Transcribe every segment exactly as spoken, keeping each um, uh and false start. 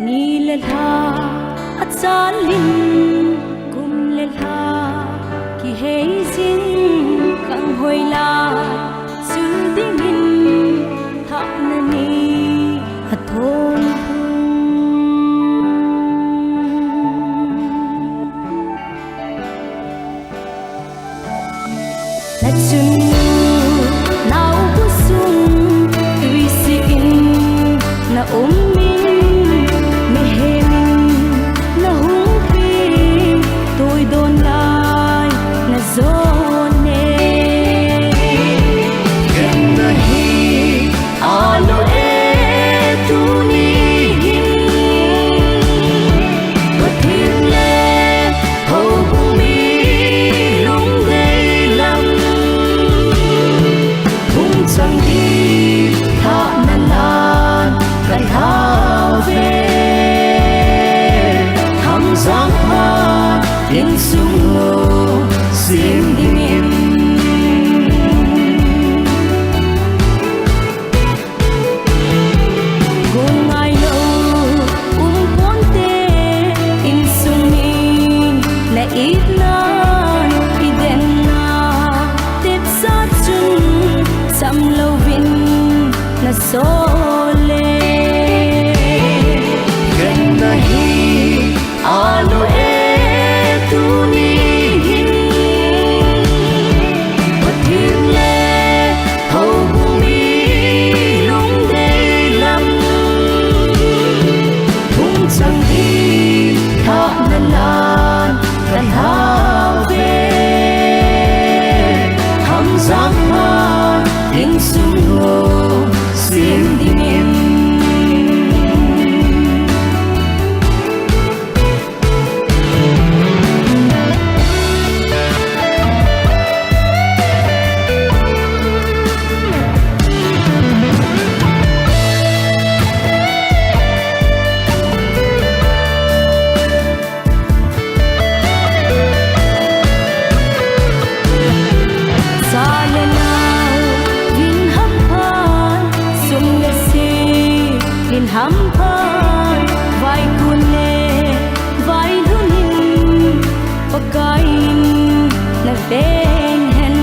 Ni le lha achalin, kum le lha kihei jing, kanghoi lai sul dingin, thahna ni athon lhung. Na chunnu naobu sung tuisih in na um in, mihem in na hung pin, tuidon lai na jon e. Ken nahi Alo e, tuni hin Pathen le houbung mi lungdei lam hung chang ding thahna lan kalhau ve. Hamjang pha insung u sem dingin. Gon ngailou um ponte, insung min na itna, i denna, tepsa chun sam louvin na sol e. Ken nahi Alo e, tuni hin Pathen le houbung mi lungdei lam hung chang ding thahna lan kalhau ve. Hamjang pha insung u sem dingin. Sa le nao vin hampha, sum le sil vin hampha, vaikun le vailhun in Pakai in na veng hen.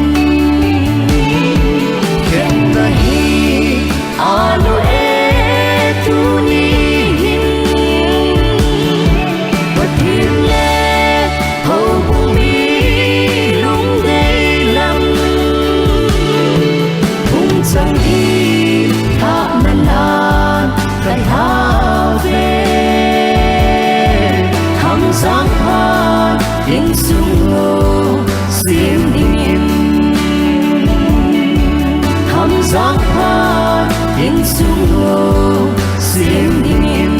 Ken nahi Alo e, tuni hin Pathen le houbung mi lungdei lam hung chang ding thahna lan kalhau ve. Hamjang pha insung u sem dingin. Hamjang pha insung u sem dingin.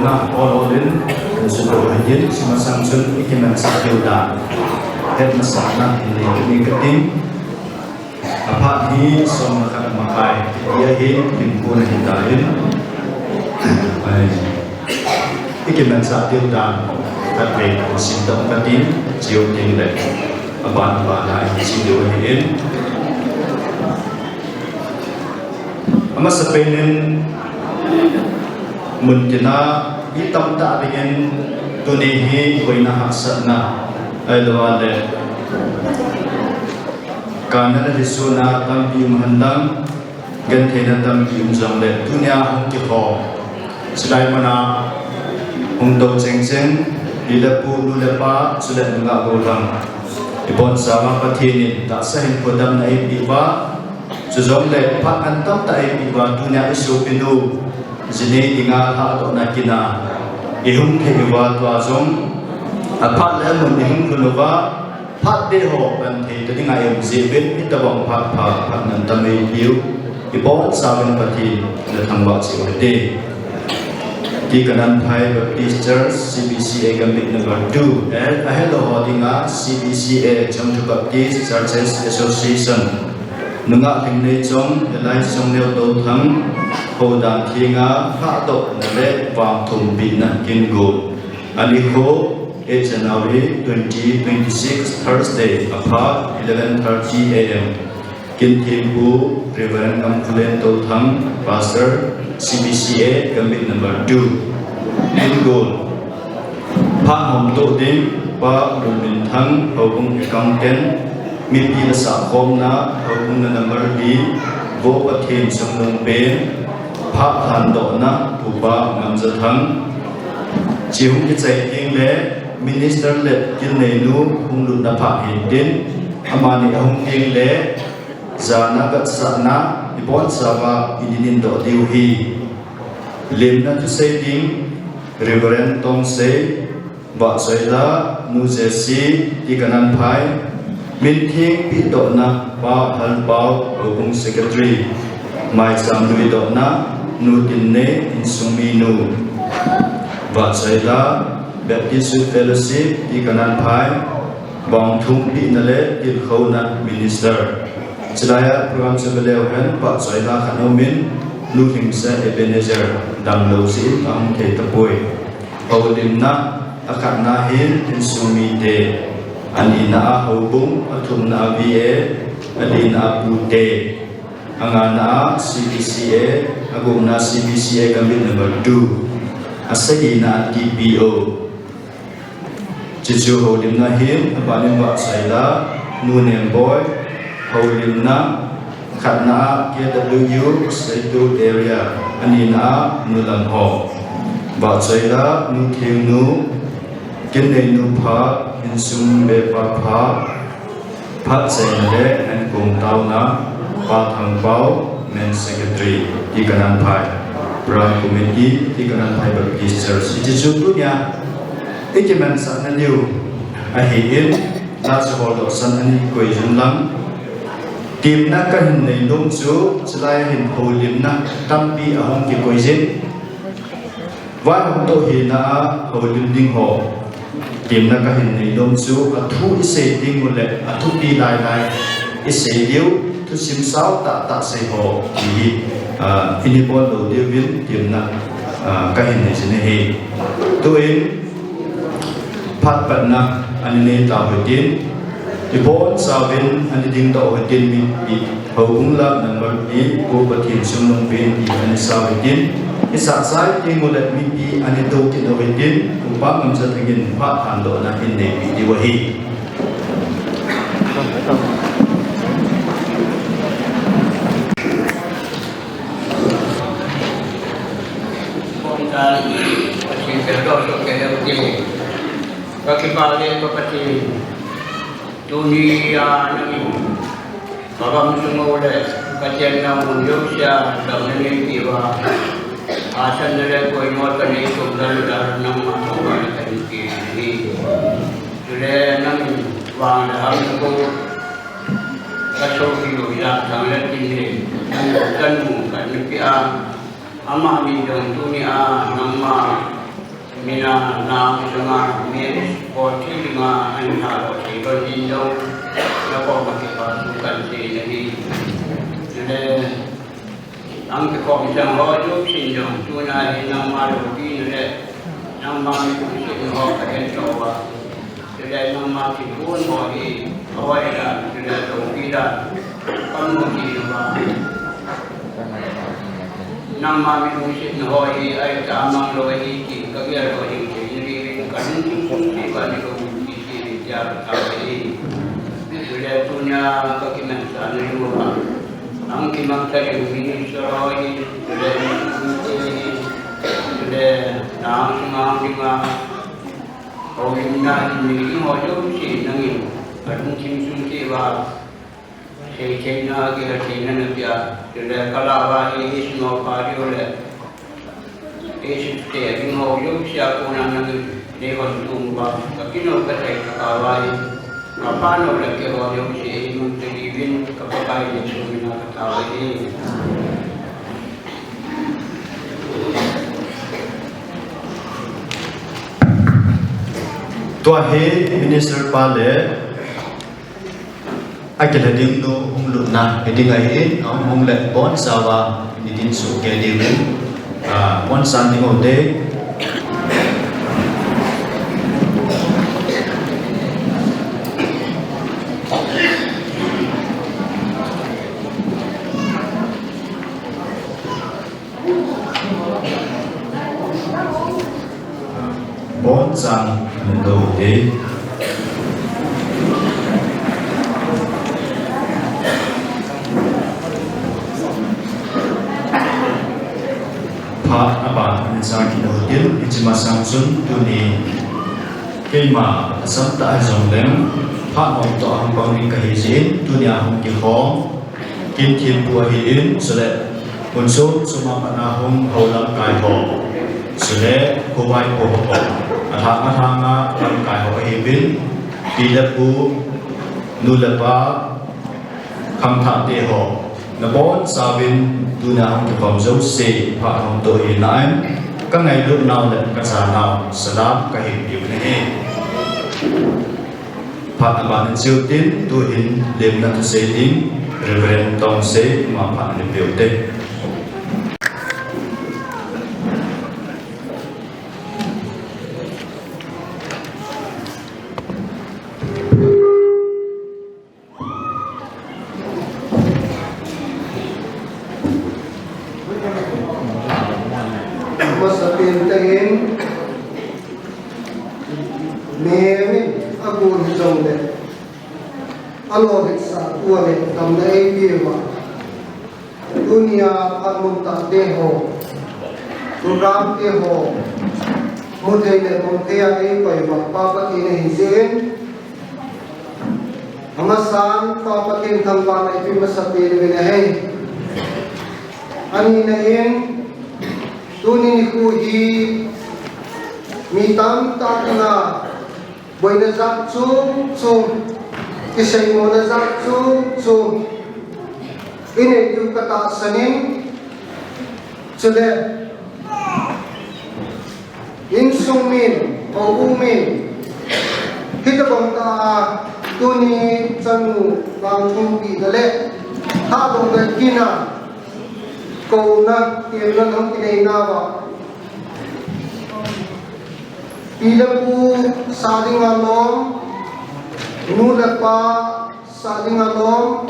Na, all, all in, sudo hajin, simasang sun, ikiman sa kiu dan. Het masang na, ini, ini keting. Aphat hi, som na khat makai, ia hi, limpu na hi ta in. Ai. Ikiman sa kiu dan, khat ve, sim dong keting, chiu ting le. Aban, aban, ai, si do hi in. Amasapen in mun tina mi tamtah dingin tuni hi boina hahsatna ahilouleh kana le hisuna tampi um henlang, gentheina tampi um jongleh tunia hung kihou. Chulai muna hung tou chengcheng, pi le pu, nu le pa, chule nungah gollhang. Ibonchauva Pathen in tahsa hinkho damna eipeh uva, chujongleh phat ngen tamtah eipeh uva, tunia isopinu, jinei dinga lhadohna kin a ihung thei uva, tua jong aphat le amun ihung lhun uva, phat beh ho pan thei ta dinga ium jeh uvin, hitobang phat pha, phat ngen tam eipeh u, ibonchauvin Pathen na thangvah cheh u hite. T. Kananphai Baptist Church, C B C A Gambih number two, eh, ahelou ho dinga C B C A, Chongthu Baptist Churches Association, Nungah Lhingneichong, Elai Chongneo Touthang, houdan thenga lhadohna le vangthumpehna kin gon. Anikho, eight January twenty twenty-six, Thursday, aphat eleven thirty A M. Kin thempu, Reverend Kamkholen Touthang, Pastor, C B C A, Gambih number two. Kin gon. Phat homtoh ding, Pa Lunminthang, Houbung Accountant, mipi le sahkhomna, Houbung na number li, Vo Pathen Chungnungpen, phat lhandohna, Upa Ngamjathang. Hiche hung kichai teng le, Minister le Kilneinu hung lutna phat hintin, amani ahung teng le, jana vetsahna, ibonchauva inin indoh diu ahi. Limna thusei ding, Reverend Tongsei, vahchoila, Nu Jessie, T. Kananphai, min theng pehdohna, Pa Halpao, Houbung Secretary, maicham luidohna, Nu Tinnei, insung minu, vahchoila, Baptist Youth Fellowship, T. Kananphai, vangthumpehna le tilkhouna Minister. Chulai a program chu veleu hen, vahchoila khat aumin, Nu Lhingse Ebenezer, damlou jeh in ahung thei tapoi. Houlimna, akhatna hin insung mite, anina a Houbung, athumna a V A, alina a pute, angana a C B C A, agupna C B C A Gambih number two, asagina a T P O. Chuchu houlimna hin, abanin vahchoila, Nu Nemboi, houlimna, khatna a K W U, Seitu Area, anina a Nu Lamho. Vahchoila, Nu Thengnu, Kilneinu phat, insung bepa phat, phat chaina le ankong taona, Pa Thangpao, Men Secretary, T. Kananphai, Program Committee, T. Kananphai Baptist Church. Hiche chu tunia, ikimansahna diu ahin, la chu holdohsan ani koi jun lang. Temna kahin nei nom chu, chulai a hin houlimna tampi ahung kikoi jin. Vaihom toh hina a houlim ding ho. Temna kahin nei nom chu, athu isei ding u le, athupi lai lai isei diu, thusim sao tah tah sei ho, ti hi, ah, ini bol lou diuvin, temna, ah, kahin nei jin ahi. Tuin, phat patna, ani nei tau hitin, ibonchauvin, ani dingdoh hitin, mi, mi, Houbung la number li, Pu Pathen Chungnungpen ti ani sau hitin, isah chai teng u le mipi ani tou kit u hitin, Upa Ngamjathang in phat lhandohna hin neipeh diu ahi. Kakipah le Pathen. Tuni a nangin, kagam sung u le, kachenna mun jousea, damna neipeh uva, asanna le koima kanei sung dan dan nangma thangvahna kahin pe ahi. Chule nangin vang le ham ko, kasopi u Jamthang le Tinleng, nangin kanu khat napeh a, ama min jong tuni a nangma Mina na sanga Mary Sporting dinga an tha lo thei lo din lo. Na ko ma ke pa su kan se na hi. Nule ang ke ko mi sang ho jo sin jo tu na hi nangma lo pi nule nangma mi ku sin ho ka hen to wa. Nule nangma ki kun ho hi ho ai da nule lo pi da. Kan mo ki wa. Nangma mi lungsetna ho hi ahi ta mang lou ahi ti ka gel lou ding thei nahi, ka lungthim sung cheh uva nilou ding ti ti tia ka thao ahi. Chule tunia ka kimansahna uva, ang kimansah ding minister ho hi, chule mi lungset hi, chule nang sunga dinga houlimna hi mi lungset ho jouse nangin ka lungthim sung cheh uva Thei theina, gel theina napia, chule ka lah uva hi, i sum upa diu le, i sum te ding ho jouse a kona nangin nei hon tung uva, ka kino ka thei ka thao uva hi, ka pa nao le kei ho jouse, i mun te diuvin, ka Pakai Jesu mina ka thao uva hi. Tua hi minister pa le Akile ding nu hung lutna, hiding ahin, ahung hung le bonchauva, nidin sohkei diuvin, ah, boncha ding u te. Boncha natoh u te. Phat aban in cha kit u hitin, hiche masang chun tuni keima asam tah hijongleng, phat hom toh ahung pang ding kahi jeh in, tunia hung kikhom Kin Thempu ahin, chule, mun som som a pat a hung hou lamkai ho, chule, khovaipo ho, alhang alhang a lamkai ho ahiuvin, pi le pu, nu le pa, khangthah te ho, nabonchauvin, tunia hung kikhom jouse, phat hom toh ahi nai, ka ngailut nau le ka cha nau, salam kahin peh u ahi. Phat aban in cheu tin, tuhin lemna thusei ding, Reverend Tongsei, ama phat in peh u te. Masapen tah in, Mary in agon hijongle, alolhinsah uva le damna eipeh uva. Tunia phat mun tah te ho, program te ho, mu thei le pom thei a eikoi uva, Pa Pathen ahi jeh in, amasan Pa Pathen thangvahna eipeh masapen uvin ahi. Anina in, tuni nikho hi mi tamtah dinga boina jat chom chom, kiseimona jat chom chom inei diu katahsan in, chule insung min, houbung min, hitobang tah a tuni chanu vangthumpina le, thadohna kina, kouna, temna hung kinei nauva, pi le pu sah dinga lom, nu le pa sah dinga lom,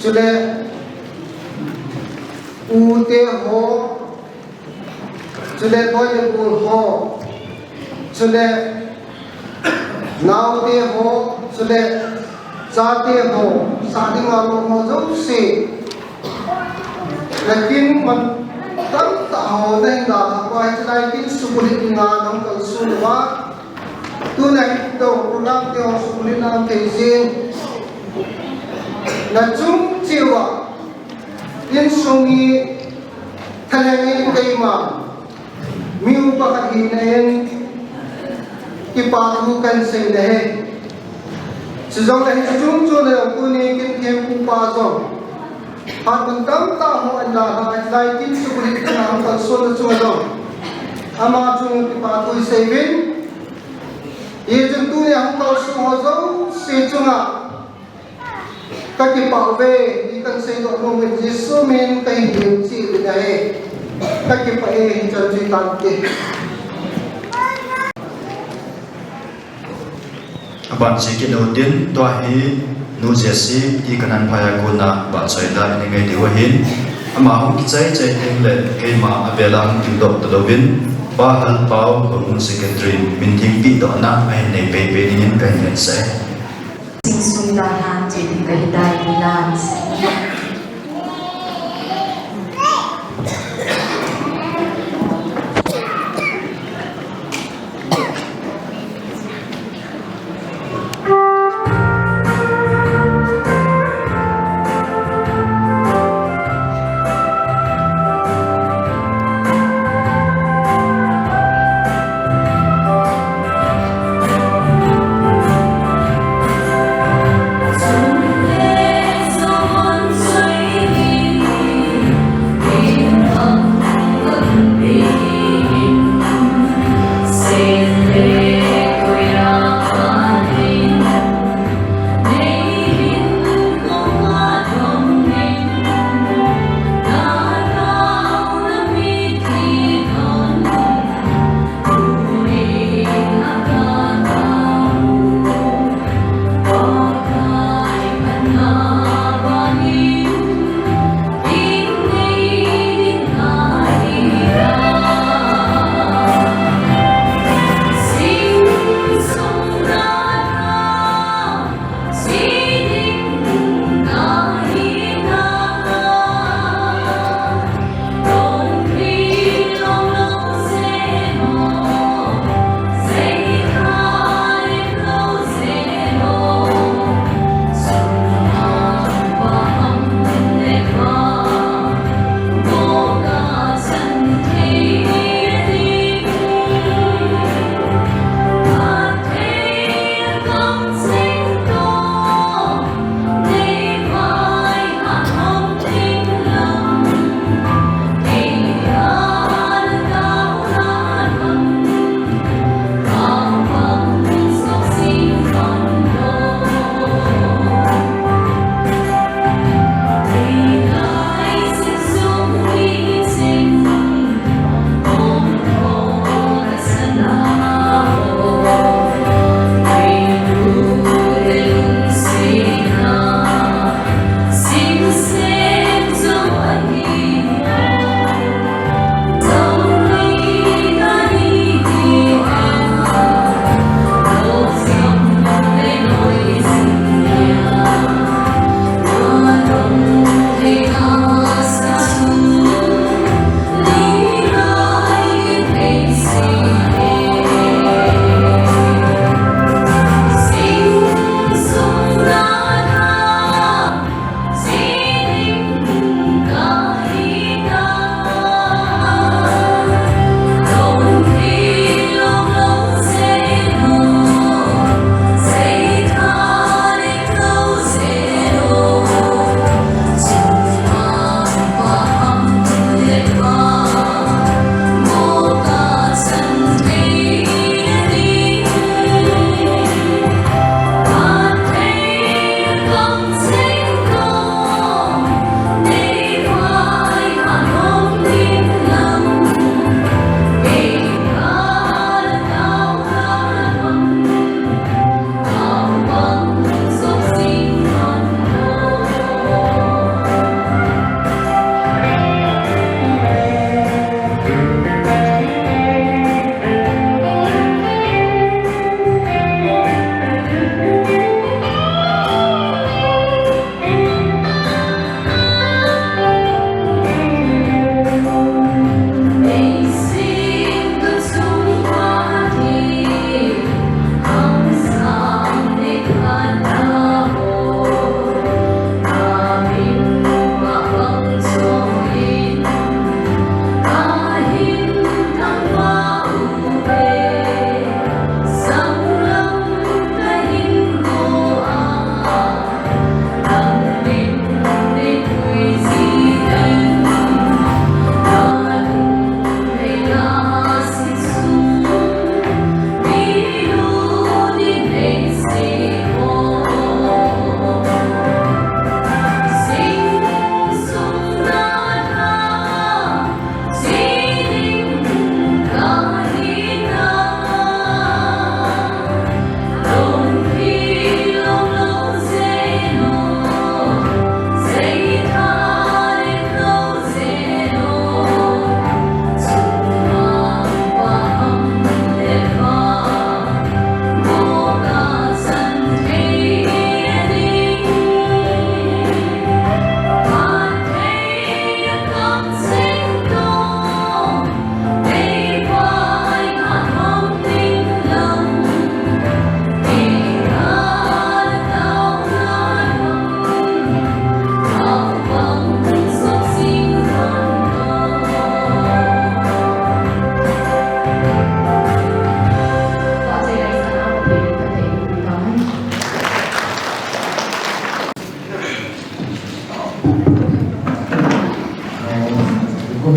chule u te ho, chule boi le bol ho, chule nao te ho, chule chate ho, sah dinga lom ho jouse, na kin man tamtah ho nahin dalhah uva, hiche lai kin sukbulhit dinga nahung kalson uva, tuna hi program te ho sukbulhit na um thei jeh in, na chung cheh uva, insung hi thalheng in keima mi upa khat hina in, kipa thu kahin sei nahi. Chujongle hiche chung cheh uva tuni Kin Thempu pa jong, phat mun tamtah ho ahin dalhah a, hilai kin sukbulhit dinga hung kalsonna chunga jong, Ama chunga kipathu isei uvin. Hichun tunia hung kalsong ho jouse chunga kakipah uve ti kahin seidoh nom in Jesu min in kahin hilchen ahi. Kakipah e, hichan chu hitante. Abanse kit utin, tua hi Nu Jessie ti kahin phai a kona vahchoi dan i ngai diu ahin. Ama hung kichai chai teng le keima avel a hung dingdoh talou vin, Pa Halpau, Khonung Secretary, min thengpi dohna ahin nei pei pei dingin kahin ngen sah e. Sing sung dan han che ding kahi tai, Milans.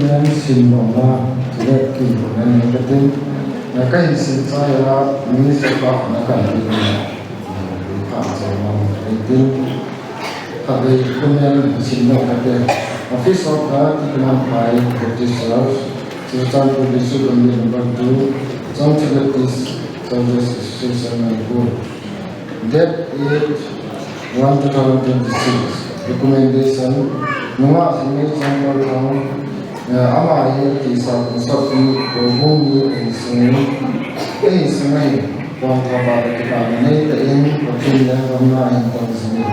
Sim nong na, chule kin ko na ni ka tin. Na ka hin sim chai a, minister pa na ka na ni. Ka chai ma ni tin. Ka be ko na sim nong ka te. Office of the Tikman Pai Baptist Church, Churachandpur District, Only number two, Changchule East Service Association, Manipur. Date eight one two thousand twenty-six. Recommendation. Nungah Singei Changkol Thang, eh, ama hi atisa kum sot ni, ko bung ni, eh, sing, eh, sing, eh, pon thapa le kita ni, te in, ko tin le, ko na, eh, ko sing.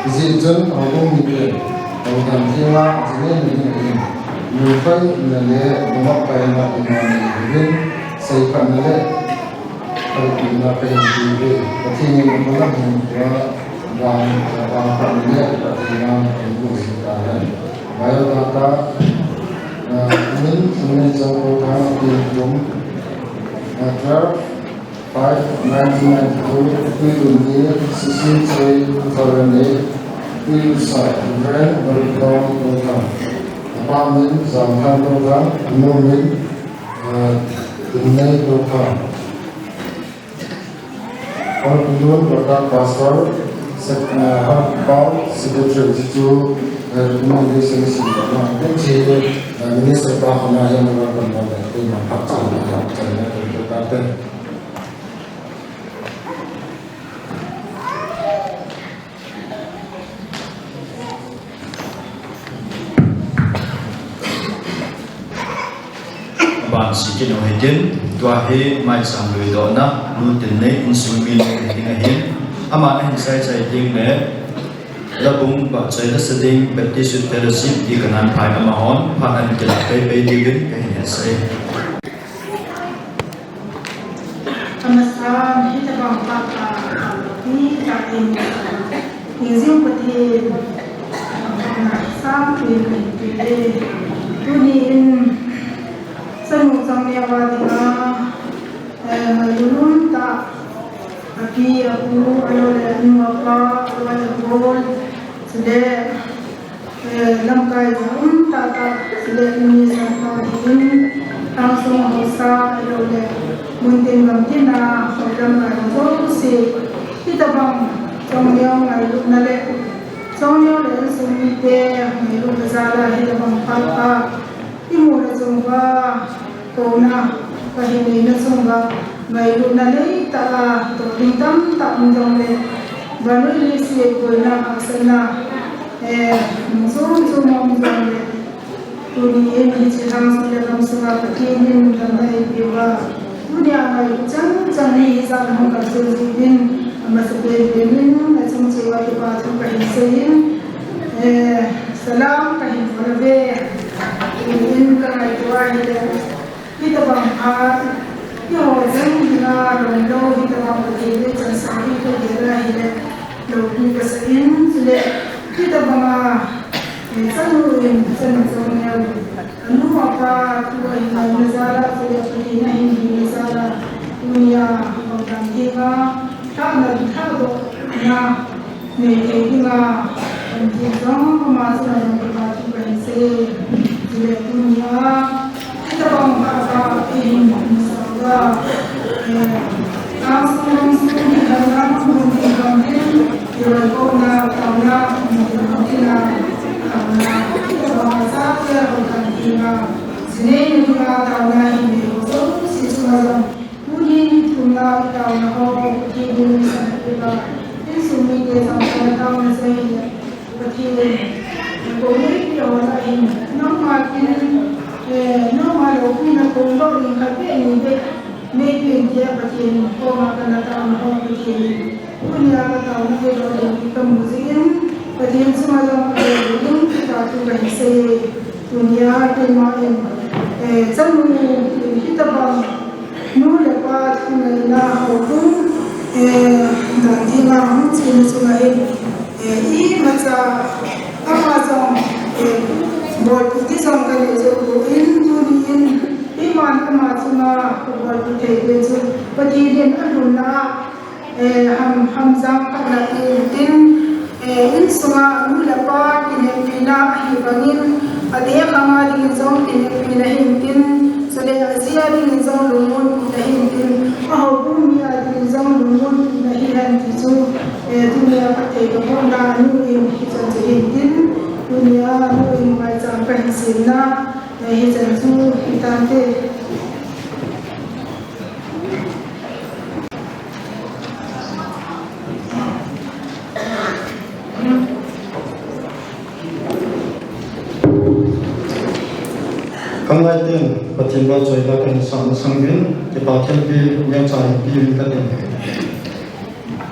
Isi chun, ko bung ni, eh, ko kan ti ma, sing, eh, ni, eh, ni, fai, na le, ko ma, fai, na, eh, na, ni, eh, sei, kan, na le, Kalpina ka hin ti ve, Pathen in a palam hin tua, vang, vang ka ni le, Pathen in a kan bu sin ta le. Biodata, ah, min, min chang ko ta, tin tum, ah, twelve five nineteen ninety-two, tui tum ni, sixteen three two thousand eight, tui sa, Reverend Barikong Tokang. Apa min, Zamthang Tokang, anu min, ah, Tumnei Tokang. Honorable Doctor Pastor, Sec-, uh, Honorable Secretary to, uh, Recommendation, uh, Minister pa hona yang welcome, uh, Aban si kit u hitin, tua hi maicham lui dohna, nu Tingnei insung mi le ding ahin, ama ahin saichai ding le, Labung Vahchoila Sading Baptist Youth Fellowship ti kanan phai amahon, phat ahin kila pei pei diuvin kahin hetsah e. Amasan, hitabang phat a, mi takin, Tingjiu Pathen, na sang pin, pin, pin, tuni in, chanu changneo a dinga, eh, ngailutna, api, apu, ahilou le, anu, apa, ahilou le, agol, chule, Eh, lamkai jat um tah tah, chule mi sang tah in, Lhangsung haosa, ahilou le, muntin gamtin a, houlam ngai ho jouse, hitabang, changneo ngailutna le, changneo le insung mite, ngailutna jal a, hitabang phat a, imu le chunga, Kouna, kahin neina chunga, ngailutna neitah a, toh ding tamtah um jongle, vannoi leiset boina hahsatna, eh, chom chom um jongle, tuni in hiche Lhangsung le gamsunga Pathen in damna eipeuva, tunia ngailut chan chan hi hijat a hung kalson jeh uvin, amasapen pen in, achung cheh uva kipa thu kahin sei in, eh, salam kahin bol uve, tuni in kangaito ahile, Hitabang phat, eiho jeng dinga lomlou, hitabang Pathen le chansah hi kagel a hile, loupi kasah in, chule, hitabang a, eh, chanu in, chanu chongneo in, anu apa thu ahin ngaina jal a, chule Pathen ahin hina jal a, tunia, houdan dinga, thahna, thahdohna, Neithei dinga, Pathen jong ama chunga jong kipa thu kahin sei. Chule tunia, hitabang phat a, eihin nasa uva, eh, Lhangsung, Lhangsung, hitabang phat a, eihin nasa uva, taona, taona, taona, hitabang a, chate, houdan dinga, jinei dinga, taona, hin nei ho jouse chunga jong, Tuni ni thumna i taona ho, Pathen in neisan peh uva, insung mite changkhat a taona chu ahile, Pathen in, kou neipi ho lah a hin, nangma kin, eh, nangma loupina kong lou in khat beh ni beh, neipen tia Pathen in, koma kana taona ho Pathen in, Tunia ka taona hi lolhing in ka mu jeh in, Pathen chunga jong ka lolhing in kipa thu kahin sei e. Tunia keima in, eh, chanu in hitabang nu le pa thungaina houbung, eh, dan dinga hung chena chunga hin, eh, imacha ama jong, eh, bolpeh ding jong ka nei jou poi, tuni in, iman ama chunga ka bolpeh thei peh chu Pathen in alhunna a, Eh, ham, hamjang khat na ti in, eh, insunga nu le pa kinepina ahi bangin, Adeh khang a dingin jong kineppi na hintin, chule aji a dingin jong lungmon pi na hintin, ahoubung mi a dingin jong lungmon pi na hihen ti chu, eh, tunia ka thei ka bol dan a nu in hichan chu hintin, tunia nu in maicham ka hin sem na, eh, hichan chu hitante. Khanglai ten Pathen vahchoila kahin sah masang uvin, kipa thilpeh neo cha hin pe uvin kate.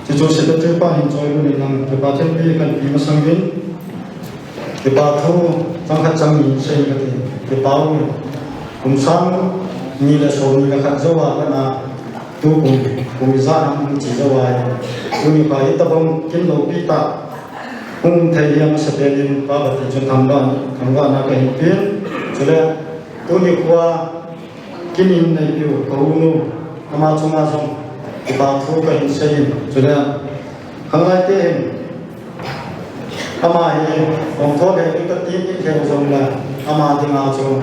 Chuchu secretary pa hin choi uvin lang kipa thilpeh kahin pe masang uvin. Kipa thu chang khat chang ni sei kati. Kipa u, kum sang ni le som ni le khat jou a kana, tu kum, kum ijat ham chi jou a. Tuni pa hitabang kin loupi tah hung thei hi amasapen in Pa Pathen chun thangvah, thangvahna kahin pen. Chule tuni khoa kin in neipiu ka u nu, ama chunga jong kipa thu kahin sei in. Chule khanglai te hin, ama hi, ong tho le, tu ka tin in thei jong le, ama dinga chu,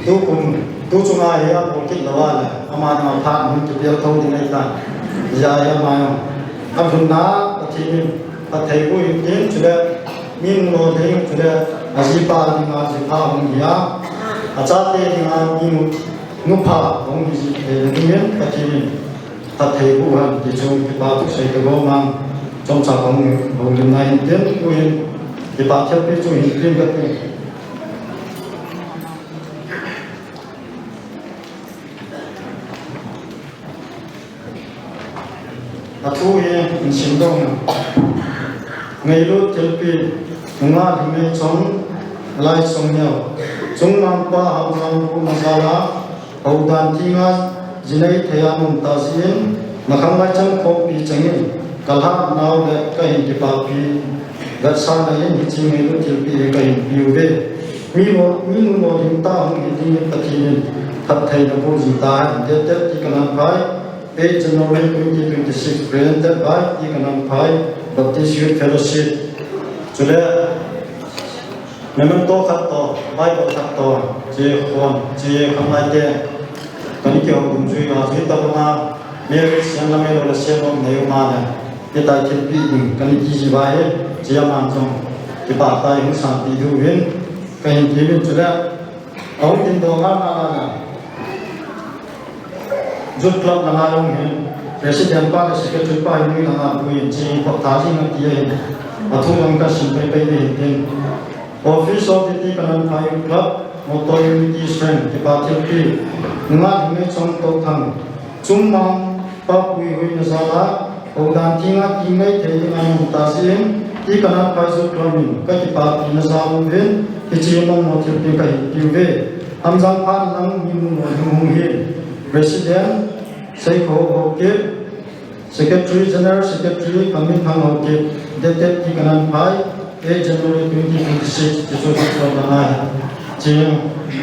tu kum, tu chunga hi abol kit lou a le, ama dinga phat hung kipel tho ding ahitan. Hijeh a hi ama jong, alhunna Pathen in phatthei boh in tin, chule, mi nunglou ding, chule, ajipa dinga, jipha hung hi a, achate dinga, mi nu, nupha hung hi ji thei dingin, Pathen in phatthei boh hen ti chu kipa thu sei ka gom a, chomcha kahung houlimna hin tin, tuhin kipa thilpeh chu hin pe kate. Athu hi hin sim dong. Ngailut thilpeh, nungah Lhingngeichong, Laisongneo, Chungmangpa Hamjang Pu Nazala, Houdan thenga jinei thei a nom tah jeh in, na khanglai chang khompi chengin, ka lhahnau le kahin kipahpi vetsahna in hiche ngailut thilpeh hi kahin peuve. Mi nu, mi nunglou ding tah hung hi dingin Pathen in phattheina boh ji tahen, dated T. Kananphai, eight January twenty twenty-six, presented by T. Kananphai Baptist Youth Fellowship. Chule, memento khat toh, Bible khat toh, hiche khon, hiche khanglai te, kana kihou dungjui uva, jui tabanga, Mary siam lam ahilou le siam nom nei um a le, hitia thilpeh ding kana ti ji uva hi, hiche aman jong, kipah tah in hung sanpeh diuvin, kahin tiuvin chule, ahung dingdoh ngal ngal a le, Youth Club langa jong hin, President pa le Secretary pa hin nui langa puiyin, hiche khop tha jing ati ahin, athu jong kasim pei pei ding hin tin. Office of the T. Kananphai Youth Club, Motor Unity Strength, kipa thilpeh, nungah Lhingngeichong Touthang, Chungmangpa Puihuina jal a, Houdan thenga kinei thei ding a nom tah jeh in, T. Kananphai Youth Club in kakipapina jal uvin, hiche mongmong thilpeh kahin peuve. Hamjang phat lang mi nunglou ding hung hin. President, Seikho Haokip, Secretary, General Secretary, Kaminthang Haokip, dated T. Kananphai, eight January twenty twenty-six, hiche chu Youth Club langa hin. Hiche,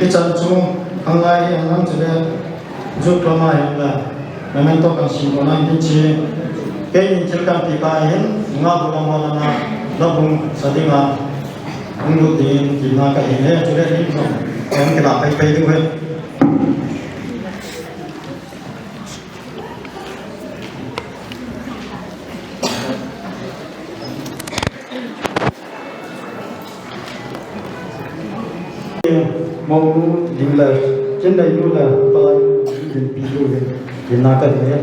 hichan chu, khanglai hi alang chule, Youth Club a hin la, memento kahin simdoh nang hiche. Keinin thil kahin peh pa hin, nga bu lam ho langa, la bung sa dinga, hung lut dingin, tina kahin e, chule ni jong, kahin kila pei pei diu ahi. Mounu ding le, kin nei nu le, palai nu ding pi nu le, tina kahin e.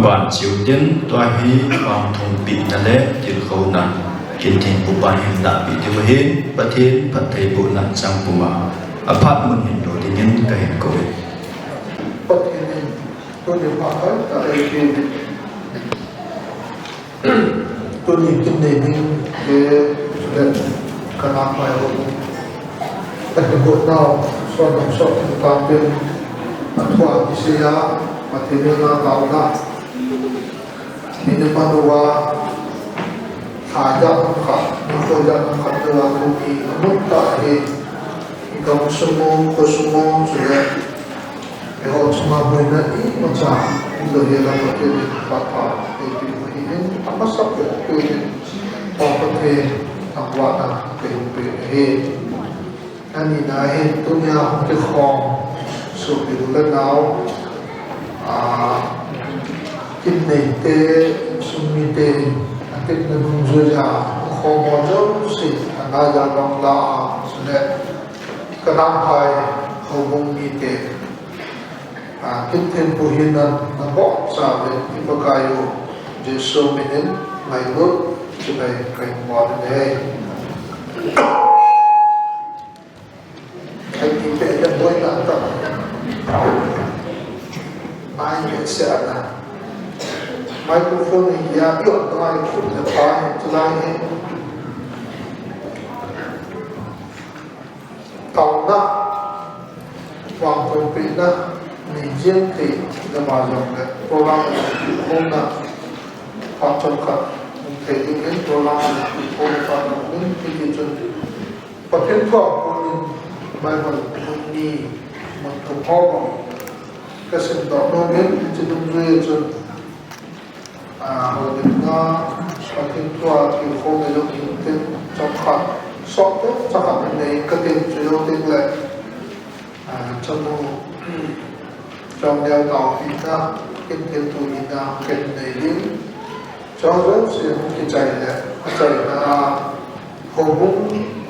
Pan chiu tin, tua hi vangthum pehna le tilkhouna, kin thempu pan hin lahpeh diu ahin, Pathen phattheibohna chang puma, aphat mun hin lo dingin kahin kou e. Pathen in tuni phat hoitah eipe, tuni kin nei ding te le kana pai ho. Kahin bol nau, son dong son tin tampin, athua kisei a, Pathen henga taona. Nini manuva, thaja khat, nikho ja khat, tua tuni amun tah hi, igam sung u, kho sung u, chule eiho chunga boina imacha, idoh hela Pathen in phatthei eipeh u ahin, amasa peh peh in, Pa Pathen, thangvahna kahin peh ahi. Anina hin tunia hung kikhom sopi u le nao, ah, kin neite, insung mite, atepna dungjuia hung khom ho jouse, ana ja bang la a, chule ka Namphai houbung mite, ah, kin thempu hina, nabonchauvin i Pakai u Jesu minin ngailut chibai kahin bol e. Ai, ti pe le boina ta. Ai, se ana. Microphone hi ya, yo, to ai, khut le pa, tulai hi. Taona, vangthum pehna, nei jeng thei, na ma jong le, program, hung na, phat chomkhat, hung thei ding in, program, hung na, phat chomkhat, hung thei ding chun, Pathen thu a kon in Bible mun ni, mun thum ho bang ka simdoh nom in, hiche dungjui a chun, ah, houlimna, Pathen thu a kikhom le jong hin tin, chomkhat, sot te, chomkhat nei ka tin, chu jong tin le, ah, chanu, Chongneo taopina, kin thempu hina, kin nei ding. Chongneo jouse hung kichai le, achaina a, houbung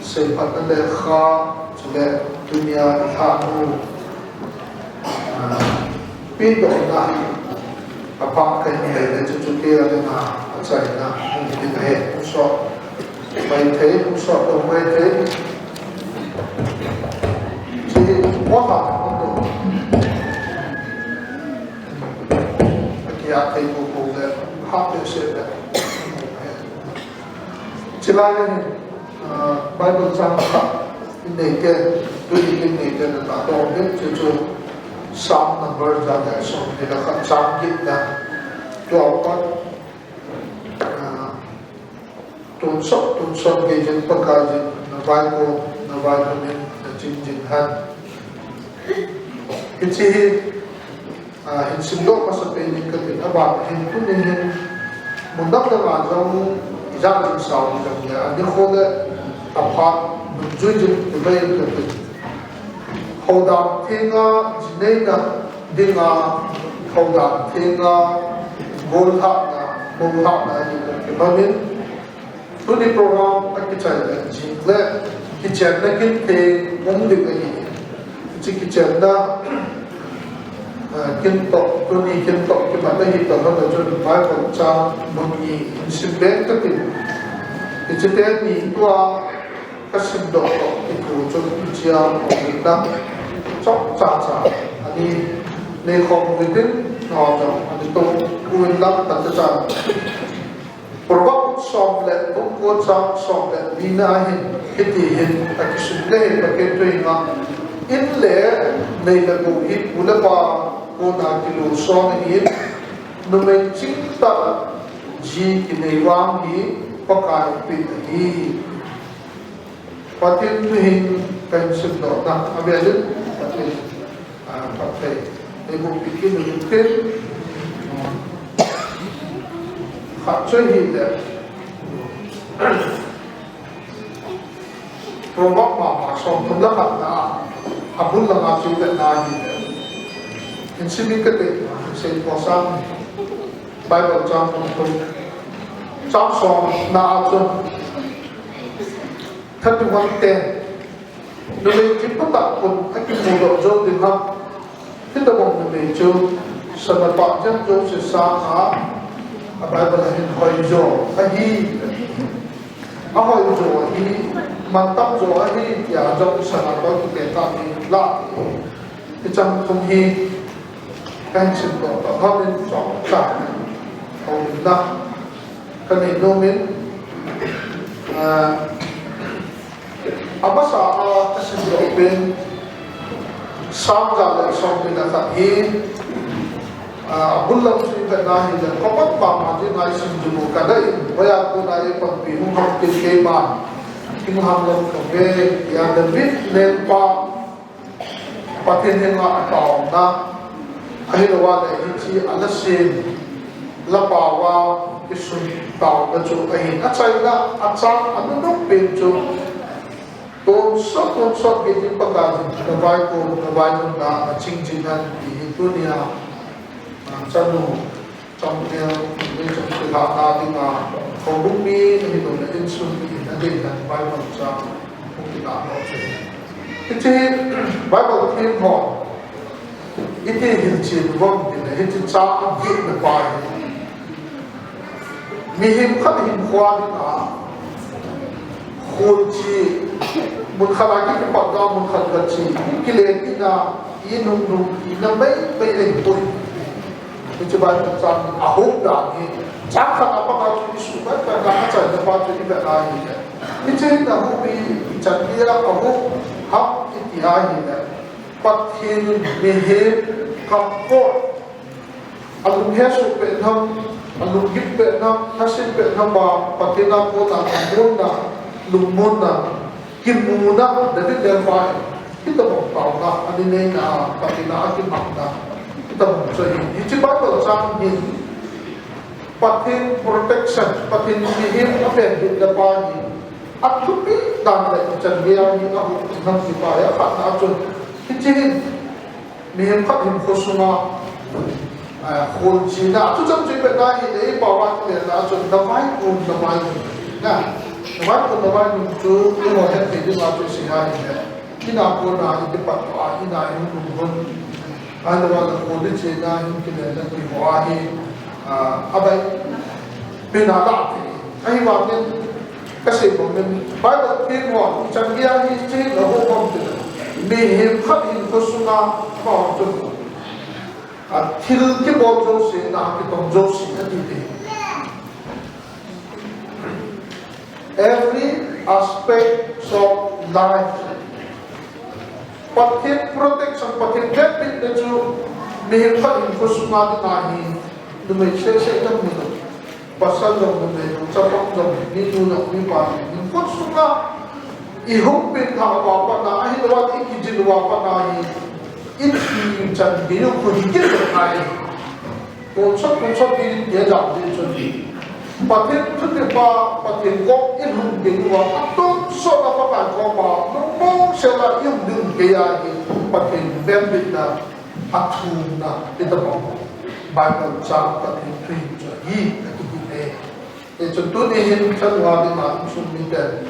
seiphatna lekha, chule tunia ilhahnu, ah, pedohna, apha kahin nei le, chuchu tia dinga, achaina, hung hi ding ahi, hung sot. Maithei, hung sot lou maithei. Hiche hi, mo ha, mo to. Akia thei ko ko le, ha pe se le. Chulai hin, ah, Bible chang khat, in nei te, tuni in nei te na ta dong hin, chu chu Psalm number ja le som ni le khat chang get na. Tua pat, ah, Tonsot, tonsot kei jin Pakai jin, na vaipon, na vaipon in, na chin jin hen. Hiche hi, ah, hin simdoh masapen in katin, aban hin tuni hin, mun dang dang a jong, ijat jing sao jong le, ani kho le, aphat, mun jui jin, ivei in katin. Houdan thenga, jinei na, dinga, houdan thenga, gollhahna, moulhahna, ani kho kimanin, Tuni program akichai le, jing le, kichenna kin thei um ding ahi. Hiche kichenna, ah, kin toh, tuni kin toh, kimat ahi toh, hana chun Bible chang mun ni in sim beng katin. Hiche teni tua, ka simdoh toh, kithu chun hichea, houlimna. Chomcha cha, ani, nei khom u hitin, na jong, ani to, u in lang, ta cha cha. Proverb som le, bung ko chang som le, nina hin, hiti hin, akisim le hin, Pathen thu in a, in le, nei le gou hi, pu le pa, kona kilou son ahin, numei chingtah, ji kinei vang hi, Pakai peh ahi. Pathen thu hin, kahin simdoh na, avel in, Pathen. Ah, phatthei. Eiboh pi kit u hitin. Khat chu ahile. Proverb mama som thum le khatna. Abul langa chu le na ahile. Hin sim in kate, sei po sang. Bible chang thum thum. Chang somna a chun. Thirty-one ten. Numei kipat a kon akimudoh jou ding ham. Hitobang numei chu Sana pa jeng jouse sanga, a Bible a hin hoijo ahi, ahoijo ahi, mantam jo ahi, tia jong sana pa kipeh tah in la. Hicheng thum hi kahin simdoh tah in chomcha hoina kanei nom in, ah, amasa a kasimdoh pen Sam ja le som le khat hi, ah, abul lam sui khat na hi le, common pa ma ji ngai sim ju ka dai, hoiya kona eipanpi hung ham tin keiman, hung ham lam ka ve, tia David lengpa, Pathen henga ataona, ahilouva le hiche a la sem, la pao a, kisun taona chu ahin, achaina, achang, anunung pen chu, tonsot, tonsot gei tin Pakai in, navaikon, navailhunna, naching jing hen, ti hi tunia, ah, chanu, Changtel, ni chang kilhahna dinga, houbung mi, ahilouleh insung mi, nadei hen Bible chang, hung kilah lou chu. Hiche hi, Bible themhon, iti hilchen uvem tile, hiche chang agihna pa hi. Mihem khat hinkho dinga, khun chi, mun khat a kipat a mun khat khat chi, kile tina, inung nung, ina mei mei ahipoi. Hiche Bible chang ahung dan hi, chang khat a pat a chu isuhmil pen a achaina pa chu ivet a ahile. Hiche hin ahuhpi, ichan gei a ahuh ham iti ahile. Pathen in mihem kamkot, alung hesoh pet ham, alung gim pet ham, lhasim pet ham a, Pathen a kona lungmonna, lungmonna, kimuna, David lengpa in, hitobang taona, ani neina, Pathen a akimangna, hitobang chu ahi. Hiche Bible chang hin, Pathen protection, Pathen in mihem avenbitna pa hi, athupi dan le ichan gei a hi ahuhpi ham ti pa hi, akhatna a chun, hiche hin, mihem khat hinkho sunga, ah, khun china, achuchan chu ivet a ahile, eipao a ivet a chun, navaikon, navailhun, na, navaikon, navailhun chu, eiho hetthei dinga chu isei a ahile, ina kona, ikipat a, ina ihung lhun hun, ahilouva le khun ichena, ihung kilena ti ho ahi, ah, abai, pen a la ti. Ahivangin, kasei bangin, Bible themhon, ichan gei a hiche hi ahuh ham tile, mihem khat hinkho sunga, kho chu, ah, thil kibol jouse, na kitong jouse, ati te. Every aspect of life. Pathen protection, Pathen venbitna chu, mihem khat hinkho sunga dinga hi, numei seh seh jong hilou. Pasal jong, numei jong, chapang jong, minu jong, mipa jong, hinkho sunga, ihung peng thah uva pat a, ahilouva, ikijil uva pat a hi, ithi chan gei u khu hi kit lou ngai. Tonsot, tonsot gei in kei jam ding chun. Pathen thutep a, Pathen kom ilhung gei uva, atonsot a Pakai koma, lungmong sel a i um ding kei ahi, Pathen venbitna, athumna, hitobang Bible chang Pathen thu chu ahi, ati hi e. Hichun tuni hin chanu a dinga insung miten,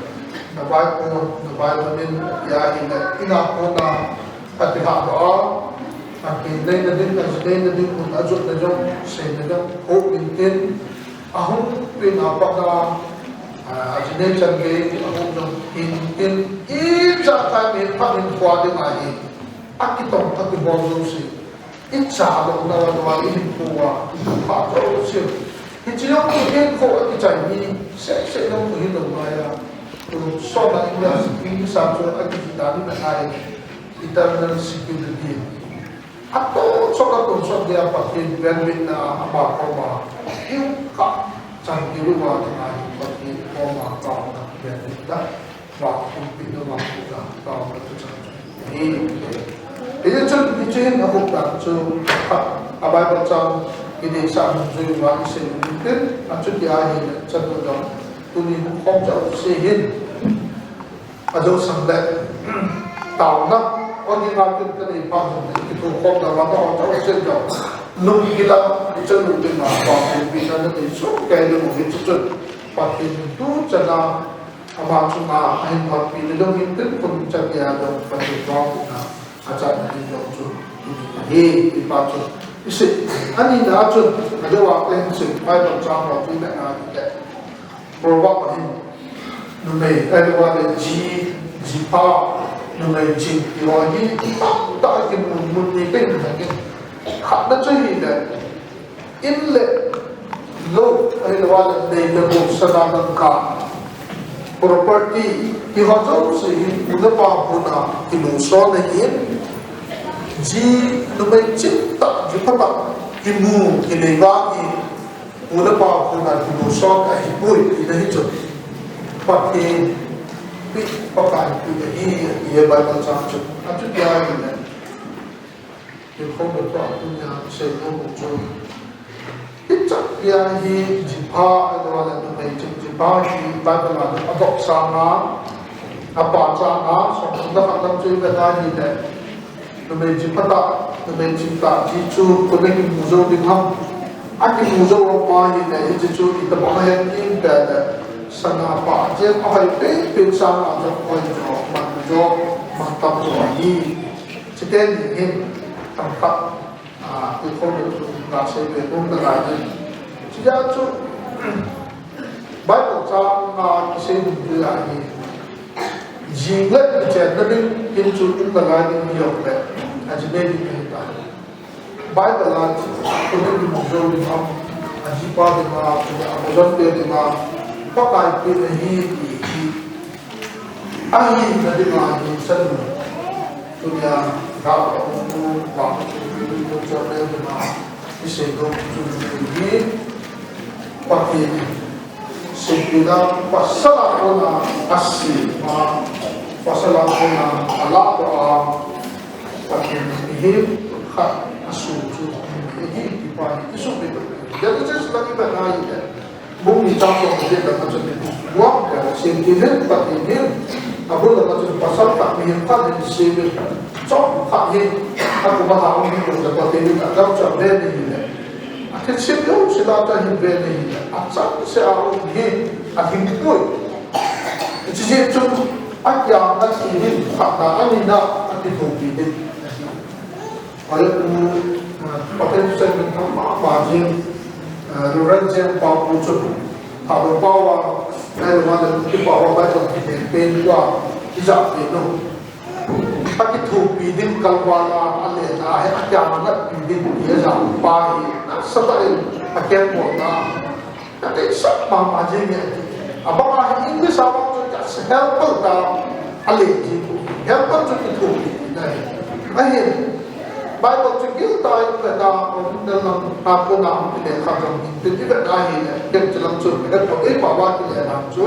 navaikon, navailhun in, ati ahile, ina kona, akilhahdoh a, aji neina ding, aji neina ding, mun ajotna jong, seina jong, houin tin, ahung pen a pat a, ah, aji nei chan gei, ahung jong, hin tin, ijat a mihem khat hinkho dinga hi, akitong, akibol jouse. Icha lou na uva, ihinkho uva, ihinkho uva, jouse. Hiche jong ihinkho akichai mi, seh seh jong hilou ngai a. Tonsot a English, English a chu akiti dan in ahi. Eternal security. Atonsot, atonsot dia Pathen venbitna ama koma. Hinkho chan gei uva dinga Pathen koma taona venbitna. Vangphatna, vangphatna, taona chu chan. Hi, hichun, hiche hin ahuhdan chu, a Bible chang, ideisah nungjui uva isei u hitin, achuti ahile, chanu jong, tuni hung khom jouse hin, ajousang le, taona, o dinga tin kanei phat jong le, kithukhomna uva, taona jouse jong, lungkila, ichanu dinga, vangphatna, nadei soh kei le mo, hiche chun, Pathen in tuchan a, Ama chunga ahin panpina jong hin tin khun chan gei a jong Pathen vangphatna achatna ding jong chu hi, hi pa chu. Isi, ani na chun, a dewa ka hin sin, Bible chang ho chu na na te. Proverb hin, numei, a dewa le ji, jipha, numei jin, ti ho hi, tam ta ki mun mun ni pe na ki. Khat na chu hi le, in le, lo, a dewa le, nei le, lo, sana dangka. Property, ti ho jouse hi, u le pa hon a, kimu son ahin, ji numei jin tah, ji pha tah, kimu, kinei vang hi, u le pa hon a, kimu son ahipoi, ti na hi chu. Pathen, pi, Pakai, pi, hi, hi, Bible chang chu. A chu tia hi le. Hilkhom le tua tunia sei nom u chu. Hichea hi jipha, a dewa le numei jin jipha hi Bible a adop sanga, apa changa, song sung le khat lam chu i vet a hi le. Numei jipha tah, numei jin tah ji chu, koi in kimu jou ding ham. A kimu jou a pa hi le, hiche chu itobang a hen tin pe le. Sana pa chen a hoi pen pen sanga jong hoi jo, man jo, man tam jo hi. Chuteng hin, tam khat, a, i khom le chu, na sei ve nom nalai ding. Chuti a chu, Bible chang a kisei ding chu ahi. Jing le chenna ding, kin chu um nalai ding hi jong le, a ji nei ding hi ta. Bible a chu, koi in kimu jou ding ham, a jipa dinga, a bojan te dinga, Pakai pen ahi ti hi. Ahina dinga hi chanu. Tunia, ga pa um tu, pa um tu, tu, tu, tu, tu, dinga, i sei dong chu hi. Pathen in Sempina pasal a kona a sema, pasal a kona a ladoh a, Pathen in mihem khat a su chu, mihem hi kipa hi, i su mi. Genesis la i vet na hi le, bung ni chang som le la ka chun ni, wa ka Sempina Pathen in, a bul la ka chun pasal khat mihem khat in semin, chom khat hi, a kuma ha um hi, Pathen in a dam chang le ni hi le. A thilse jouse la ta hin ve ni, a chang se a um hi, a hing pui. Chuti jeh chun, a kiang a ti hin, khat na a ni na, a ti thum pi din. Ai u, Pathen sen min tham ma ma jing, Reverend Jen pa pu chu, tha lo pa wa, nai lo ma le ki pa wa Bible ki pen pen wa, ki ja pen no. A kithopi ding kalval a, a lena hi, a kiang a natpi ding ti a jao pa hi, nasatah in a kengbolna, ka deisah mama jing e. A bang a hi English a bang chu ka helper ta, a le ji pu. Helper chu kithopi tina hi. Ahin, Bible chu giltah in vena, um, na lang, na ko na, um, le kha jong hin, tin i vena hi le, ken chu lang chu, ka ko, ei pa wa ti le lang chu,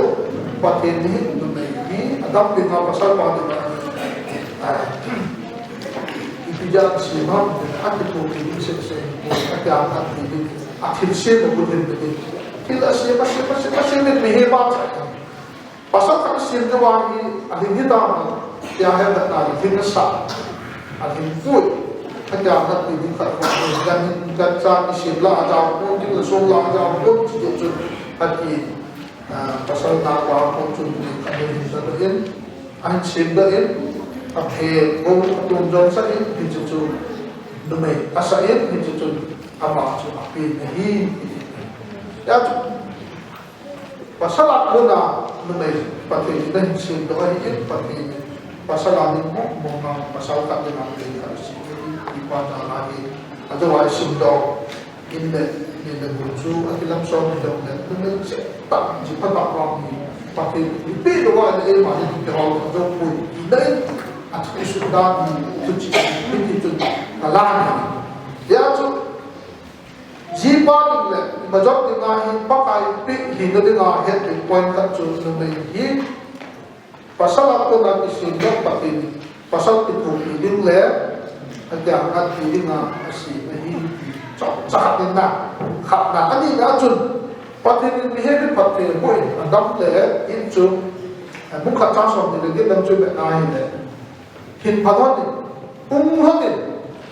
Pathen ni hin, numei hi, Adam ding a pasal pa ding a, Ipi jeh a kisem ham, a kithopi ding sese, a kiang a ti ding, a thilse na bul hin ding. Thil a sem, a sem, a sem, a sem, mihem a cha. Pasal khat a sem ding vang hi, a hing hi ta, tia he ta ta, hing a sa. A hing pui. A kiang a ti ding khat ko, gan, gan cha kisem la, a jao ko, ding la som la, a jao ko, ti chu, a ti, a, pasal na pa ko chu, a hing sa ta in. Ahin sem doh in, aphe bou atum jong sah in, hiche chu numei asah in, hiche chun ama chu apen ahi. Hijeh chun, pasal a kona numei Pathen in ahin sem doh ahin, Pathen in pasal a ding mong mong a pasal khat ding a pen khat asem ahi, ipa jal ahi, ajeh a isim doh. In le, in le bu chu, a kilam som ni jong le, numei jin tah, ji pha tah vang hi, Pathen in ipi lou a le, eima hi, kihol kha jong poi, ina in, a thu i sut dan hi, thu chi, hiti chun, ka la ni. Hijeh chun, jipa ding le, ima jong ding a hi, Pakai pi hina ding a, het ding point khat chu, numei hi, Pasal a kona kisem doh Pathen in, pasal kithopi ding le, akiang a ti ding a, asem ahi, chomcha khat in na, khat na, ani na chun, Pathen in mihem hi phatthei amu in, Adam le Eve chu, bung khat chang som ni le get lam chu i vet na hi le, hin pha lhon in, um lhon in,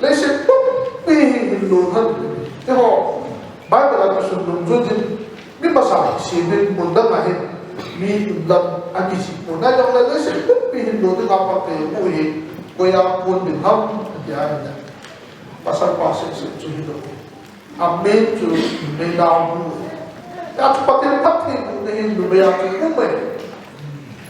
leiset pumpi hi hin lon lhon in, ti ho, Bible a kisun dungjuiyin, Mi masa hi semin mun dang a hin, mi um lam a kijih pon. Ahijongle leiset pumpi hin lon ding a phatthei amu hi, koi a kon ding ham, ati ahi. Pasal pa seh seh chu hilou. Amen chu numei nao bu. Achu Pathen phattheibohna hin numei a chu um e.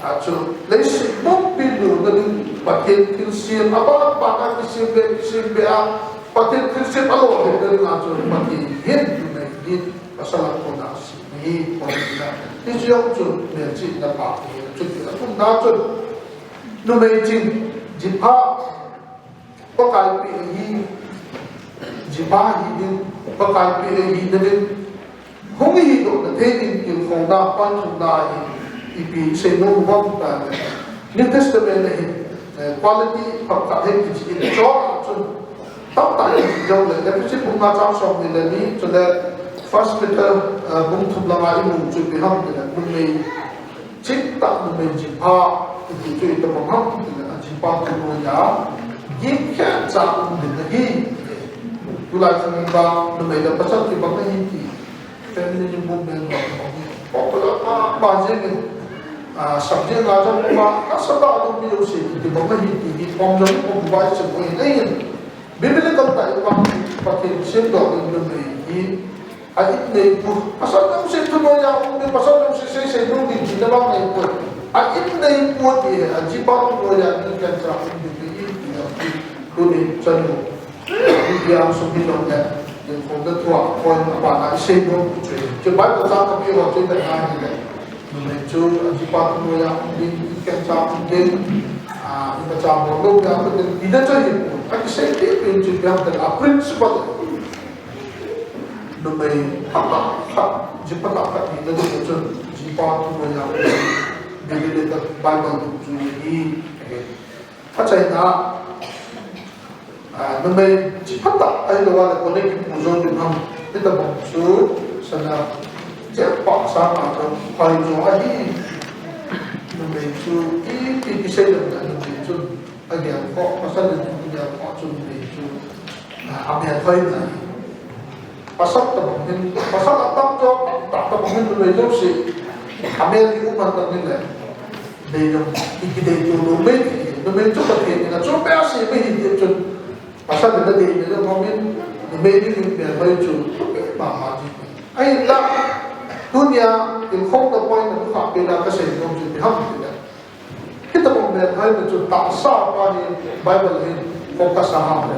Achu leiset pumpi luna ding Pathen thilsem, aban ban a kisem be, kisem be a, Pathen thilsem alolhinna ding a chu Pathen hin numei hin pasal a kona asem ahi, kona. Hiche jong chu melchihna pa hi, chuti athumna chun numei ching, jipha, Pakai peh ahi, jipha hi ding, Pakai peh ahi na ding, hung hi dohna thei ding tilkhouna, pan thumna hi, ipi seinom u ham tile, New Testament a hin, eh, quality phabep hi kichi in, chua chun tamtah kichi jongle, Ephesi bung nga chang somni le ni, chule First Peter, eh, bung thum langa imu chu ipi ham tile, numei chingtah numei jipha, iti chu itobang ham tile, ajipha thunoiya gimkhen cha um ding ahi. Tulai khang in vang numei le pasal kibang ahi ti, feminine movement vang popular pa, pa jeng in, ah, subject nga jong pa, ka sa ta lu mi lo se ti bang ahi ti, ti pom jong pom vai se mo in, ahin. Biblical tah in vang Pathen semdoh in numei hi a in neipu, pasal jouse thunoiya um ding, pasal jouse seisei nom ding tina vang ahipoi. A in neipu ti hi, ajipha thunoiya gimkhen cha um ding ahi ti, ti, tuni chanu. India sung hi jongle, tilkhouna thua, point a bana isei nom u chu. Chu Bible chang kapeh ho chu ivet na hile. Numei chu, ajipha thunoiya um ding, gimkhen cha um ding, ah, imacha bol lou ding, a, tina chu ahipoi. Akisei pen pen chu ipi ham tile, a principle. Numei phatah khat, jiphatah khat hina ding chun, jipha thunoiya, Bible le Bible dungjuiya hi, achaina, ah, numei jiphatah ahilou le, koi in kipu jou ding ham, hitobang chu, sana, jep pa sanga chu, phai jo ahi, numei chu, i, i, kisei lou le, numei chu, Agel khoh, pasal in agel khoh chu numei chu, ah, amelhoina ahi. Pasal tobang hin, pasal atam jo, tah tobang hin numei jouse amel hi um man tah in le. Dei jong, i kidei tou lou mei ti, numei chu Pathen in achumpeh a asem ahi ti chun, pasal in adei le jong um in, numei ding in melhoi chu, thupi mama ji. Ahinla, tunia, tilkhouna point a, thupi na kasei nom chu ipi ham tile. Hitobang melhoina chu tahsa pa hi Bible hin focus a ham le.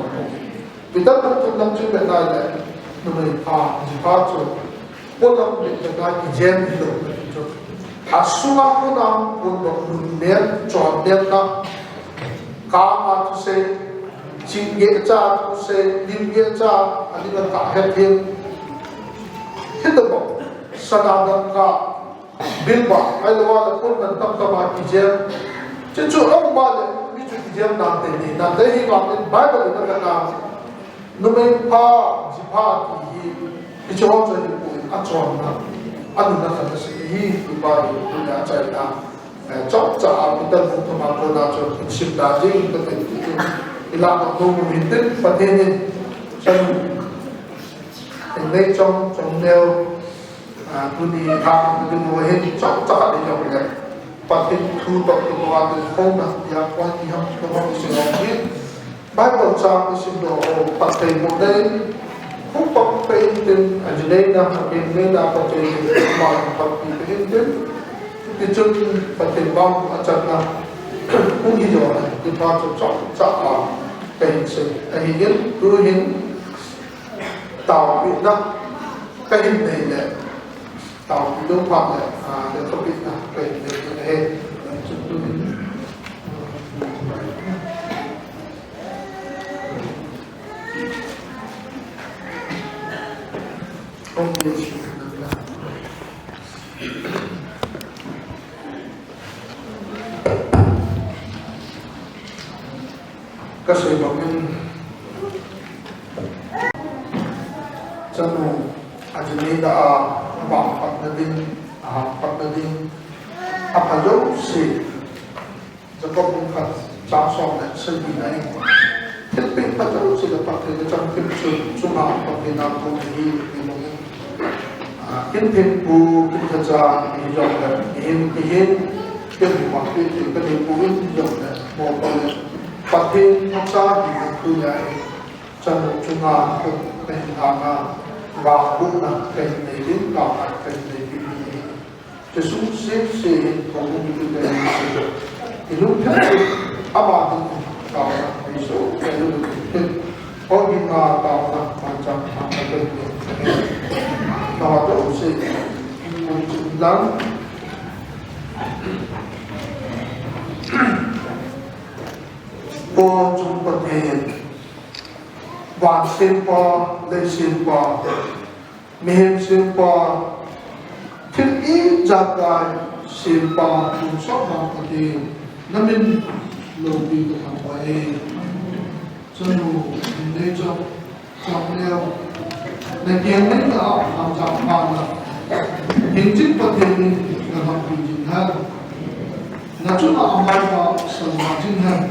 Peter bung thum lang chu ivet na le, numei pha, jipha chu polam le na kijem hilou chu. Asunga kona kondoh nunnep, chonnepna, kanga thusei, chingeh cha thusei, limgeh cha, adinga kahet hin. Hitobang, sana dangka, Bilba, ahilou le, pon man tamtah a kijem. Chuchu aum le, mi chu kijem nante nei nante, hivangin Bible in avet na, numei pha, jipha ti hi, hiche ho chu ahipoi, achonna, anuna khat asei ahi, tupa hi, tunia achaina. Eh, chomcha a, Peter bung thum a kona chu, sim da jing kate ti chu, ilah nom u hin tin, Pathen in, chanu, in nei chom, chom neo, Ah, tuni a, tuni mu hin chomcha khat ijongle, Pathen thu toh kimu a tilkhouna, tia koi ti ham, tua ham isei lou hin. Bible chang isim doh u, Pathen mu dei, hung pang pe in tin, ajineina, ajineina, Pathen in, ma, Pathen pe in tin. Tichun, Pathen vang achanna, hung hi jo, ti pa chu chomcha a, kahin sei. Ahin, tu hin, Taopina kahin nei le, taopi lou phat le, a, le taopina kahin nei le, he, chun tu hin. Hong Jesu. Kasei bangin, chanu, ajineina a, vangphatna ding, ahahsatna ding, apha jouse, Jakob bung khat chang som le sagi na in. Thilpeh pha jouse le phattheina chang thil chun, chunga phattheina kon ahi, ti bangin. Ah, kin thempu, kin thacha, hijongle, mihem, mihem, kin himang pi, kin ka thempu, hijongle, mo pa le, Pathen thacha, hi, tu ya, hi. Chanu chunga khut kahin hanga, vangbohna kahin nei ding, taona kahin nei ding ahi. Chusung sese hin houbung tu te hin ilungthim chu ama ding taona nei soh kahin lungthim. Houbung a taona manchah a kahin nei. Taona toh se kum chun lang. Pu Chung Pathen, van sempa, lei sempa, mihem sempa, thil ijakai sempa, tonsot vang Pathen, namin loupi kathangvah e. Chanu, hin nei chang. Chang leu, na kiang nei na a, a chang pha na. Hingjing Pathen in na lampi jing hen. Na chunga amaipa salvah jing hen.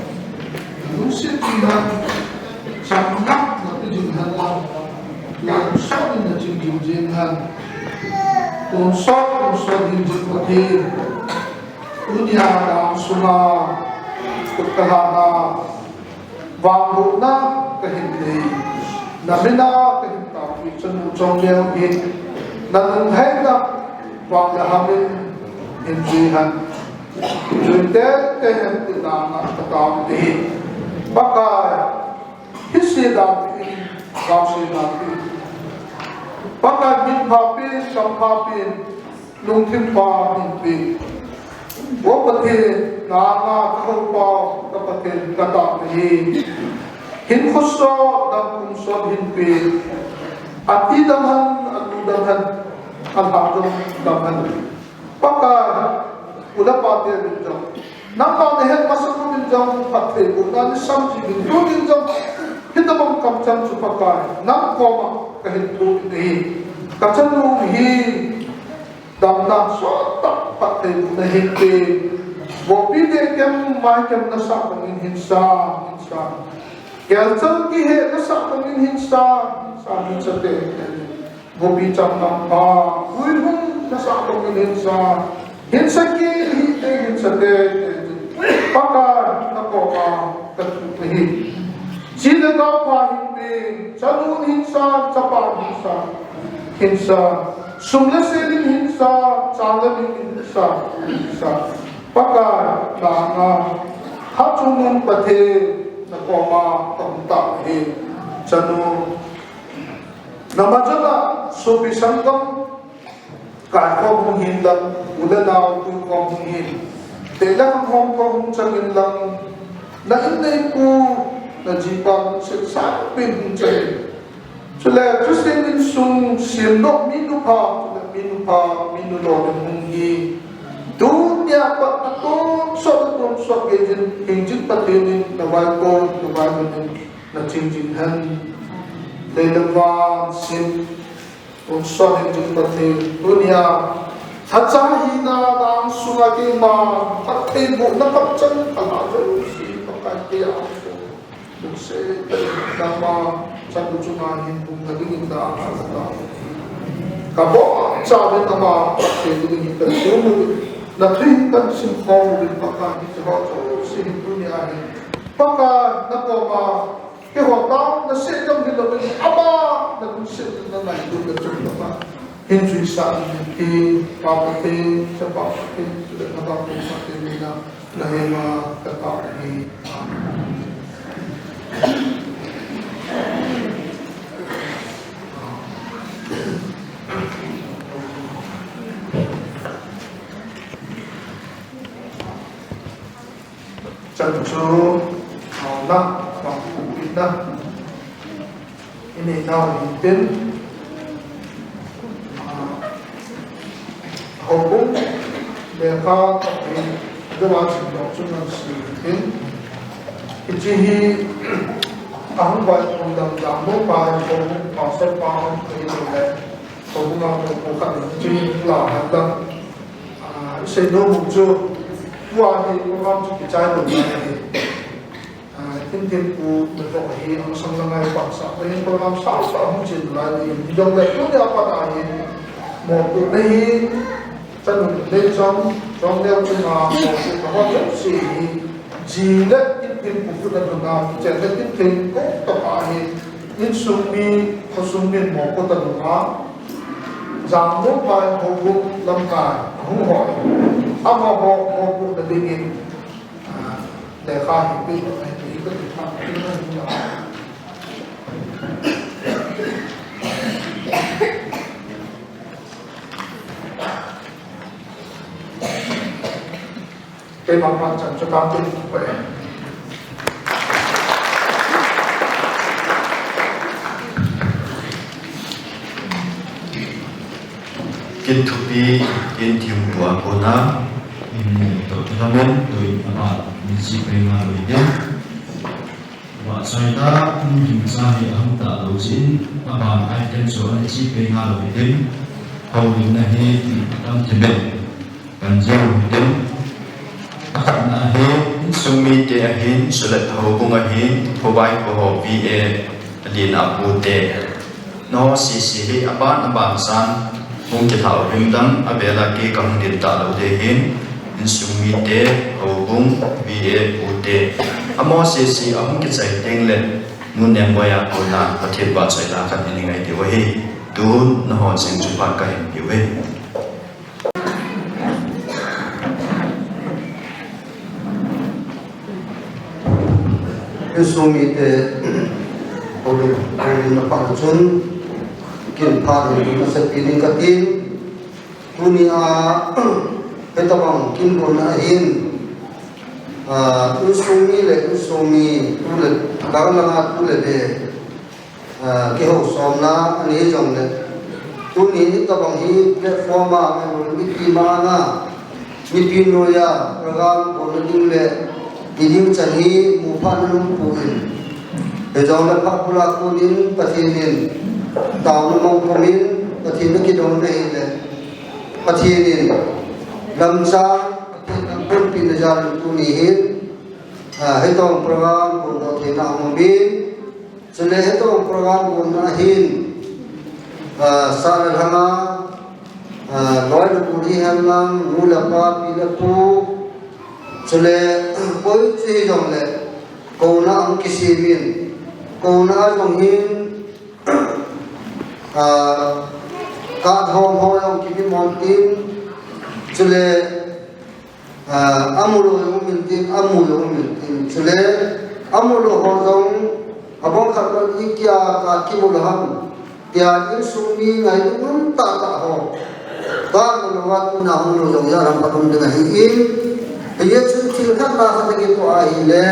Na lungset jing hen. Chang na na pi jing hen lang. Tonsot in na ching jing jing hen. Tonsot, tonsot hingjing Pathen. Tunia dang sunga, kut kalhana. Vangbohna kahin nei, na mina kahin taopi chanu chongleu hin, na lungheina vang le ham in hin jui hen. Jui tete hen ti dana katao ahi. Pakai, hise dan in, gaose dan in. Pakai, min phapi, sam phapi, lungthim pha hinpe. O Pathen, nanga kahoupa, ka Pathen, katao ahi. Hinkho sot, dam kum sot hinpe. Ati dam hen, anu dam hen, alha dam, dam hen. Pakai, u le pa te min jong. Nangma nahet masat u min jong, phattheibohna nasamji min tu min jong. Hitabang kamcheng chu Pakai, nang koma kahin thum ahi. Kachanu hi, Damna sottah phattheibohna hinpe. Vohpi dehkem, maikem nasah bangin hinsa, hinsa. Kelchang kihe nasah bangin hinsa, hinsa, hinsa tete. Vohpi changkang pha, huihung nasah bangin hinsa. Hinsa kihi te, hinsa tete. Pakai, nakoma kathum ahi. Chi le gou pha hinpe, chanu hinsa, chapa hinsa, hinsa, sum le sel in hinsa, chang le min hinsa, hinsa. Pakai, nanga, hachungnung Pathen, nakoma kahung tao ahi. Chanu, na majanga, sopi sanggam, Kaikhom hung hin lang, u le nao tuikhom hung hin. Teh le khang hom khom hung chang in lang, na inneipu, na jipa lungset sangpen hung chang in. Chule, Christian insung, siamdoh minu pha, chule minu pha, minu lolhing hung hi. Tunia pat na tonsot, na tonsot gei jin, hingjing Pathen in, na vaikon, na vailhun in, na ching jing hen. Lei le van sim. Tonsot hingjing Pathen, tunia, lhacha hina dang sunga keima, phattheibohna kamcheng, kalha jouse, Pakai keiya, lungset, nangma, chanu chunga hin pung na dingin da, ka, ka, kabonchauvin ama, phatthei dingin kathum u, na thu hin kasim khom uvin Pakai, hiche ho jouse hin tunia hin. Pakai, nakoma, Keiho tao, naseh jong hilouvin, ama, nalungset in nangailutna chun Pakai. Hin chuisah in hin, Pa Pathen, Chapa Pathen, chule Nangma Pathen mina, nahenga katao ahi. Amen. Chan chu, ah, na, bang pu ina. Ini nau hin tin. Ah, houbung, lekha, tapin, dua sin dok chu nang si tin. Hiche hi, ahung vai pu dam dam mo pa, houbung, pastor pa, houbung, houbung a houbung khat hiche hi la han dam. Ah, isei nom u chu, tua hi program chu kichai lou ngai ahi. Ah, Thinthinpu natoh hi amasang lang ngai pasa, ahin program sasa hung chin lai ahi. Hijongle tunia pat a hi, mopohna hi, chanu le chong, chongneo chunga, mopohna ho jouse hi, ji le Thinthinpu khut a lhunga, kichen le Thinthin, ko tapa hi, Insung mi, khosung min mopo talou a, Jangnophai houbung lamkai ahung hoi. Amaho mopohna dingin, ah, lekha hi peh, peh, peh, peh, peh, peh, peh, peh. Keima phat chan chu tang tin ko e. Kin thupi, kin thim tua kona, in to lamen, tu in ama, in si pe ma lo ide. Vahchoila, um, himcha hi ahung talou jeh in, aban item chu ana chi peh ngalou hitin, houlimna hi, tam thim in, kan jil u hitin. Akhatna hi, insung mite ahin, chule houbung ahin, houbung ho V A alin apute. Nangho sese hi aban aban chan hung kilhau himdan, avel a kei kahung ding talou ding ahin, insung mite, houbung, V A pute. Amaho sese ahung kichai teng le, nu Nemboi a kona Pathen vahchoila khat in i ngai diu ahi. Tun nangho cheng chu phat kahin peh u ahi. Insung mite, houlim, houlimna phat chun, kin phat in masapen in katin, tunia, hitabang kin gon ahin, ah, insung mi le, insung mi, tu le, dang langa tu le le, ah, kihousamna, ani jongle. Tuni hitabang hi platform a, mipi manga, mipi noiya, program gon ding le, i ding chan hi, mu phat na lungput in. Hijongle phat bul a kon in, Pathen in, taona mong pum in, Pathen na kidong na hile. Pathen in, lamchang, Pathen in, pumpi na jal in tuni hin, ah, hitobang program, gon theina aum in, Chule hitobang program gonna hin, ah, sahna lhanga, ah, loi le gol hihen lang, nu le pa, pi le pu, chule, koi chu hijongle, kouna ahung kisem in, kouna jong hin, ah, kathom ho jong kimi mon tin, chule, Ah, amu lou jong um in tin, amu jong um in tin. Chule, amu lou ho jong, abang khat bang i kia ka kimu lou ham. Tia insung mi ngailutna tah tah ho. Ka mu lou a tuna hung lou jong ijat ham khat um ding ahi in. Hiche chun thil khat na khat kitoh ahile,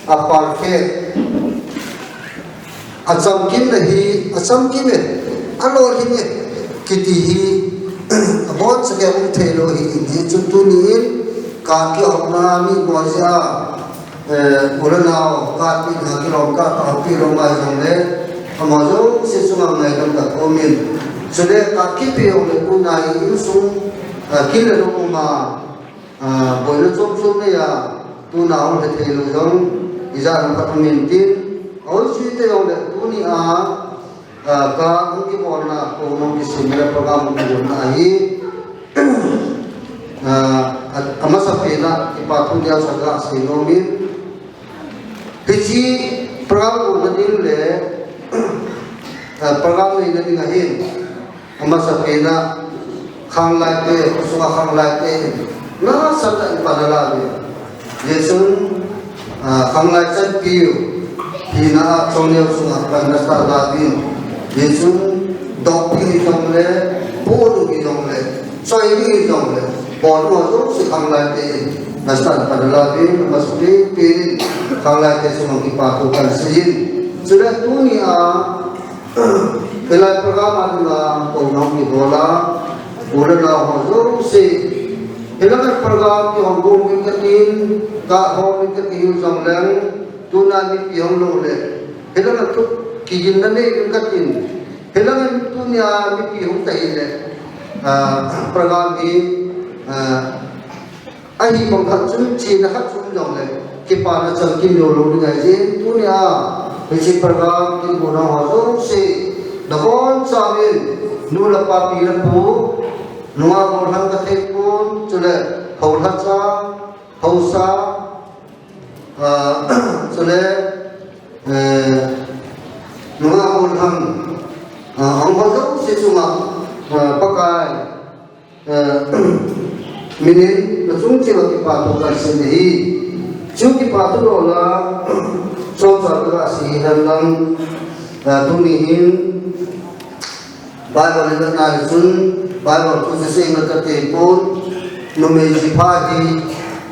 a perfect. Achamkim na hi, achamkim e, alolhing e, kiti hi, aboncha kei um thei lou hi in hi chun tuni in, ka kihopna mi boi jeh a, eh, u le nao, ka pi na kilom ka, ka pi lom mai jong le, ama jouse chunga ngaidam ka thum in. Chule ka kipe jong le tuna hi insung, eh, kin le lou um a, Ah, boina chom chom nei a, tuna hung he thei lou jong, ijat ham khat um in tin, a oi sui te jong le, tuni a, ah, ka hung kibolna, ko nung kisem le program hung kibolna ahi, ah, a, amasapen a, kipa thu neocha kasei nom in, Hiche program umna ding le, eh, program neina ding ahin, amasapen a, khanglai te, khosunga khanglai te, nasatah in pan ala uve. Hijeh chun, ah, khanglai chanpiu, hina a chongneo sunga pan nasatah in ala uve. Hijeh chun, dop ding hijongle, pu ding hijongle, Choi ding hijongle, bol u jouse khanglai te in, nasatah in pan ala uve, amasapen pen in, khanglai te chunga kipa thu kasei in. Chule tuni a, hilai program a dinga, ko nung kibol a, u le nao ho jouse. Hilai program kihong got uvin katin, kahong uvin kati u jongleng, tuna mipi hung lou le. Hilai thu kiginna nei uvin katin, Hilai in tunia mipi hung ta hile, ah, program hi, ah, ahi bang khat chun, chena khat chun jongle, kipana chamkim lou lou ding ahi jeh in tunia, hiche program kigon ho jouse, nabonchauvin, nu le pa pi le pu, nungah gollhang kathei pon, chule, haolhacha, haosa, Ah, chule, eh, Nungah gollhang, ah, ahung ho jouse chunga, ah, Pakai, ah, minin nachung cheh uva kipa thu kasei ahi. Chu kipa thu dola, chomcha kasei henlang, ah, tuni hin, Bible i vetna le chun, Bible thu chu seina kate pon, numei jipha hi,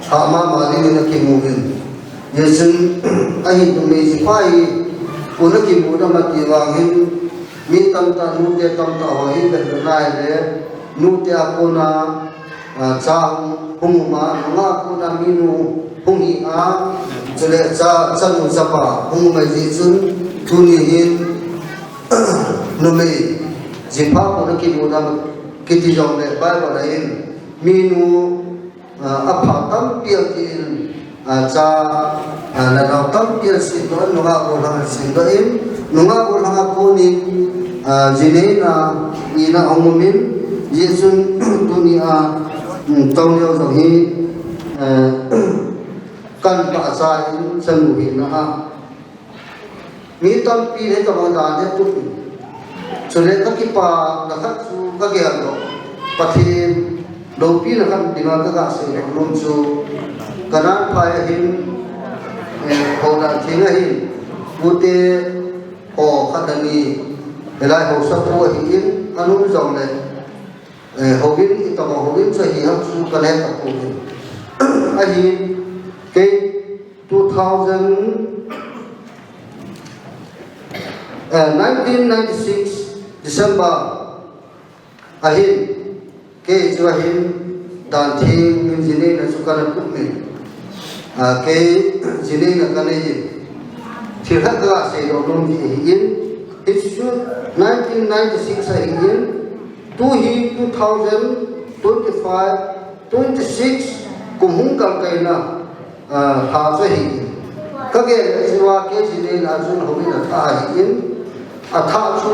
thah mama dingin akimu in. Hijeh chun, ahin numei jipha hi, kona kimu dam ati vang hin, mi tamtah, nute tamtah ho hi, vet na le, nute a kona, ah, cha hung, hung um a, nungah a kona minu hung hi a, chule cha, chanu chapa hung um ahi jeh chun, tuni hin, numei jipha kona kimu dam kiti jongle Bible a hin minu, ah, apha tampi atin, ah, cha, ah, le nao tampi asemdoh in, nungah gollhang asemdoh in, nungah gollhang a konin, ah, jineina, ina ahung um in, hijeh chun tuni a, um, Chongneo jong hi, eh, kan pahcha in chanu hina a, mi tampi le ka bang dan he tu. Chule kakipana khat chu kagel doh. Pathen loupina khat dinga kaga seidoh nom chu. Kanan phai ahin, eh, Houdan Theng ahin, pute ho khat ani, hilai haosapu ahin, anun jongle, eh, houin, itobang houin chu ahi ham chu kana he tapoi. Ahin, kei two thousand, eh, nineteen ninety-six December ahin, kei chu ahin, Dan Theng in jineina chu kana kum in. Ah, kei jineina kanei in. Thil khat kaseidoh nom ding ahin. Hichu nineteen ninety-six ahin. Tu hi two thousand twenty-five, twenty-six kum hung kalkaina, ah, lha chu ahi. Kagel le chu a kei jineina chun houin atha ahin. Atha chu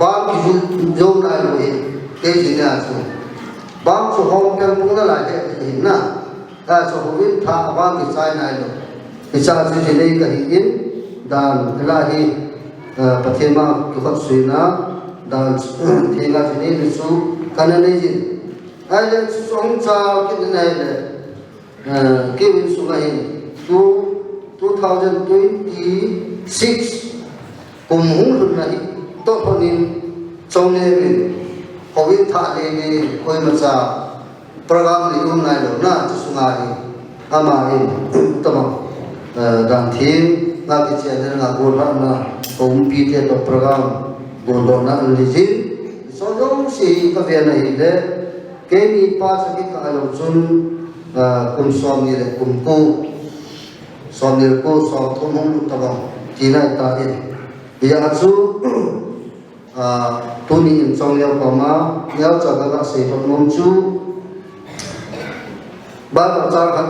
bang kijou nailou ahi. Kei jineina chu. Bang chu hom pel mong nalai ahi na. Achu houin tha abang kichai nailou. Hiche chu jinei kahin, Dan, hilai hi, ah, Pathen ma kikhopsuina, Dan, Theng a jinei chu kana nei in. Ahile chu chomcha kit in ahile, ah, keiin sunga hin, two, two thousand twenty-six, kum hung lhunna hi, toh lhonin, Chongneo in, houin thah le le, koimacha, program nei um nailou na, chu sunga hi, ama hin, tobang, eh, Dan Theng, nga kichen le nga gollhahna, ka umpi te toh program, goldohna anei jin, chu jouse hi kavena ahile, keini pa cha kikah a jong chun, eh, kum somni le kum ko, somni le ko, somthum hung lut tobang, tina ahitan. Hijeh chun, Ah, tuni in Chongneo koma, neocha kaga seidoh nom chu, Bible chang khat,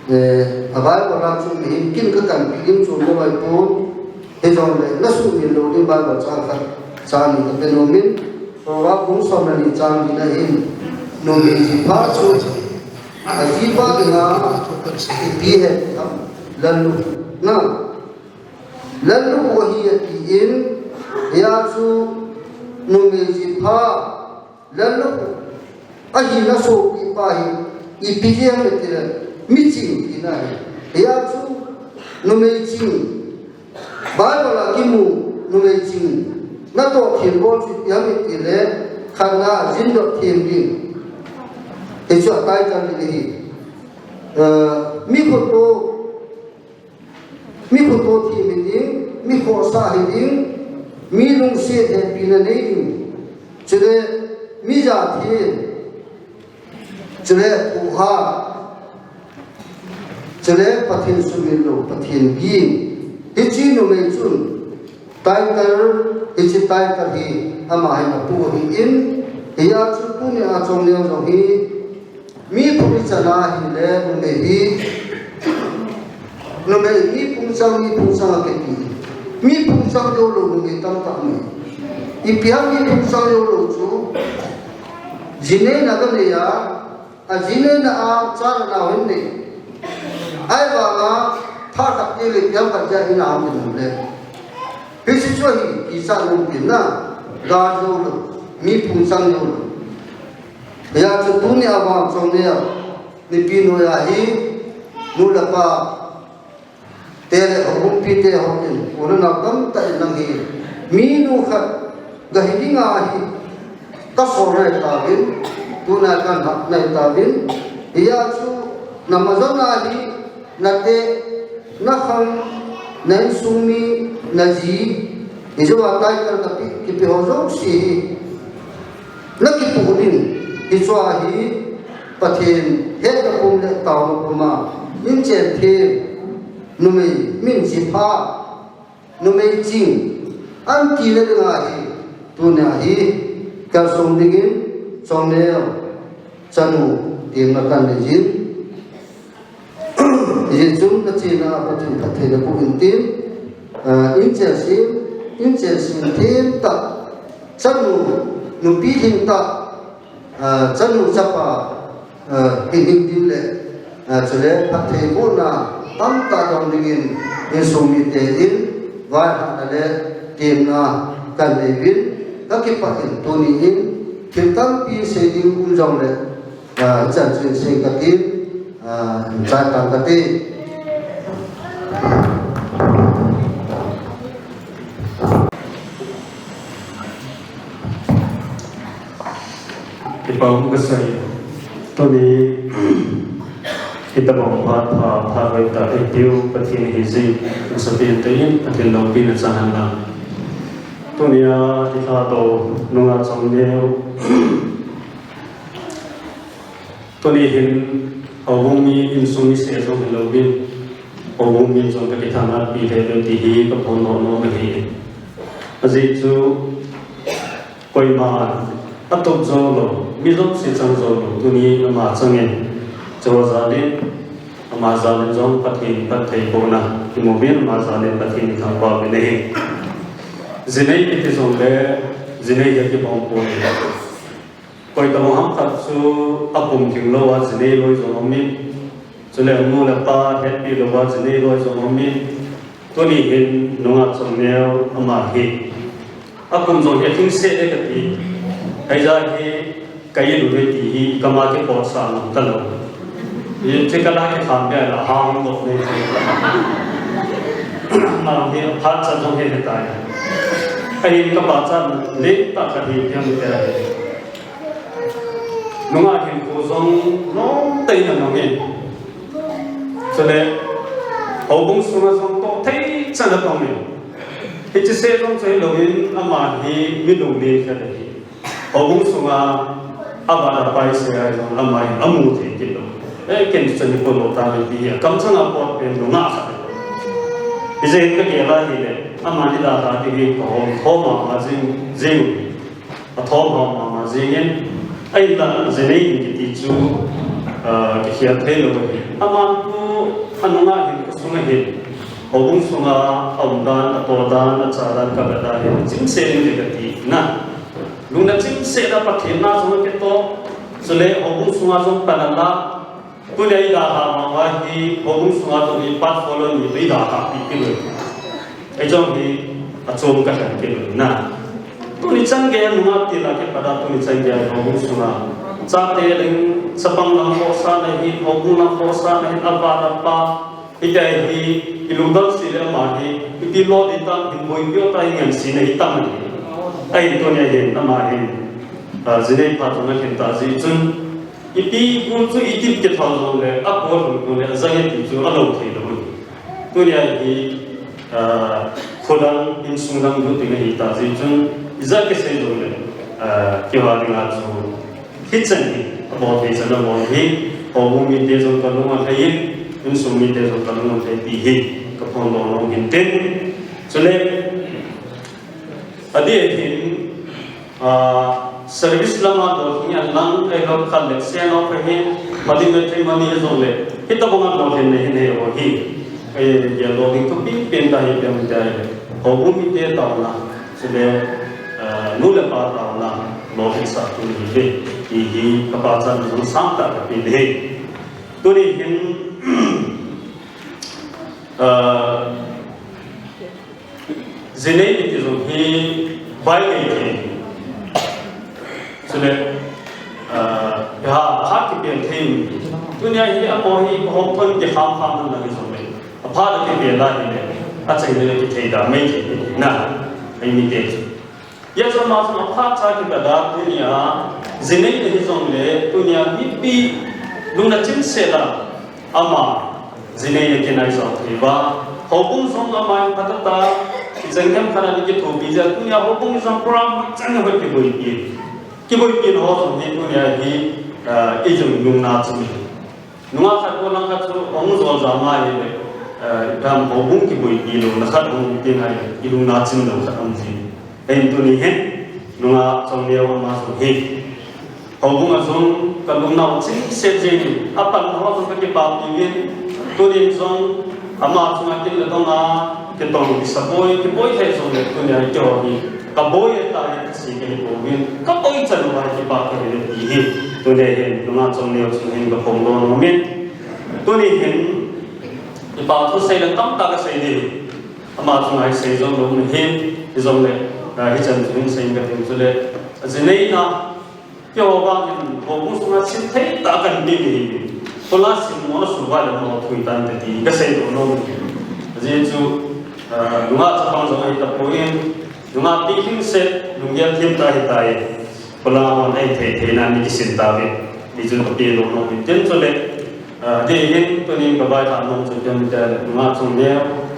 eh, a Bible a chu mihem kin kakanpi ding chu mo mai pon, hijongle nasuhmil lou ding Bible chang khat, chang ni kape nom in, Proverb bung som le ni chang ni na hin, numei jipha chu, ajipa dinga, ipi ahi, lallup, na, Lallup ahi atin, hia chu numei jipha, lallup ahina sopi pa hi, ipi jeng le tile, miching tina ahi. Hia chu numei ching, Bible a kimu numei ching, natoh thim bol chu ipi ham itile, khatna jin doh thim ding. Hichu a title ding ahi. Eh, mi khoto Mi khoto thim hi ding, mi khohsah hi ding, mi lungset hepina nei ding. Chule mi jathem, chule huhhing, chule Pathen sumil lou, Pathen ging. Hiche numei chun title, hiche title hi ama hin apu ahin, hia chu tunia Chongneo jong hi, mi phung ichan a hile numei hi, numei mi phung chang, mi phung chang akiti. Mi phung chang joulou numei tamtah um e. Ipi ham mi phung chang joulou chu, jineina kanei a, ajineina a cha le nao hin nei. Ahivanga, phat khat tile ipi ham khat jeh a ina hung um le. Hiche chu ahi, kichat loupina, ga jou lou, mi phung chang jou lou. Hijeh chun tuni a vang Chongneo, nipi noiya hi, nu le pa, te le houbungpi te hon in, u le nao tamtah in nang hi, minu khat, gahi dinga hi, kasol nai tauvin, tuna kanhah nai tauvin, hijeh chun, na majon a hi, na te, na khang, na insung mi, na ji, hijou a title kapi, kipe ho jouse hi, na kipuh ding, hichea hi, Pathen hetna pum le taona pum a, inchen them, numei min ji pha, numei ching, anti le dinga hi, tunia hi, kalsong dingin, Chongneo, chanu, temna kanei jin. Hijeh chun nachena a Pathen phatthei naboh in tin, ah, inchen sem, inchen sem them tah, chanu, nupi lhing tah, ah, chanu chapa, ah, hing hing ding le, ah, chule phatthei bohna tamtah dong dingin insung mite in vaihahna le temna kanei uvin, kakipah in tuni in thil tampi sei ding um jongle, ah, chanchin sei kati, ah, chai tang kati. Kipa um kasei. Tuni, hitobang phat pha, phat hoitah eipiu Pathen hi jing, masapen tah in Pathen loupina chang hen lang. Tunia, i lhadoh nunga Chongneo. Tuni hin, houbung mi insung mi seh jong hilouvin, houbung mi jong kakithanatpi lheh uve ti hi kaphondoh nom ahi. Ajeh chu, koima atup jou lou, mi jouse chang jou lou, tuni ama chang in, chua jal in, ama jal in jong Pathen phatthei bohna kimu uvin, ama jal in Pathen ithangvah uvin ahi. Jinei kiti jongle, jinei hi kibang poi. Koitobang ham khat chu akum lhing lou a jinei loi jong um in, chule nu le pa hetpi lou a jinei loi jong um in, tuni hin nunga Chongneo ama hi akum jong hi alhing seh e kati, hijeh a hi ka in uve ti hi kama kiphohsah ngam talou. Hiche kala kikham be la hang lou nei. Ama hi phat chan jong hi hetai. Ahin kapachatna lentah kahi tiang te ahi. Nunga hinkho jong nomtah in anung in. Chule, houbung sunga jong toh thei chan atong in. Hiche seh jong chu hilouvin ama hi mi lunglen khat ahi. Houbung sunga avah apai seh a jong ama hi amu thei kit lou. Eh, ken chu ni ko lou tam ti hi a kamchang a pot pen nungah khat. Hijeh in kagel a hile, ama ni dalha ding hi kahom, hom mama jing, jing. Athom hom mama jing in, ahinla jinei in kiti chu, ah, kikhel thei lou ahi. Aman khu anunga hin, khosung a hin, houbung sunga aum dan, ato dan, acha dan, kavet dan hin, chimsel in kati na. Lungna chimsel a Pathen na jong kitoh, chule houbung sunga jong pan ala, Tunia idalha mama hi, houbung sunga tuni portfolio ni idalha pi kit lou. Ei jong hi achom kalhen kit lou na. Tuni chan gei nunga tila kipat a tuni chan gei houbung sunga. Chate leng chapang lang khohsahna hin, houbung lang khohsahna hin, ava le apa. Hitia hi, ilungdam seh le ama hi, ipi lo ding tam hin boipi ta hi ngen sina hi tam. Ahin tunia hin, ama hin. Ah, jinei phat jong akhen ta jeh chun. Ipi gu chu iti kithal jongle, apol hung jongle, ajang e ti chu alou thei lou. Tunia hi, ah, khodang insung dang lut ding ahi ta jeh chun, ijat kisei jongle, ah, kihou ding a chu. Hichan hi, abol thei chan abol hi, houbung mite jong kalung alhai in, insung mite jong kalung alhai ti hi, kaphondoh nom hin tin. Chule, Adeh hin, ah, service lama dol hi ngen lang, ahilou khat le send off ahin, money, matrimony jongle, hitobanga dol hin nei hin nei ho hi. Eh, gel dol ding thupi pen kahi pen tai. Houbung mite taona, chule, ah, nu le pa taona, dol hin sa tu hi ve, ti hi kapachat jong sangtah kape ding ahi. Tuni hin, ah, Jinei kiti jong hi bai nei thei. Chule, ah, ha, ha kipen thei. Tunia hi amaho hi hom thon kikham kham na hi jong le. Apha da kipen da hi le. Achaina le kithei da mai thei na. Eimi te chu. Hijeh chun ama chun aphat cha kipeh da tunia, jinei te hi jong le, tunia mipi lungna chim sela, ama jinei na kinai jong thei uva. Houbung jong ama in phatah a, kicheng hem khat a ni kithopi jeh a, tunia houbung jong program chang hoi kiboipi. Kiboipi ho jong hi tunia hi, ah, ijong lungna chim. Nungah khat gollhang khat chu hung jol jam ahile, eh, ipi ham houbung kiboipi louna khat hung um tin ahile, ilungna chim lou khat um ji. Ahin tuni hin, nungah Chongneo ama jong hi. Houbung a jong kalungna u chim set jeng in, apan ho jong kakipah uvin, tunin jong ama chunga kin le dong a, kitong, kisapoi, kiboi thei jong le tunia keiho hi. Kaboi e ta e, kasei kahi pouvin, kaboi chan uva kipah kahi le ti hi. Tuni hin, nungah Chongneo chunga hin kaphongdoh nom in. Tuni hin, ipa thusei le tamtah kasei ding. Ama chunga hi sei jong lou nahin, hijongle, ah, hichan chu hin sei kating chule. Ajinei na, Keiho vang hin, houbung sunga sim thei tah kahin pe ding ahi. Kola simmo na suva le mo thui tan te ti kasei doh nom. Ajeh chu, ah, nungah chapang jong ahi tapoi, nungah pi hing se, lunggel thim tah ahitai. Kola hon ahi thei thei nan ni kisin tauve. Ti chu kape doh nom in tin chule, ah, tunin kabaitha nom chu tin te nungah Chongneo.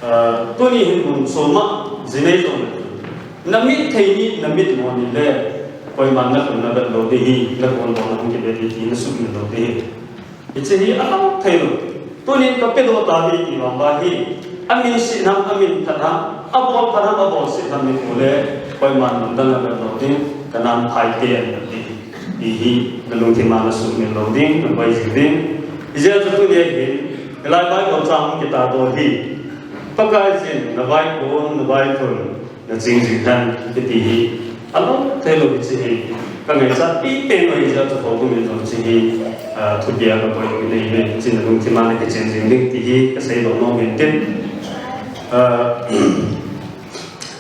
Ah, tuni hin mun soma, jinei jong le. Namit thei ni, namit mo ni le, koiman nalhun navet lou ding ahi, nakondoh na hung kivet ding ti nasuhmil lou ding ahi. Hiche hi alhang thei lou. Tunin kapedoh tauve ti vang uva hi, amin se ham, amin phat ham, abol phat ham, abol se ham ni kule, koiman lungdon navet lou ding, kanan phai te an ding. Ti hi, nalungthim a nasuhmil lou ding, naboi jing ding. Hijeh chun tunia hin, hilai Bible chang kitahdoh hi. Pakaiyin, navaikon, navailhun, naching jing hen, kiti hi. Alhang thei lou hiche hi. Kangaichat pipen lou hijeh chun houbung in jong hiche hi, ah, thupi a kaboi u ahi, hiche nalungthim a nakichen jing ding ti hi, kasei doh nom in tin. Ah,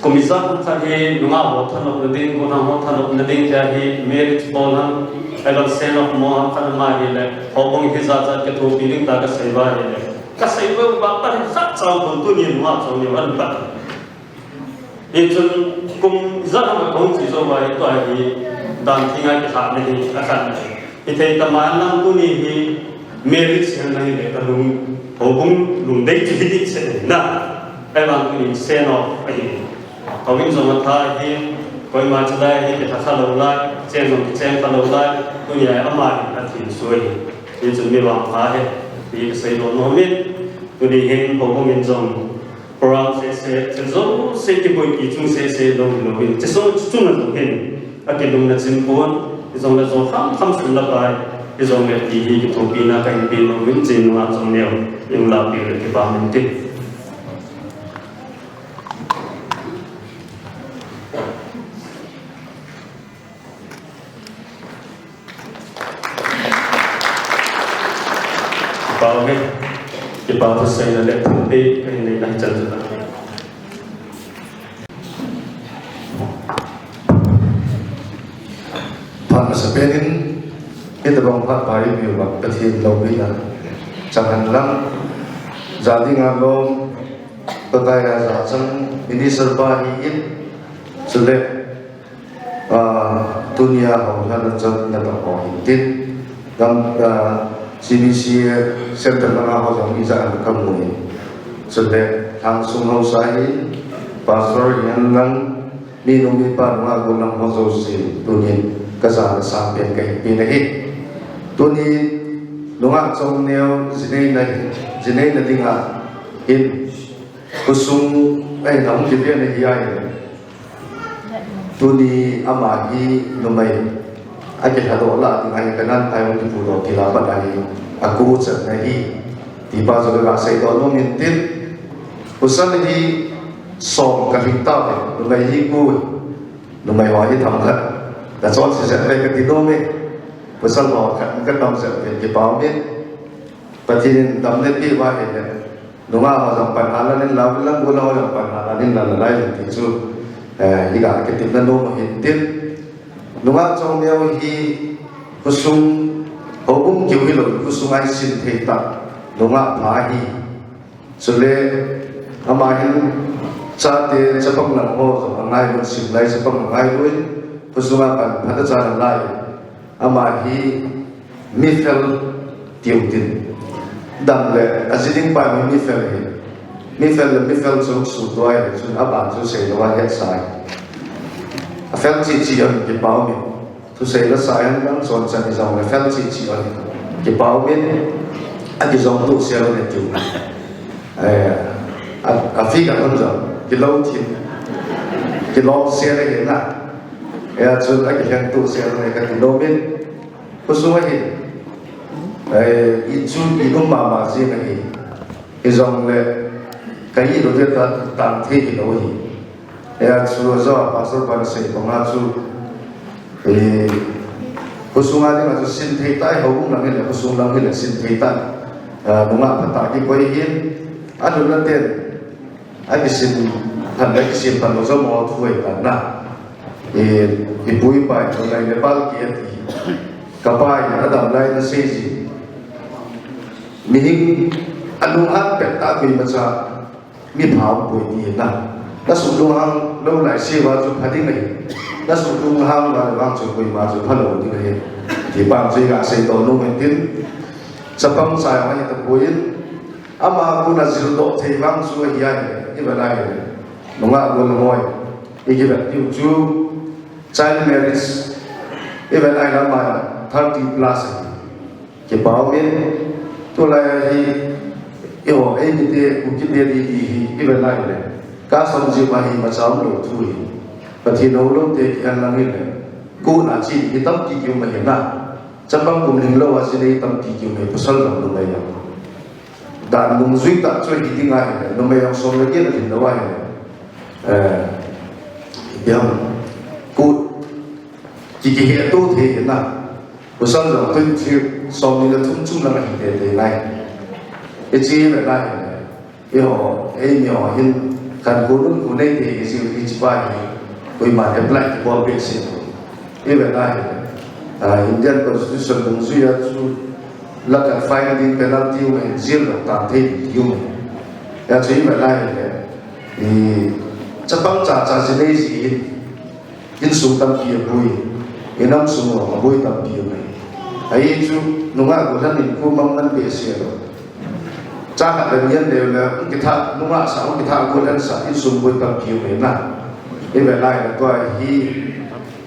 Kum ijat ham khat hi nungah ho thanopna ding, gollhang ho thanopna ding tia hi marriage bol ham, ahivang send off mo ham khat ama hile, houbung hi jachat kithopi ding tia kasei uva hile. Kasei uva uva pat hi khatcha um pon tuni nungah Chongneo ahin pat. Hichun kum ijat ham kahung che jou uva hi tua hi dan theng a kilhahna hi akhatna. Hithei tama nang tuni hi marriage nang hile kalung, houbung lungdei chu hiding se na. Ahivang tuni send off ahi. Houin jong atha ahi, koima chulai hi kitha kha lou lai, cheng jong kicheng kha lou lai, tunia ama hi athin sua ahi. Hichun mi vangpha ahi, ti kasei doh nom in, tuni hin houbung in jong Program sese, thil jouse kiboipi chung sese lou, lou in. Hiche sung, chung a lou hin. Akilungna chim pon, hijongle jo kham kham sum le pai, hijongle ti hi kithopina kahin pe nom in, hiche nungah Chongneo, i hung lahpeh u le kipah in tin. Kipah e, kipah thu seina le thilpeh kahin neina hichan chu. Phat masapen in, hitobang phat pha eipeh uva Pathen loupi na chang hen lang, ja dinga lom, Pakai a ja chang, minister pa hi in, chule Ah, tunia hou lhana chun natong ho hin tin. Gam, ah, C B C Center langa ho jong ijat ham kamu in. Chule, lhangsung haosa hin, pastor hin lang, minu mipa nungah gollhang ho jouse, tunin, kajana sangpen kahin pe nahi. Tuni, nungah Chongneo, jinei na, jinei na dinga, hin, khosung, ahin hung kipe nahi ahi. Tuni ama hi numei akilhadoh lah ding ahi, kanan phai hung kipuidoh kila pat ahi, akuchat nahi, ti pa chu kaseidoh nom in tin. Pasal hi som kalhing tauve, numei hi ko, numei ho hi themkhat, nachonse jep ve kati nom e, pasal ho khat katam jep ve kipah e, Pathen in damna peh uva ahile, Nungah ho jong pan hal in la, lang gol ho jong pan hal in la, la lai ti chu, eh, hi ga kitimna nom hin tin. Nungah Chongneo hi khosung, houbung keu hilou, khosung a isin thei tah nungah pha ahi. Chule ama hin chate chapang lang ho jong angailu, simlai chapang angailu in, khosunga pan phatechan alai. Ama hi mifel tiu tin. Dam le, aji ding pa hi mifel hi. Mifel le mifel chu suhtuah le chun aban chu seilou a hetsah ahi. Afel cheh cheh a kipah umin. Thusei la sa hen lang chon chan ijong le fel cheh cheh a kipah umin. Akijong tu sel le tiu. Eh, a, a figure hon jong, kilou thim, kilou sel ahi na. Eh, achun akilheng tu sel ahi kati nom in. Khosung ahi, eh, i chu i um mama jing ahi. Hijongle, ka ilut diu ta, tang thei hilou ahi. Eh, achu ajo a Pastor pan asei banga chu, eh, khosunga dinga chu sin thei tah, houbung lang hile, khosung lang hile, sin thei tah. Ah, nungah phatah kikoi hin, alutna ten, akisin, phat le kisin phat lou jong mo thu ahi tan na. Eh, ipu ipa in, ngai le bal ki ati. Kapa in, adam lai na sei ji. Mihem, alunghan pet tah koimacha, mipha umpoi ti na. Nasuh lunghang lou laiseuva chu pha ding ahi. Nasuh lunghang uva le vang chu koima chu phalou ding ahi. Ti bang chu iga seidoh nom in tin. Chapang cha jong ahi tapoi in. Ama kona jildoh thei vang chu ahi ahi. Ivet a hile. Nungah gol hoi. Ikivet diu chu. Child marriage, ivet a hile ama thirty plus ahi. Kipah umin, tulai a hi, eiho, eimite, Kukite didi hi, ivet a hile. Kasam jeh uva hi imacha umlou thu ahi. Pathen houlou te kihen lang hile. Kona ching hi tampi kium ahi na. Chapang kum lhinglou a ji nei tampi kium ahi, pasal jong numei jong. Dan dungjui tah chu hi ding ahi, numei jong som le get alhin lou ahi. Eh, ipi ham, kut, ki, kihetto thei na. Pasal jong twenty, som ni le thum chung lang ahi teitei nai. Hiche ve nai. Eiho, eimi ho hin, khankho nunkho neite hi, hiche, hiche pa hi, koiman apply kibol behseh. Ivet a hile, ah, Indian Constitution dungjui a chu, lakh khat fine ding, penalty um ahi, jail jong tang thei ding ti um ahi. Hijeh chun ivet a hile, i, chapang cha cha ji nei ji hin, insung tampi aboi, inam sung jong aboi tampi um ahi. Ahi chu, nungah golhen in khu mang man behseh lou. Cha khat le ni aneo le, kitha, nungah sa, kitha golhen sa, insung boi tampi um ahi na. Ivet a hile tua hi,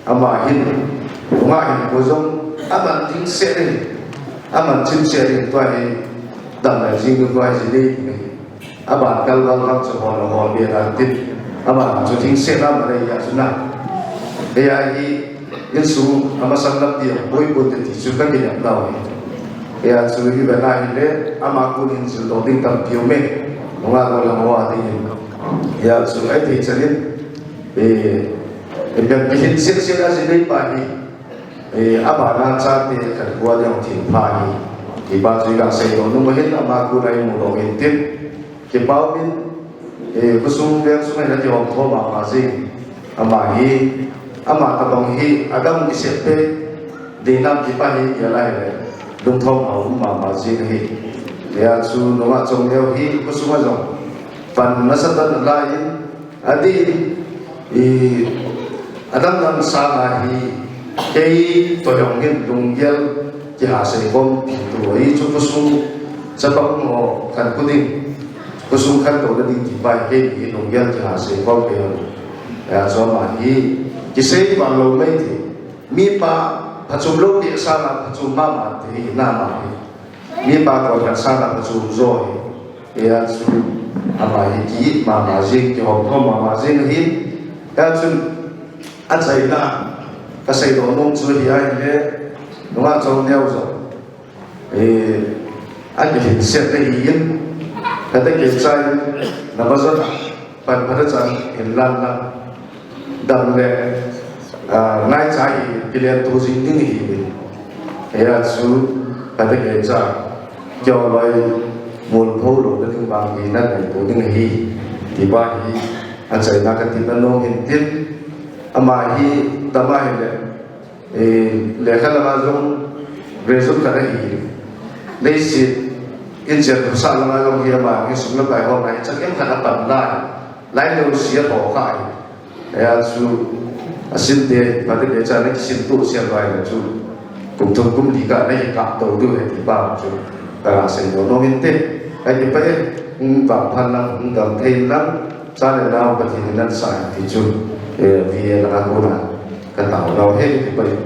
ama hin, nungah hinkho jong, aman ding seh in, aman chim seh in tua hi, dam le jing tua hi ji nei ding ahi. Aban kalval vang chu hol, hol be dan tin, aman chu ding seh na ma nei a chu na. Hia hi, insung, amasang lam dia, boi boi te ti chu ka kinep nau ahi. Hia chu ivet a hile, ama kon in jildoh ding tampi um e. Nungah golhang ho a ding in. Hia chu ahi thei chan in, eh, eh, ipi, ipi hin sel sel a ji nei pa hi, eh, abana chate khankho a ding thil pha ahi. Ti pa chu iga seidoh nom ahin, ama kon a imudoh in tin. Kipah umin, eh, khosung vengsung a hin akihom tho mama jing. Ama hi, ama tabang hi, adang kisep te, dinam kipah hi, ipi a lai le, lungthim a um mama jing ahi. Hia chu nungah Chongneo hi, khosung a jong, pan nasatah in ala in, adih in, i, adang dang sanga hi, kei toh jong hin lunggel kiha seikhom thei tu ahi chu khosung chapang ho khankho ding, khosung khantouna ding ti pa hi kei hi lunggel kiha seikhom kei ho. Hia chu ama hi kisei pan lou mai ti. Mipa phachom lou ti sanga phachom mama ti hi na ama hi. Mipa kon khat sanga phachom jo hi. Hia chu ama hi ki-it mama jing, kihom tho mama jing ahi. Hia chun achaina kaseidoh nom chu hi ahile, nungah Chongneo jong, eh, akilhinset ahi in, khat a kei chai, nabajot a, pan phatechan hin lan lang. Dam le, ah, ngaicha hi kilen to jing ding ahi. Hia chu, khat a kei cha, keiho loi, Molpho louna ding vang hi nangaito ding ahi, ti pa hi achaina katina nom hintin, ama hi tama hile, eh, lekha langa jong graduate khat ahi. Leiset in chen khosah langa jong hi ama hi sum le pai ho lai chang em khat apan lai. Lai lou sia tho kha hi. Aya chu, asim te, pate te cha na kisim tu sia vai na chu. Kum thum kum li ka na hi ka to du he ti pa chu. Ka la sei do no min te. Ai ti pa e, um, vang phan lang, um, gam thei lang, cha le nau Pathen in ahin sa ti chu. Eh, vi e la ka ko na. Ka ta ho he ti pa e.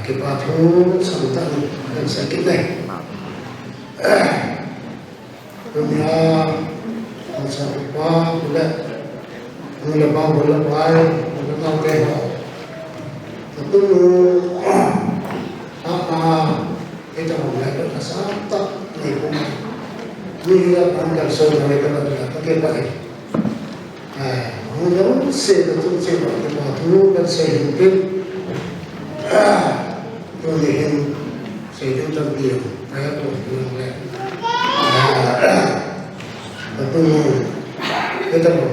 Kipa thu sang tah in kan sei kit e. Tunia, masa upa, pula, mula bang, mula pai, mula bang te ho. Tatu, apa, kita mula itu kasata, ni pun. Ni dia pandang so, mereka dah tak pakai. Hung jouse na chungchang uva kipa thu kan sei hin tin. Tuni hin sei ding tampi jong kahe pon le. Tuni, kei ta mo.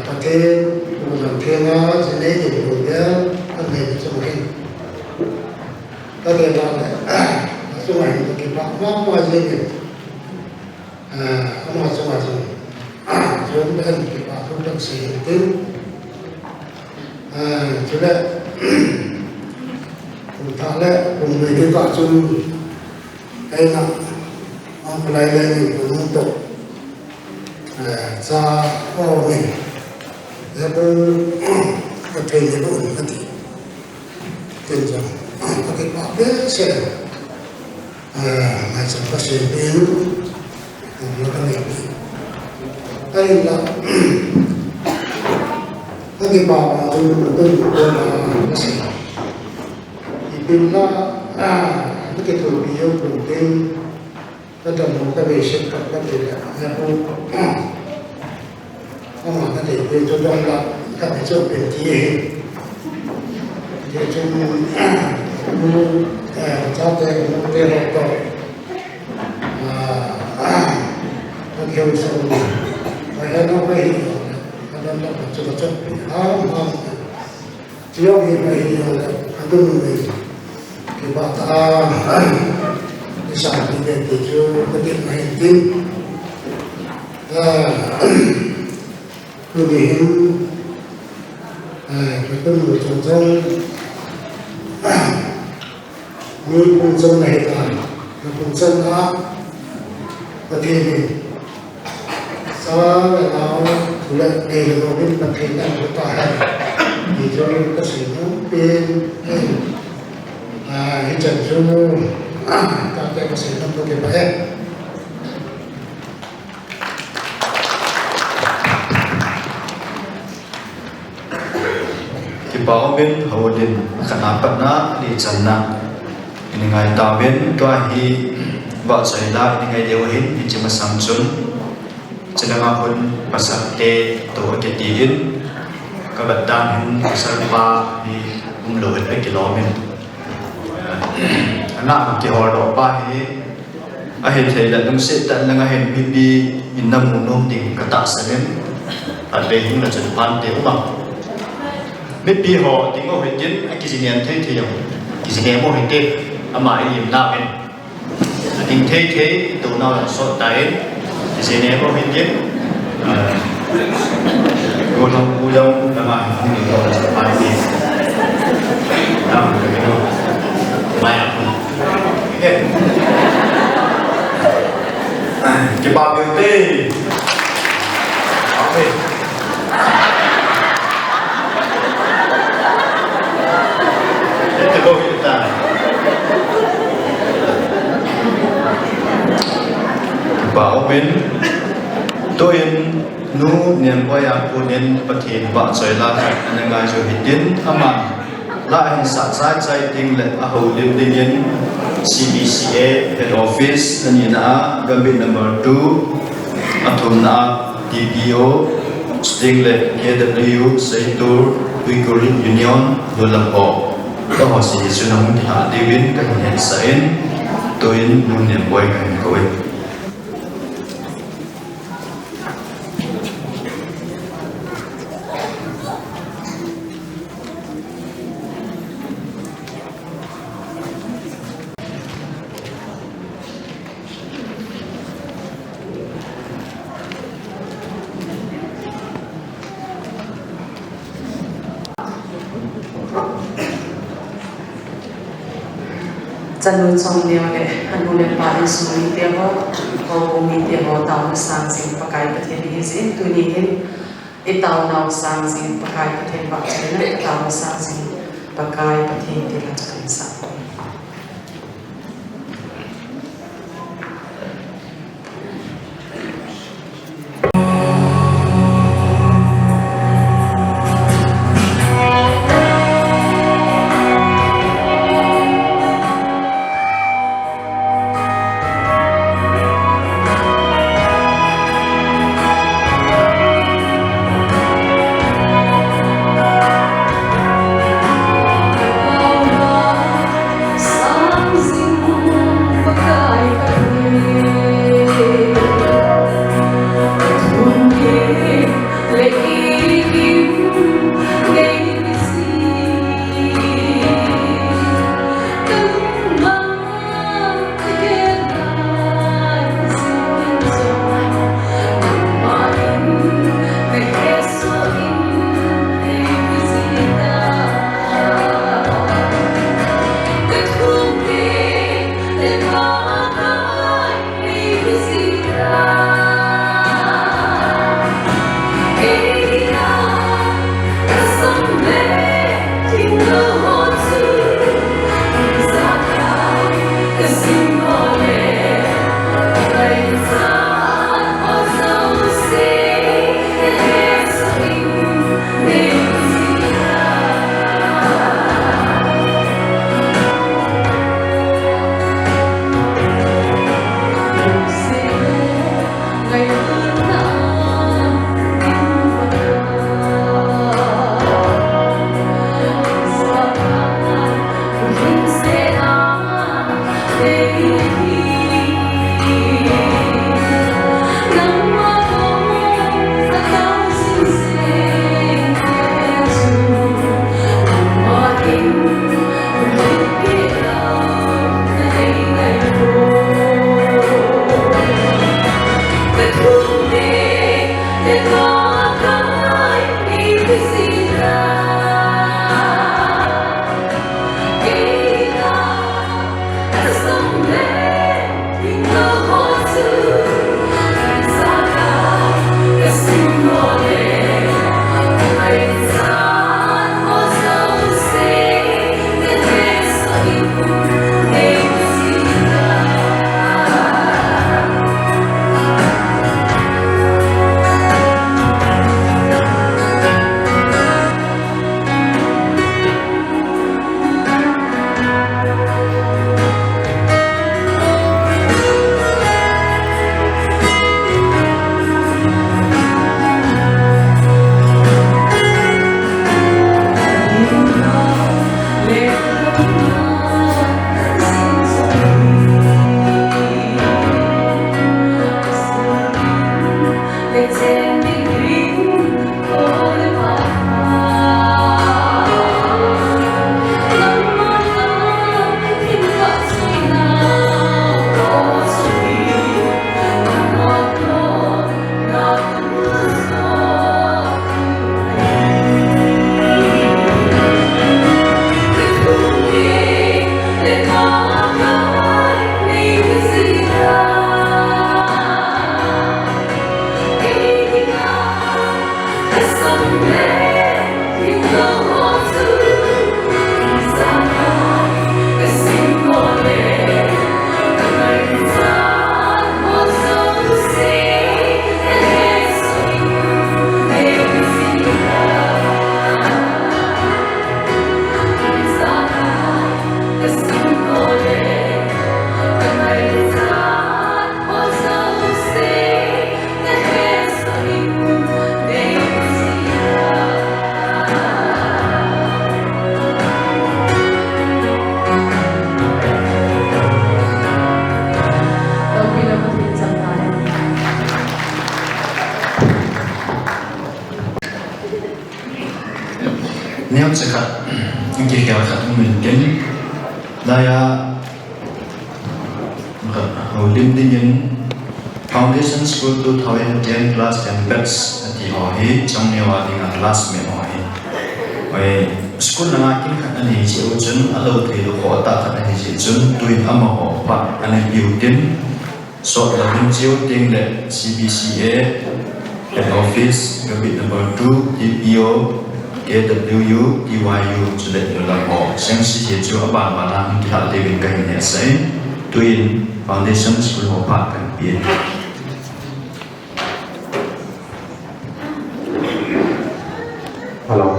Pathen, Pu Lamthenga, chinei ding ho dia, kan nei chungchang hin. Ka dei ta le, chungchang hin kipa mama jeng in. Ama chunga chun, chun kan kipa thu kan sei hin tin. Chule, kum thah le kum li kikah chun, keima, Pu Laileng in kanu toh, cha, o min, le pu, ka thei le pu, ka ti. Tin jong, ka kipa behseh. Ngaichat Pathen in, na ka nei. Ahinla, ka kipa pa tu, tu, tu, na ka sei. Ipi la, na kithopi jou pum tin, ka dam mo ka beiset ka, ka ti le, na pu. Ama ka dei pe chu dong la, ka dei chu pen ti e. Dei chu, nu, eh, cha te, nu te ho to. Ah, ah, ka keu so. Ka ya no ka hi, ka dong la ka chu ka chu pen. Ah, ah. Ti jong hi mai hi jong le, adung mai. Kipa tah a, i sa ti le ti chu, ka ti mai tin. Ah, tuni hin, ah, ka tun mu chong chong. Mi phung chom na hi ta, na phung chom na, Pathen in, cha le nau, thu le nei le gou in Pathen in ahin pu ta hen. Hichu ka sei nom pen, eh, ah, hichan chu, ah, tate ka sei nom pen ahi. Kipa umin, houin, khatna patna, ni channa. Ini ngai tauvin, tua hi vahchoi la, ini ngai diu ahin, hiche masang chun. Chulanga hun pasal te toh kiti in, Ka bat dan hin pasal pa hi umlou hin akilom in. Eh, ana kihol doh pa hi, ahithei le lungset tah in lang ahin mipi in namu nom ding katahsan in, abe hung le chun phante um a. Mipi ho ding u hitin, akijinem thei thei jong, kijinem u hite, ama ilim nau in. Ading thei thei, tou nau jong sot tan, kijinem u hitin, ah, golhang u jong, lama hung ding u le chun phante. Nam, ka ding u. Mai a. Kipa beu te. Amen. Ete bo kita. Kipa amen. Tuin Nu Nemboi a konin Pathen vahchoi la khat ana ngai u hitin, aman la ahin sah chai chai ding le ahoulim dingin C B C A Head Office anina a Gambih number two, athumna a D P O, Sting le K W, Seitur, Uyghur Union, Lulap ho. Kaho si Jesu na hung kihah diuvin kahin hetsah in, tuin Nu Nemboi kahin kou e. Chanu Chongneo le anu le apa insung mite ho, houbung mite ho, taona sang jing Pakai Pathen ihi jeh in tuni hin i taonau sang jing Pakai Pathen vahchoina, i taona sang jing Pakai Pathen ti la chu kahin sah poi. Neocha khat, kikhel khat um intin, laiya, houlim dingin, Foundation School two thousand ten class ten batch ati ho hi, chang neo a dinga classmate ho hi. Oi, school langa kin khat anei jeh u chun, alou thei lou ho tah khat anei jeh chun, tuin amaho phat ana piu tin, Sot lam in chiu ting le C B C A, Head Office, Gambih number two, T P O, K W U, T Y U, chule nulam ho. Sengsi hi chu aban ban a hung kihal ding in kahin hetsah in, tuin Foundation School ho phat kahin pe. Hello.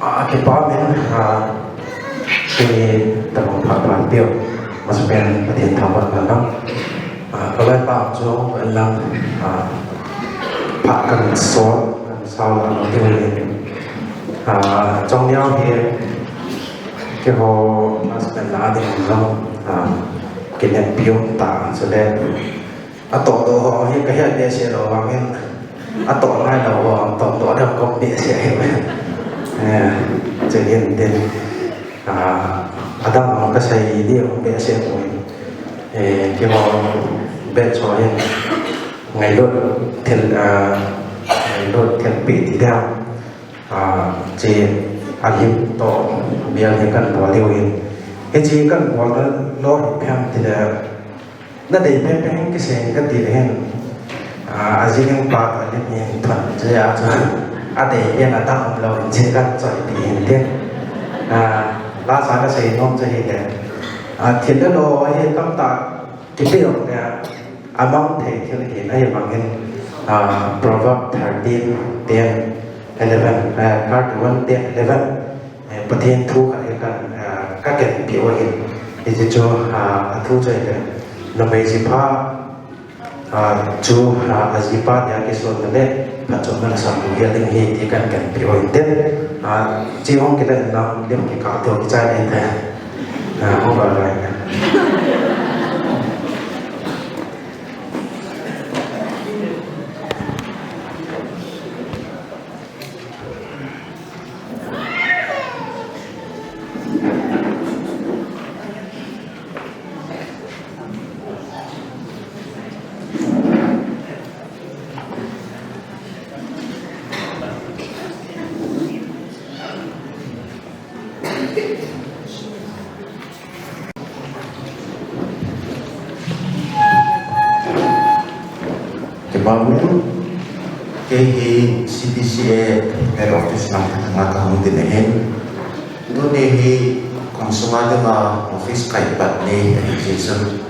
Ah, kipa min, ah, ki tabang phat phat piu. Masapen Pathen thangvah in lang. Ah, kaloi pa chu in lang, ah, phat kan sol, kan sol lang piu ni. Ah, chong niau hi kiho masapen la ding lang, ah, kinet piu ta chule. Atoh doh ho hi kahet behseh lou vangin, atoh ngai lou ho, atoh doh ding kong behseh hi. Eh, chu hin tin, ah, adang ho kasei ding kong behseh poi. Eh, kiho batch ho hin ngailut thil, ah, ngailut thilpeh ti ding. Ah, chu alim toh bial hi kan bol diu hin. Hiche kan bol lou hi phem ti le, nadei penpen kisei kati le hin, ah, ajing in pa alim hin thon jia chu. Adei pen adang umlou hin chu kan choi ti hin tin. Ah, lasa kasei nom chu hile. Ah, thil le lo hi tamtah kipe jong le, amang thei thil hin ahivangin, ah, Proverb thirteen, ten, eleven, eh, thirty-one, ten, eleven. Eh, Pathen thu khat hi kan, ah, kagenpeh u ahin. Hiche chu, ah, athu chu ahile, numei jipha, ah, chu, ah, ajipa dia kisonna le, phatchomna lhasam louhel ding ahi ti kan genpeh u ahin tin. Ah, chu hung kile in lang lim kikah teu kichai le inte. Ah, hung ba lai. Kipah in, kei hi C B C A Head Office lang khat a kahung ding ahin. Tuni hi kong sunga dinga office kai pat ni ahi jeh chun,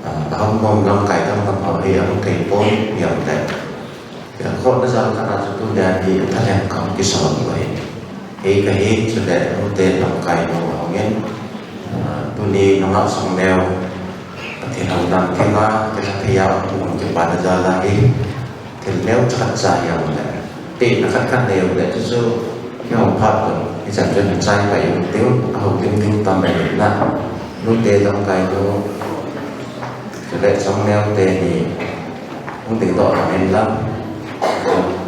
ah, ahung nom lamkai dang dang ho hi ahung kei pon, ipi ham le. Jan kho na jan khat a chu tuni a hi thalheng kam kisol u ahi. Kei kahi chule nute lamkai nu ahung in, ah, tuni nangah sung neo Pathen hounan thenga kilha thei a um kipa na jal a hi thil neo khat cha hiam le, tehna khat khat nei u le chu chu kihou phat un hichan chun chai pai u tiu, ahou lim ding tam mai na. Nute lamkai nu chule sung neo teni hung ding doh lam in lang.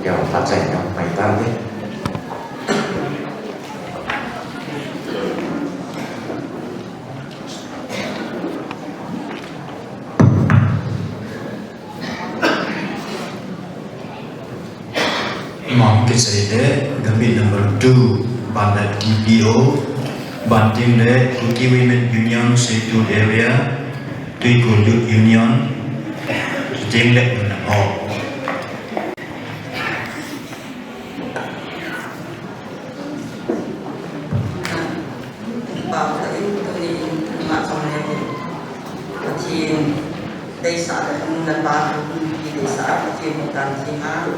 Kihou phat chai neo pai tan te. Ima hung kichai le, Gambih number two, Banlat T P O, Banting le Kuki Women Union, Seitul Area, Tuikul Youth Union, Ting le Nunam ho. Napa hung kideisah a Pathen houtang thenga,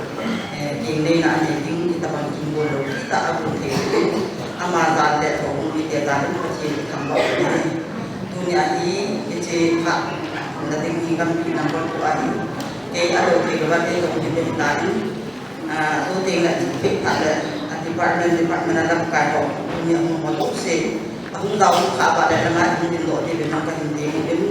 eh, keng neina anei ding, itobang kin bol lou, kita a bol thei ding. Ama jal le houbung mite jal in Pathen ithangvah u ahi. Tunia hi, hiche phat na ding hi gamgi number two ahi. Kei alou thei louva kei kahung kipen tan. Ah, tu teng le pet phat le, ah, department, department a lamkai ho, tunia hung mo jouse. Ahung dau kha ba le, langa hung din doh ding le, nang kahin ding in.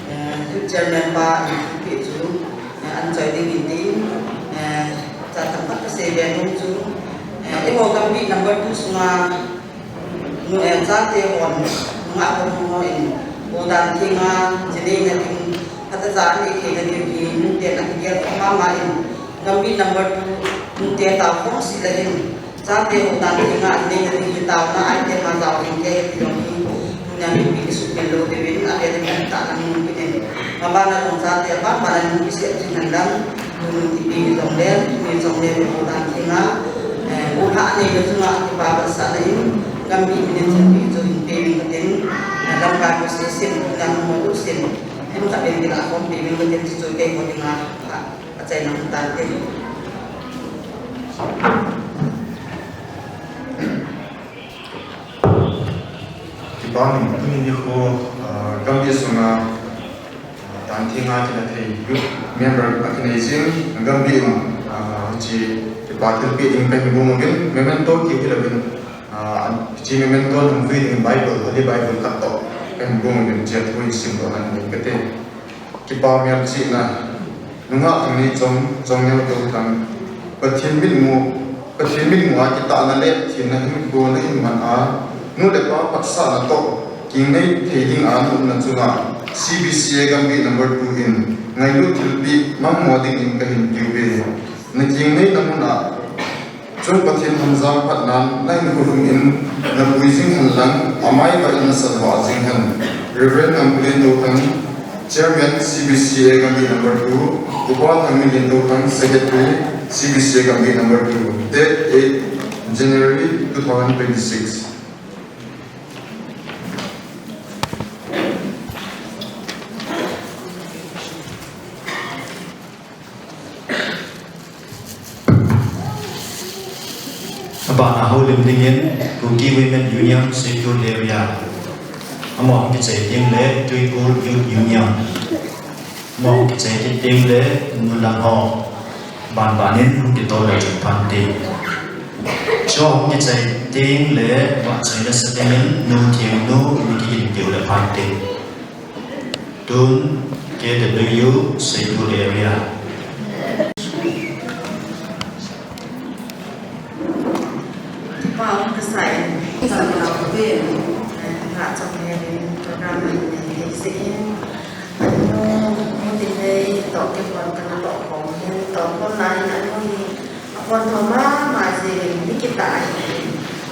Eh, Youth Chairman pa in thupeh chu, eh, an choi ding in tin, eh, cha themkhat kasei be nom chu, eh, eiho gamgi number two sunga, nu, eh, chate hon, nungah hon, nu hon, houdan thenga, chinei na ding, phatechan anei thei na ding hi, nute na kigel mama in, gamgi number two, nute taokhom seh le hin, chate houdan thenga anei na ding hi taona a item a jao ding kei ti jong hi, tunia mipi kisukmil lou diuvin, avel in kahin tahlang nom kit in. Mabana jong chate abanbana hung kisem jing hen lang, tuni ipi hijongle, tuni jongle houdan thenga, eh, golhang anei na chunga kipa vetsahna in, gamgi min in thilpeh chu hin pe uvin katin, eh, lamkai ho sese, tunia hung mo jousen, themkhat beh in kilah khom pe uvin katin, chuchu keiho dinga, ah, achaina hung tante. Kipa um, tuni nikho, ah, gamgi sunga, ah, dan thenga kina thei youth member akinei jing, gamgi in, ah, hiche kipa thilpeh ding kahin bol uvin, memento kiu hilouvin, ah, hiche memento nung vui ding Bible, Holy Bible khat toh kahin bol uvin, hiche thu hin simdoh hen kate. Kipa melchihna, nungah Thangnichong, Chongneo Touthang, Pathen mitmu, Pathen mitmu a kitahna le thenna hin kona hin man a, nu le pa phatsahna toh, kinei thei ding a na umna chunga, C B C A gamgi number two in, ngailut thilpeh, mangmo ding in kahin keu uve. Na kinei na mun a, Chung Pathen hamjam phatnan, na hinkho lhum in, na pui jing hen lang, amai vah in na salvah jing hen. Reverend Ngampulen Touthang, Chairman, C B C A Gamgi number two, Upa Thangminlen Touthang, Secretary, C B C A Gamgi number two, date eight January two thousand twenty-six. Abana houlim dingin Kuki Women Union Seikul Area. Amaho hung kichai ding le Tuikul Youth Union. Amaho hung kichai ding le nulam ho. Banban in hung kitol le chun phan te. Cho hung kichai ding le vahchoi le sa dingin Nu Thengnu, Nu Kigin Piu le phan te. Tun K W U Seikul Area. Kipa um kasah in, sa la ko ve, eh, nga chong ne in, program ne in, ne in, se in, anu, mu tin ne, to ke pon kana to ko, ne to ko na in, anu ni, Apontho mama jeh in mi kitah ahi.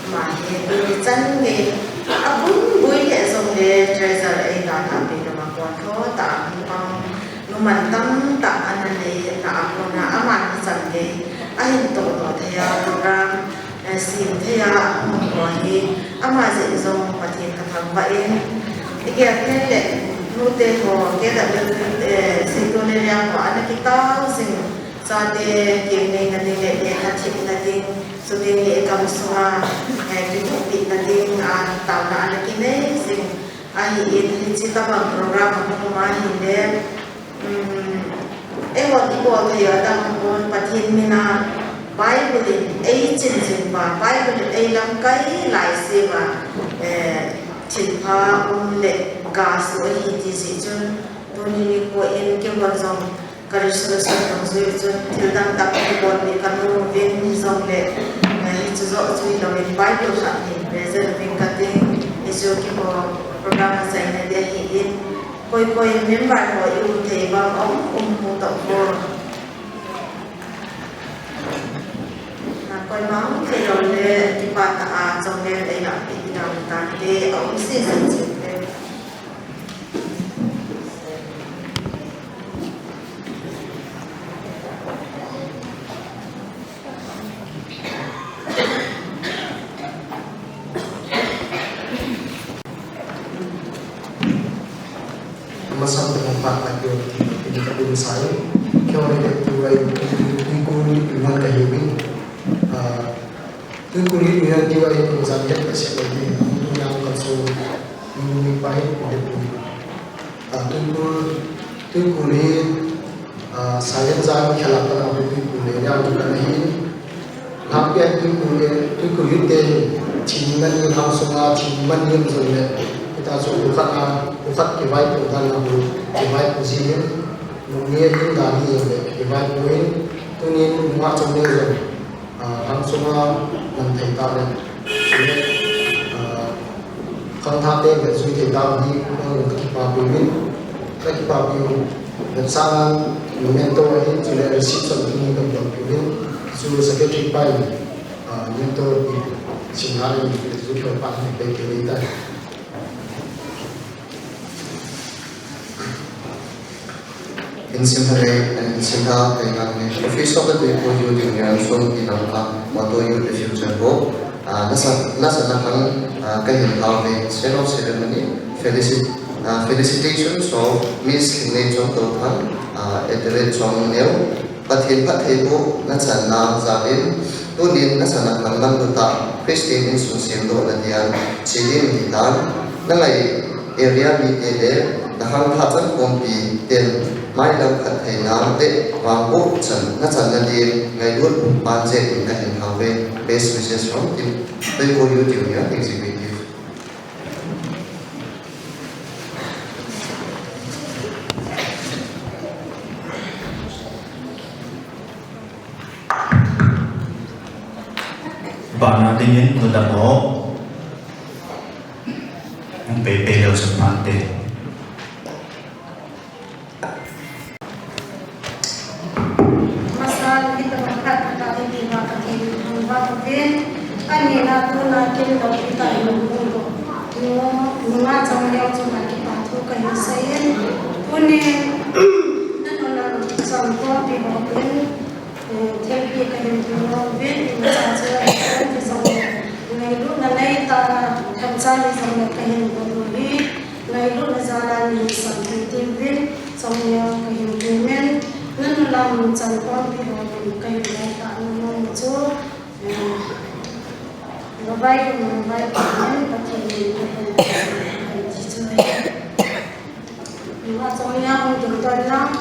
Ama hi tuni chan gei abon boi leh jongle treasure eidalhah peh lou a apontho tah a hung pang, numan tamtah ana nei na a kona ama hi chan gei ahin tohdoh thei a, program, eh, sem thei a, um ho hi ama jeh in jong Pathen kathangvah in, igel thei leh nute ho, K W U, eh, Seikul Area ho ana kitao jing Chate keng neina ding le lekha themna ding, chuteng le igamsunga, eh, kihopina ding a taona ana kinei jing ahin, hiche tabang program ahung um ahile, um, eihon ibol thei u adang hon Pathen mina Bible in eichin jing uva, Bible in eilamkai laise uva, eh, thilpha um le gasu ahi ti jeh chun, tuni nikho in keihon jong Ka resolution dungjuiyin thil dang tampi bolpeh kanom uvin, hijongle, eh, hichu joh chu hilouvin Bible khat hi present uving kating, hichu keiho program achaina ding ahin, koi koi member ho i um thei bang um, um hu toh vo. Na koima um thei lou le, kipah tah a, chongneo eilahpeh ding a um tante, aum sese cheh te. Amasan te hung phat na keu ti, Ka pin sa in, keiho le tu ai, Tuikul Union ka hiuvin. Ah, Tuikul Union ti ai, tu jan het ka sep le ti, tu yang ka so, ni ni pa hin, ni tu. Ah, Tuikul, Tuikul hi, ah, Sailen jang khelap ka na Tuikul le yang ka na hin. Lampi a Tuikul le, Tuikul Youth te, thim man ni hang sunga, thim man ni um jong le, kita chu u khat a, u khat kivaipo dan a hu, kivaipo ji in, nung ni a in dan ni jong le, kivaipo in, tunin nungah chang ni jong, ah, hang sunga, nang thei ta le, le, ah, Khangthah te le jui thei tau hi, nang ka kipapi uvin, ka kipapi u, vetsahnan memento ahin, chule receipt chom tuni ka bol pi uvin, chu secretary pa in, ah, memento pi, sinna le jui thei pa hin pe ke ni ta. Insim thale, insim tha, kei ngang le. Office of the Tuikul Youth Union, Songpi Lamka, Motto Youth the Future Hope. Ah, nasa, nasa na kang, ah, kahin thau ve, State of Ceremony, felicit-, ah, felicitations of Miss Khingneichom Touthang, ah, at the rate Chongneo. Pathen phattheiboh nachanna jal in, tunin nasana kang manlu tah Christian insung semdohna dia cheding hitan, nangai area mite le nakhangthah chankhompi ten mailam phattheina le vangboh chan nachanna din ngailut pumpan jeh in kahin thau ve. Best wishes from team Tuikul Youth Union Executive. Bana dingin nudam ho. Nang pepe leo sa pante. Masang kita berkat kita ini maka kita berubah. Ani na tu na kin lo kita ini. Nunga chang leo chu na kita tu ka hin sa in. Tuni nanu lang chang ko pi ho in. Thilpi kahin thum nom uvin, imacha chu, imacha chu, ngailutna neitah a, themcha ni jong le kahin bol u hi, ngailutna jal a ni sam thei diuvin, chongneo kahin temin, nanu lam chankhompi ho in kahin neitah nom u chu, eh, Baba in, Baba in, Pathen in, Pathen in, Pathen in, Nunga chongneo hung ding toh lang,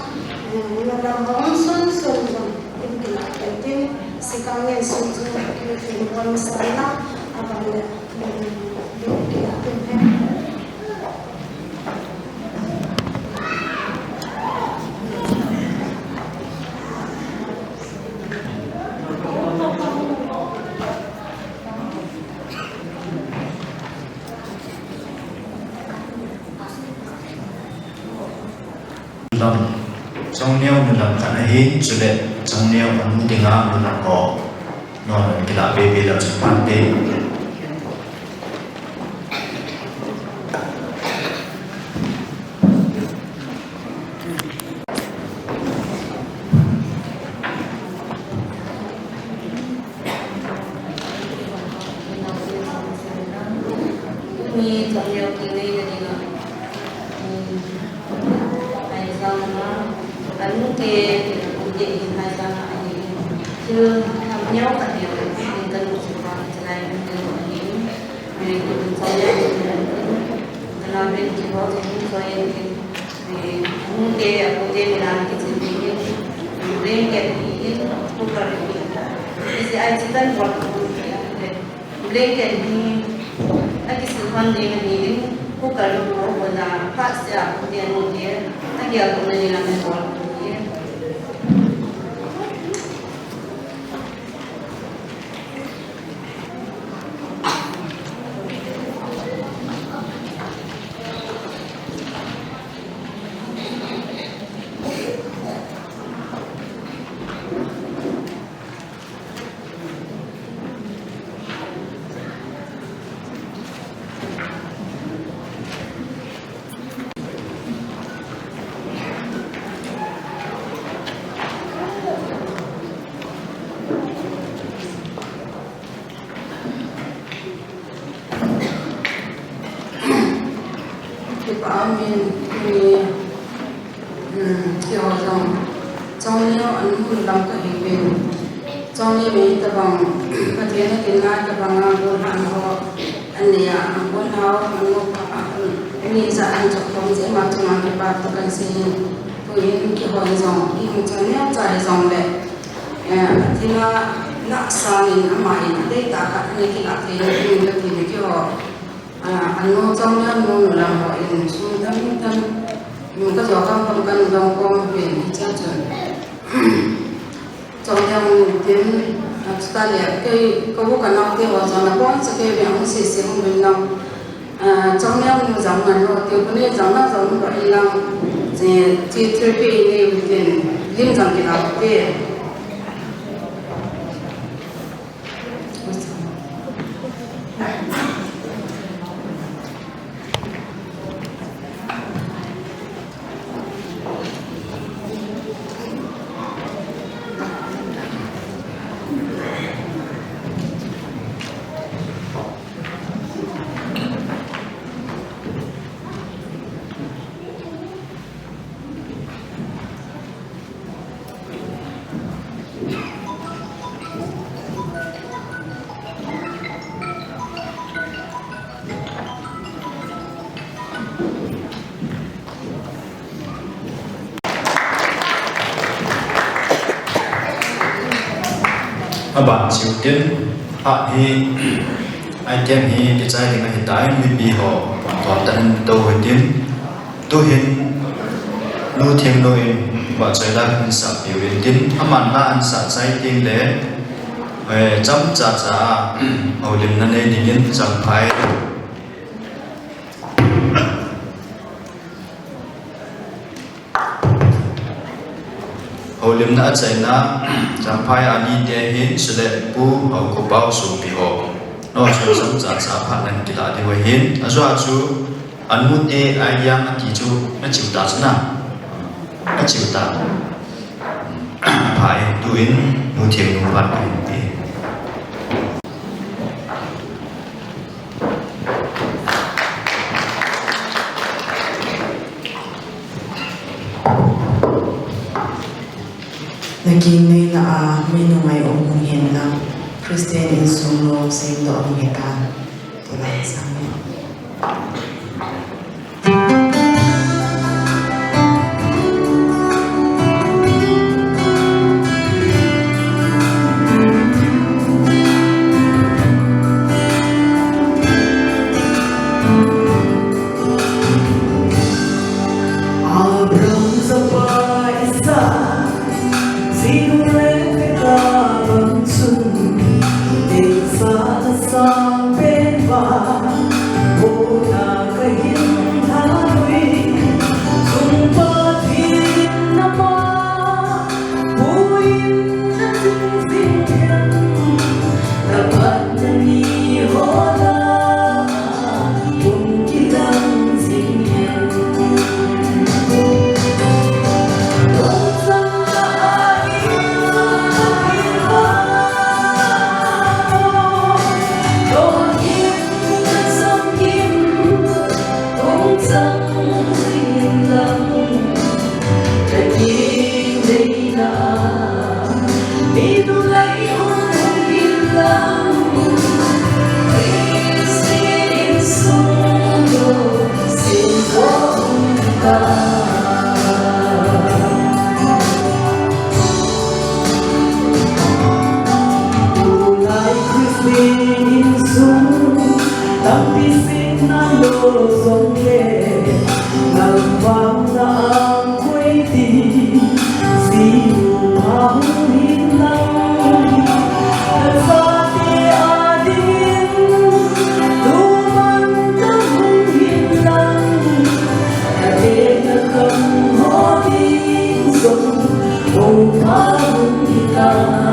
eh, nunga lam hung sun sun jong, in kilah kei tin, sikang ngen sun sun, kin kin wan san lang, abang le, eh, in kilah kei tin. Nulam, chongneo nulam khat ahin, chule chongneo anu dinga nulam ho, non kilah pepe leu chun pante. Tuni chongneo kinei na dinga, um, haijang a, anu te, anu te haijang a, ani, thil tham neo khat neo, in kanu chu pa, chalai anu te ani, eh, chongneo kinei na dinga, kana ben ki ho, chongneo kinei na dinga. Eh, nute, apute milan kichim ding in, blanket hi in, cooker hi in. Isi ai chicken pot hi in, blanket hi, akisil hon ding hi in, cooker hi bol bol na, phat sia apute nute, agel bol na ni lam bol hi in. Kipa umin, tuni, um, keiho lam kahiuvin. Chongneo tabang, Pathen atin lai tabang a, golhang ho, anei a, golhang ho, anop a, ani sa an chok khom jeh ma chunga kipa tah kasei in. Tuin kihou jong, ihung chongneo cha hijongle, eh, athina, na sangin ama in, adeitah khat ani kilah thei in, kati na kihou. Ah, anu chongneo nu lam ho in sum dang dang, nu kajo kham kham kan dong khom pen hiche chun. Chongneo nu tin, ah, chuta le kei, ka u ka nao te ho chun abon cha kei veng hung sese hung uvin lang. Ah, chongneo nu jong ngan lo, ti u kane jong na jong lo in lang, che, che, che pe ne u tin, lim jong kila u te. Aban chiu tin, ah hi, item hi kichai ding ahitai, mipi ho, pon ton tan tou hitin, tuhin, Nu Thengnu in, vahchoi la hin sah piu in tin, aman la an sah chai teng le, eh, chomcha cha a, houlimna nei dingin, Champhai. Houlimna achaina, Champhai ani te hin, chule Pu Haokhoppao sopi ho. Nao chun chomcha cha phat nan kila diu ahin, ajeh chu, anu te ai yang ati chu, na chiu ta chu na. Na chiu ta. Phai tuin, Nu Thengnu phat tuin ti. Nakin neina a mi nungai um hung hen lang, Christian insung lou semdoh hung hitan, ti lang sang e. Abraham chapa Isaac, jinu Rebekah bang chun, neisah nasang pen uva, pouna kahin thauvin, sum Pathen in ama, Pu in na chung jing hen, na phatna ni ho la, hung kilang jing hen. Hung chang la a in, hung kilang, hung chang jing hen lang. Ka kidei na, mi tulai um hung hin lang, Christian insung lou semdoh hung hitan. Tulai Christian insung, tampi sihna lou jongle, nang vang na ang koi ti, jinu pa hung hin lang. Nachate a dingin, tuman tah hung hin lang. Natena khang ho ding jong, Pu pa hung hitan.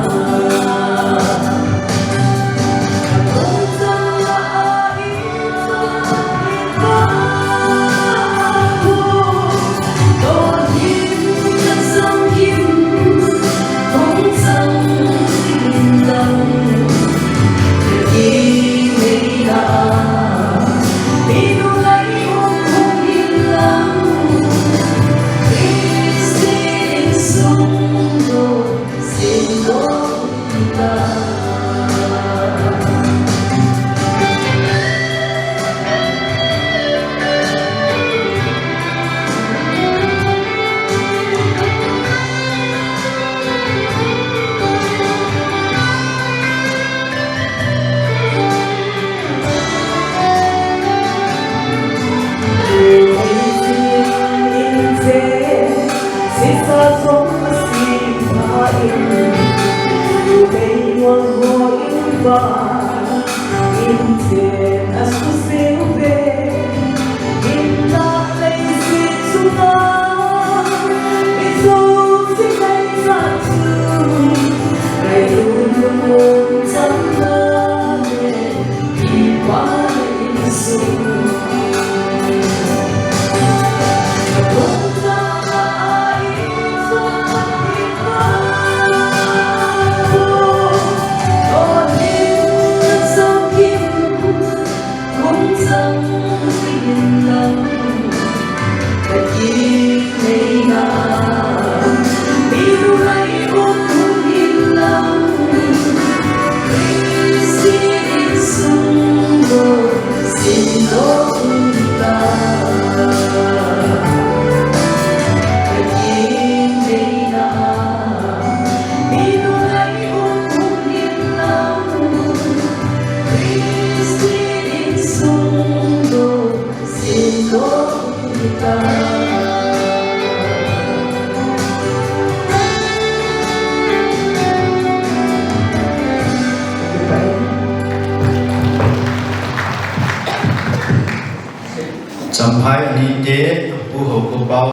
Champhai anite, Pu Hokopao.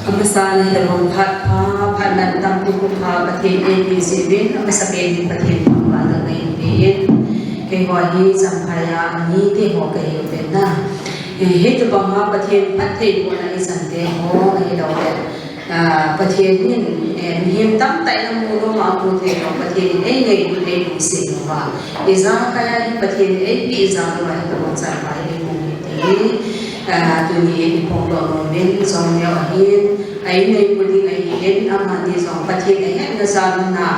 Amasan, hitobang phat pha, phat mantam, Pu Hokopao, Pathen in eipeh jeh uvin, amasapen in Pathen thangvahna kahin pe in. Keiho hi Champhai a anite ho kahiuvin na. Eh, hitobang a Pathen phattheibohna ichan te ho, ahilouleh Ah, Pathen in, eh, mihem tamtah in amu nom a amu thei lou, Pathen in eingailutna eipeh jeh uva. Ijakai a hi Pathen in eipeh jeh uva, hitobang Champhai hi eimu hi ti. Ah, tuni hin iphongdoh nom in, Chongneo ahin, a in a eipui ding ahin, amani jong Pathen ahetna jal in a,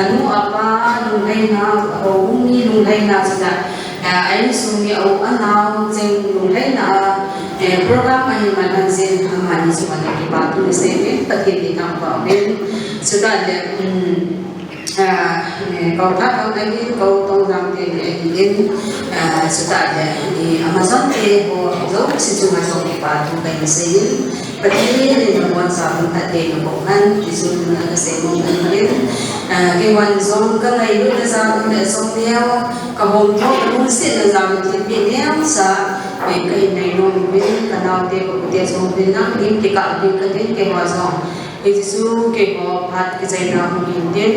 anu apa lunglhaina, a houbung mi lunglhaina chule, eh, a insung mi a u a nao cheng lunglhaina a, eh, program ahi man jeh in amani chunga kipa thu isei uvin, Pathen ithangvah uvin. Chutah le, um, ah, eh, Kou Thatlou ahin, Kou Tongjang te ni ahin, ah, chutah le, eh, Amazon te ho jouse chunga jong kipa thu kahin sei in. Pathen in nabonchauvin phatthei naboh hen, ti chu tuna kasei nom ahin. Ah, keiman jong kangailutna jal in le Chongneo, kahomtho, kalungsetna jal in thilpeh neocha, eh, kahin nei nom uvin, kanaote, kaute jong uvin lang, lim kikah uvin katin, keiho jong. Hiche chu keiho phat kichaina hung hin tin,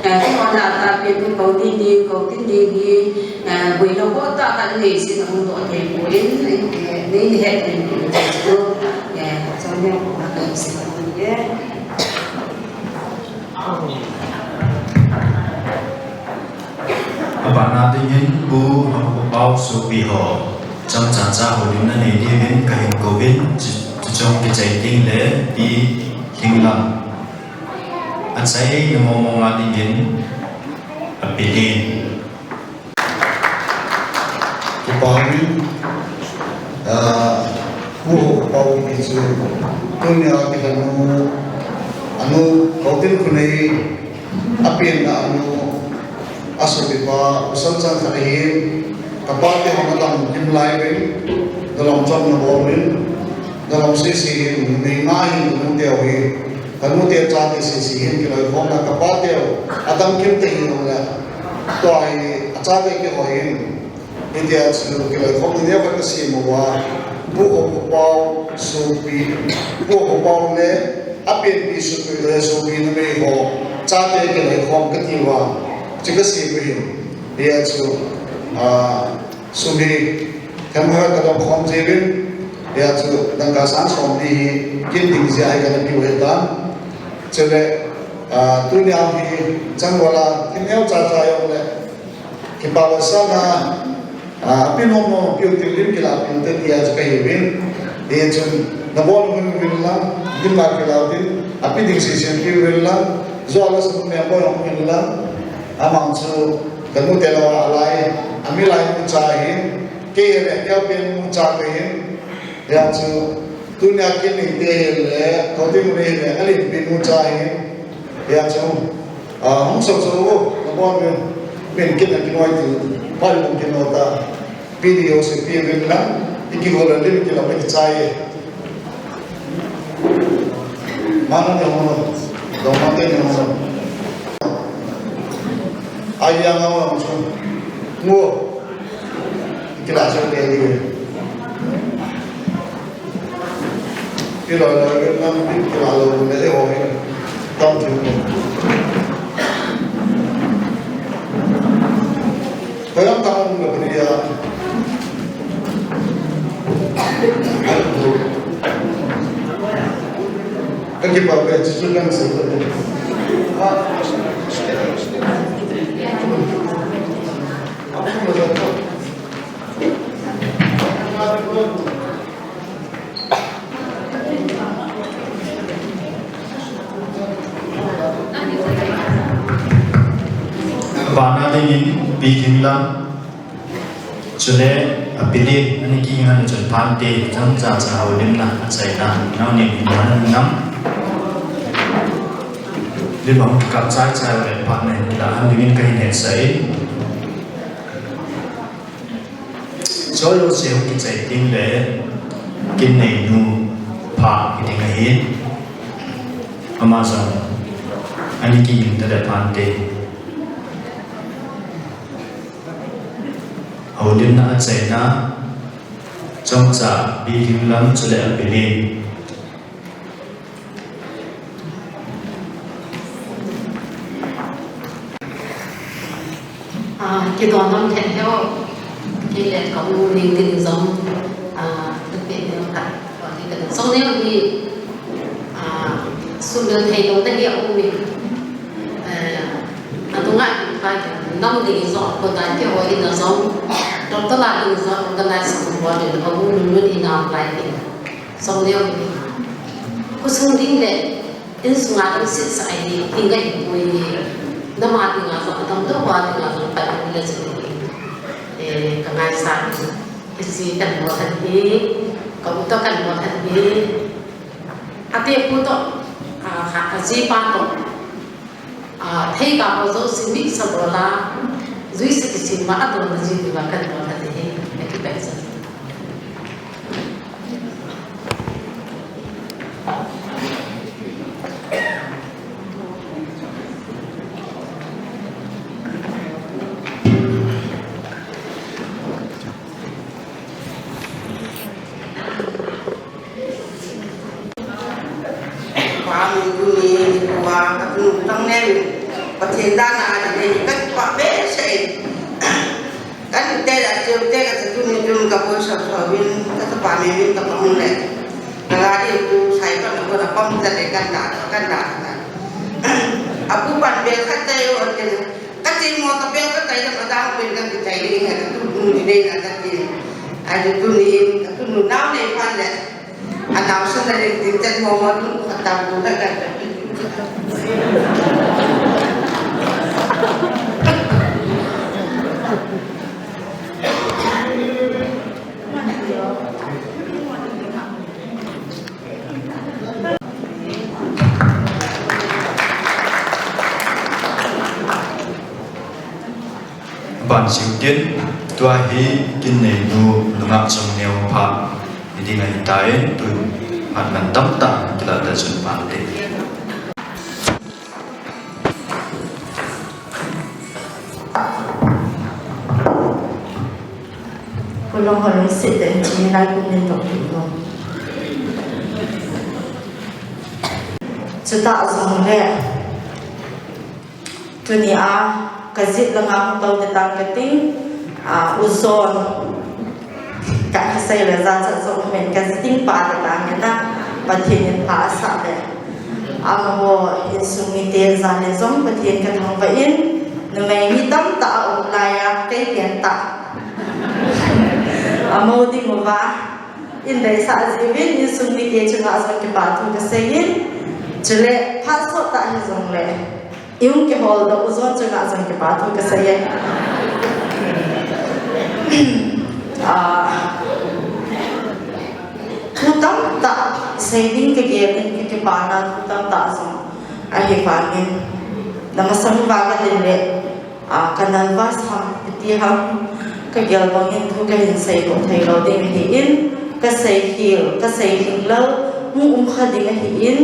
eh, keiho na tahpen in kou ni ni, kou tin ni ni, eh, boina ho tah khat nei jeh in ahung doh thei poi, eh, nei, nei het thei poi, eh, Chongneo, na kahin sei nom e. Abana dingin Pu Hokopao sopi ho, chomcha cha houlimna nei diuvin kahin kouvin, chu, chuche kichai ding le Pi Lhinglam. Achaina mong mong a dingin Api Lin. Kipa um, ah, Pu Hokopao kiti chu, tunia kilhonu, anu, Kou Tinkhonei, apenna anu, asopipa, pasal chang khat ahin, kapa te hon adam lim lai uvin, dalom chom nabol uvin, dalom sese hin, numei nga hin, kanu teu hi, kanu te chate sese hin, kiloikhomna kapa teu, adam kim te hin, ule, tua hi, achate kihou hin, Hitia chu kiloikhomna neo khat kasem uva, Pu Hokopao sopi, Pu Hokopao le apenpi sopi le sopi numei ho, chate kiloikhom kati uva, chu kasem u ahin. Hia chu, ah, sum hi, themkhat kadom khom jiuvin, hia chu, dangka sang somli hi, kin ding jeh a hi kana piu ahitan. Chule, ah, tunia hi, changval a, thil neocha cha jong le, Kipa le sanga, ah, api nom nom, piu tin lim kila piu te tia chu kahiuvin. Hichun, nabon uvin uvin lang, lim la kila uvin, api ding sese piu uvin lang, jo la sa me boi uvin lang, amang chu, kanu te lou a lai, ami lai mu cha hin, kei le kei pen mu cha kahin, Hia chu, tunia kin neite hile, Kou Tinkhonei hile, alimpi nu cha hi. Hia chu, ah, hung so so, nabon uvin, min kin a kinoi ti, pai lung kinoi ta, video se pi uvin lang, ikigol a lim kila pe kichai. Mana ni hung, dong ma te ni hung. Ai yang ang ang chu. Ngo. Kila chu te ni. Kila la ke nam pi kila lo ne ho he. Tam chu. Ko yang ta ang ne ya. Kaki pa pe chu chu kan se ko. Bana dingin Pi Thinglam, chule a Pili, ani kihing a chun phante, chomcha cha houlimna achaina, nao ni ni man nam. Limang kap chai chai le phat nei kila an dingin kahin hetsah e. Choi lo cheu kichai ding le kin nei nu pha kiding ahi. Ama jong ani kihing ta le phante. Houlimna achaina, chomcha Pi Thinglam chule a Pili. Ah, kidon nom thei heo, kile ka u ning ding jong, ah, ka pe neo khat, ka ding jong neo hi, ah, sum neo thei lo te hi a um in, eh, a tunga ka nam ding jong, ko ta ke ho in jong, doctor la ding jong, organize ko bo ding, ka u nun nun in a lai ding. Jong neo hi. Khosung ding le, insunga ding sesa ahi, ding ka hi poi. Nama dinga jong, atam to pa dinga jong, pa ding le jong. Eh, ka ngaisah. Hiche kan mo than hi, ka u to kan mo than hi. Ate pu to, a, ha, aji pa to. A, thei ka ho jouse mi sa bol a, juisa kisim ma adon na ji diuva kan bol kha te hi, a kipah sa. Pa min tuni nikho a, ka tunu tang neo in, Pathen dan a ding nei, ka kipah behseh in. Ka nute le chate, ka chate tuni tun ka boi sap sap in, ka chapa min min ka pang le. Ka gari tu sai ka na ko na pam ta le kan da, kan da, kan da. Apu pan bel khat tai o te. Ka ti mo ka bel ka tai le ka dang pen ka ti tai le ka tu tuni nei na ka ti. Ai tu tuni, ka tunu nao nei pan le. Anau sa na ring tin ten mo mo tu ka tam tu na ka ta. Ban siu tin, tua hi kin nei nu nungah chong neo pha, hiding ahi tai, tu phat man tamtah, kila ta chun pha te. Kulong holung sit den chini lai kum din tok pi lo. Chuta jong le. Tuni a, ka jit langa hung tou te tang ka ting, a, u John, ka kisei le jachat jong um in ka jit ding pa te tang in a, Pathen in pha asah le. Amaho insung mite jal le jong Pathen ka thangvah in, numei mi tamtah a um lai a, kei pen tah. Amo ding uva, in deisah jiuvin, insung mite chunga jong kipa thu ka sei in, chule phat sot tah hijong le. I hung kihol doh u John chunga jong kipa thu ka sei e. Ah, thu tamtah sei ding ka gel in ka kipana thu tamtah jong ahi vangin. Na masang uva ka din le, ah, ka nervous ham, iti ham, ka gel bangin thu ka hin sei doh thei lou ding ahi in, ka sei hil, ka sei hing lou, mu um kha ding ahi in,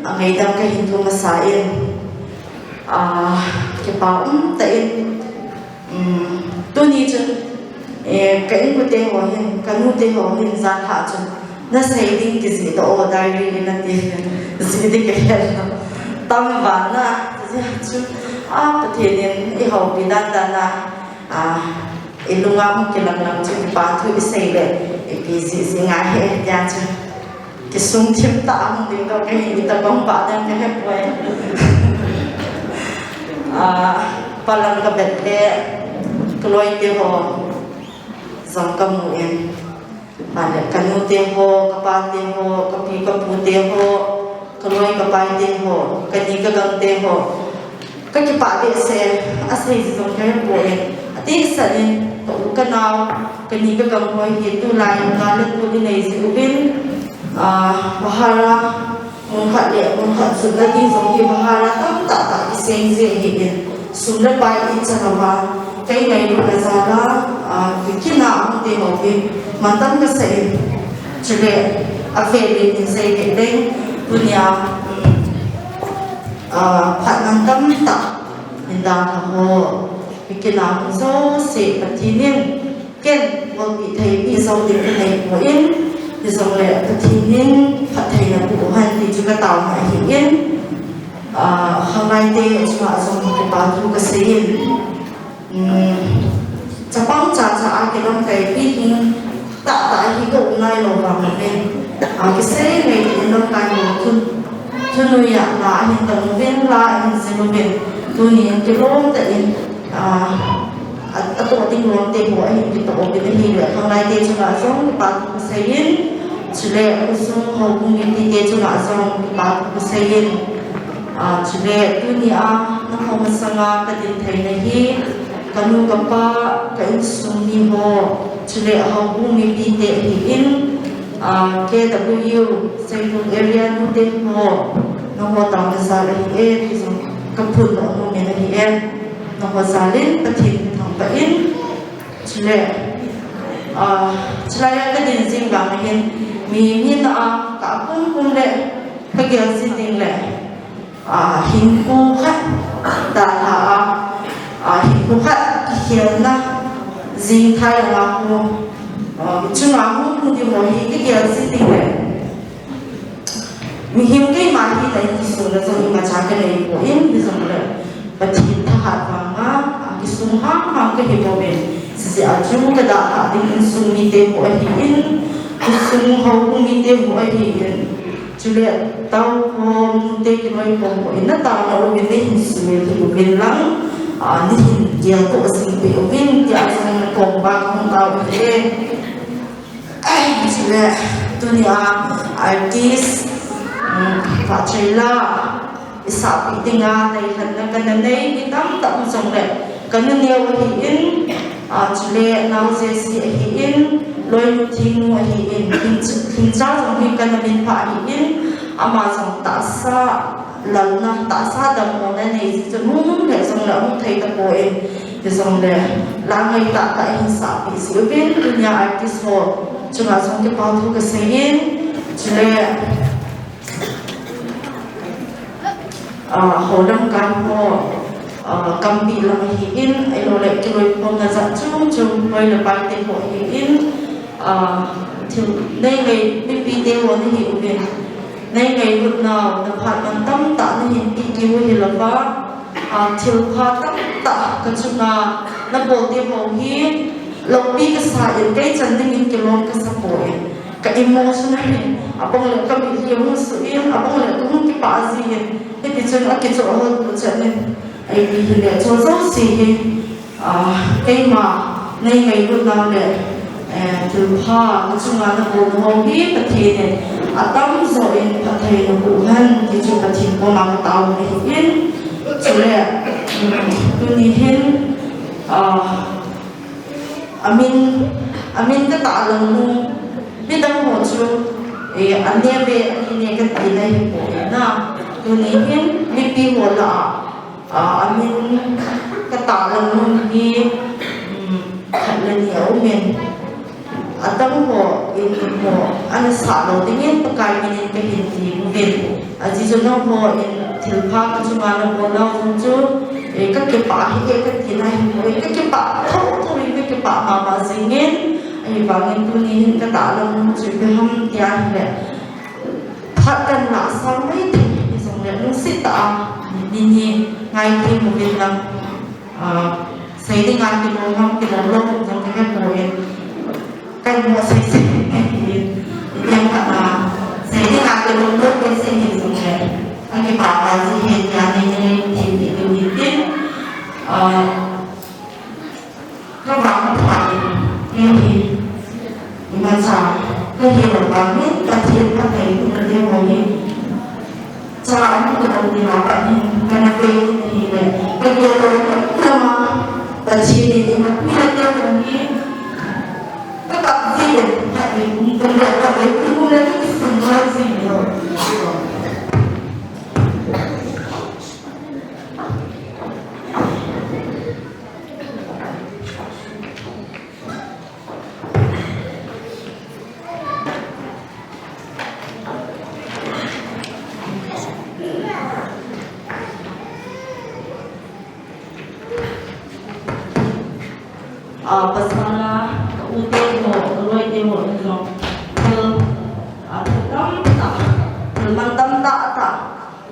a ngaidam ka hin thu masa in. Ah, kipa um tah in, Tuni chun ka inkote ho hin, ka nute ho hin, jan lhah chun nasei ding kijih doh o, diary in ati, jih ding kahe lou. Tam vang na, jeh chun, a, Pathen in eihoupi dan dan a, a, ilunga hung kilang lang chu kipa thu isei le, ipi jih jing ahi, tia chu. Kisung thim tah a hung ding doh kahi, itobang bah dan kahe poi. A, palang kavet le, kaloite ho jong kamu in. Ahile, kanute ho, kapate ho, kapi kapute ho, kaloi kapaite ho, kani kagangte ho. Kakipah behseh, asei jong kahe poi. Atihsan in, ka u kanao, kani kagang ho hi tulai, nga le tol inei ji uvin, a, bhara, mun khat le mun khat jutna ding jong hi bhara tamtah tah kiseng ji ahin, sum le pai ichan uva, kei ngailutna jal a, a, kikina hung te ho hi mantam kasah in, chule avel in hin sei kit leng, tunia, um, a, phat mantam tah hin dalha ho, kikina hung jouse Pathen in Ken, bolpeh thei mi jou ding kanei poi, hijongle Pathen in phattheina boh hen ti chu kataona ahin, a, khanglai te chunga jong kipa thu kasei in, um, chapang chacha a kilamkai pi hing tahtah hi ka um nailou vang in, a, kisei ngei in lamkai ho thun, thunoi a la ahin tong uvin, la ahin jil uvin, tuni in kilom tah in, a, a, atoh ding lom te ho ahin kitoh uvin ahile, khanglai te chunga jong kipa thu kasei in, chule khosung houbung mipi te chunga jong kipa thu kasei in, a, chule tunia nakhao masanga kadin theina hi, kanu kapa, ka insung mi ho, chule houbung mipi te ahin, a, K W U, Seitung area nute ho, nangho taona jal ahi e, ti jong kaphon nom in ahi e. Nangho jal in Pathen kathangvah in, chule, a, chulai a kadin jing vang ahin, mi, mi na a, ka kum kum le, kagel ji ding le, a, hinkho khat dalha a, a, hinkho khat kikhelna jing thai anga ho, a, chunga hung hung ding ho hi kagel ji ding le. Mihem keima hina kisung le jong imacha kanei poi, hijongle Pathen thahat vanga, a, kisung ham ham kahi bou ve. Hijeh a chu kadalhah ding insung mite ho ahin, khosung houbung mite ho ahin, chule tao ho, nute kiloi ho ho in nataona uvin neihin suhmil uvin lang, a, neihin geltoh jing peh uvin tia jong nakom uva kahung tao uve. Chule, tunia artist, um, Vahchoila, isahpeh dinga deilhenna kana nei mi tamtah um jongle, kana neo ahin, a, chule nao J C ahin, loinu Thingnu ahin, Thing, Thingcha jong hi kana minphah ahin, ama jong tahsa lalna, tahsa damlouna nei ji chu nung nung le jongle hung thei tapoi. Hijongle, la ngai tahtah in sahpeh ji uvin, tunia artist ho chunga jong kipa thu kasei in, chule, a, houlamkai ho, a, kampeh lam ahin, ahiloule kiloikhomna jat chom chom, loi le pai te ho ahin, a, thil, neingai mipi te ho nahi uvin, neingailut nau, naphat man tamtah nahin peh kit u hilouva, a, thilpha tamtah kachunga nabol te ho hi, loupi kasa in, kei chan dingin kilom kasa poi. Ka emotional in, abang le kamitlhi hung suh in, abang le kahung kipah ji in, hiti chun akichoh hol tu chan in, ipi hile chu jouse hi, a, keima neingailut nau le, eh, thilpha kachunga nabol nau hi Pathen in atamjo in phatthei naboh hen ti chu Pathen koma katao ahin, chule, um, tuni hin, a, amin, amin katahlang nu, midang ho chu, eh, aneh ve, aneh ve kati na hipoi na, tuni hin mipi ho lah a, a, amin katahlang nu hi, um, khat le ni aumin, adang ho in ho ana sah lou dingin Pakai min in kahin ti uvin. Ajeh chu nangho in thilpha kachunga nabol nau jong chu, eh, kakipah ahi e kati na hipoi, kakipah Tho tho in ka kipah mama jingin, ahivangin tuni hin ka tahlang chu ipi ham tia ahile, phat kan lah sang maithei hijongle lungset tah a, ni ni ngai thei uvin lang, ah, sei dinga kilom ham kilom lou jong ka het poi. Kan mo sei sei in, ipi ham ka, ah, sei dinga kilom lou ka sei hijongle, ka kipah mama ji hi tia ni ni thei ni ni tin, ah, Ka vang pha in, kei hi, imacha, ka hi lo vangin, Pathen phatthei kum na ding ho hi. Cha amu ka ding a pat hin, ka na pe in ahile, ka gel lo na lama, Pathen in ima pui na ding ho hi, ka kap ji in, ka in, ka le, ka le, ka le, ka le, ka le, ka le, Ah, pasal a, u te ho, loi te ho, jong. Thil, ah, thil tamtah, thil mang tamtah, tah.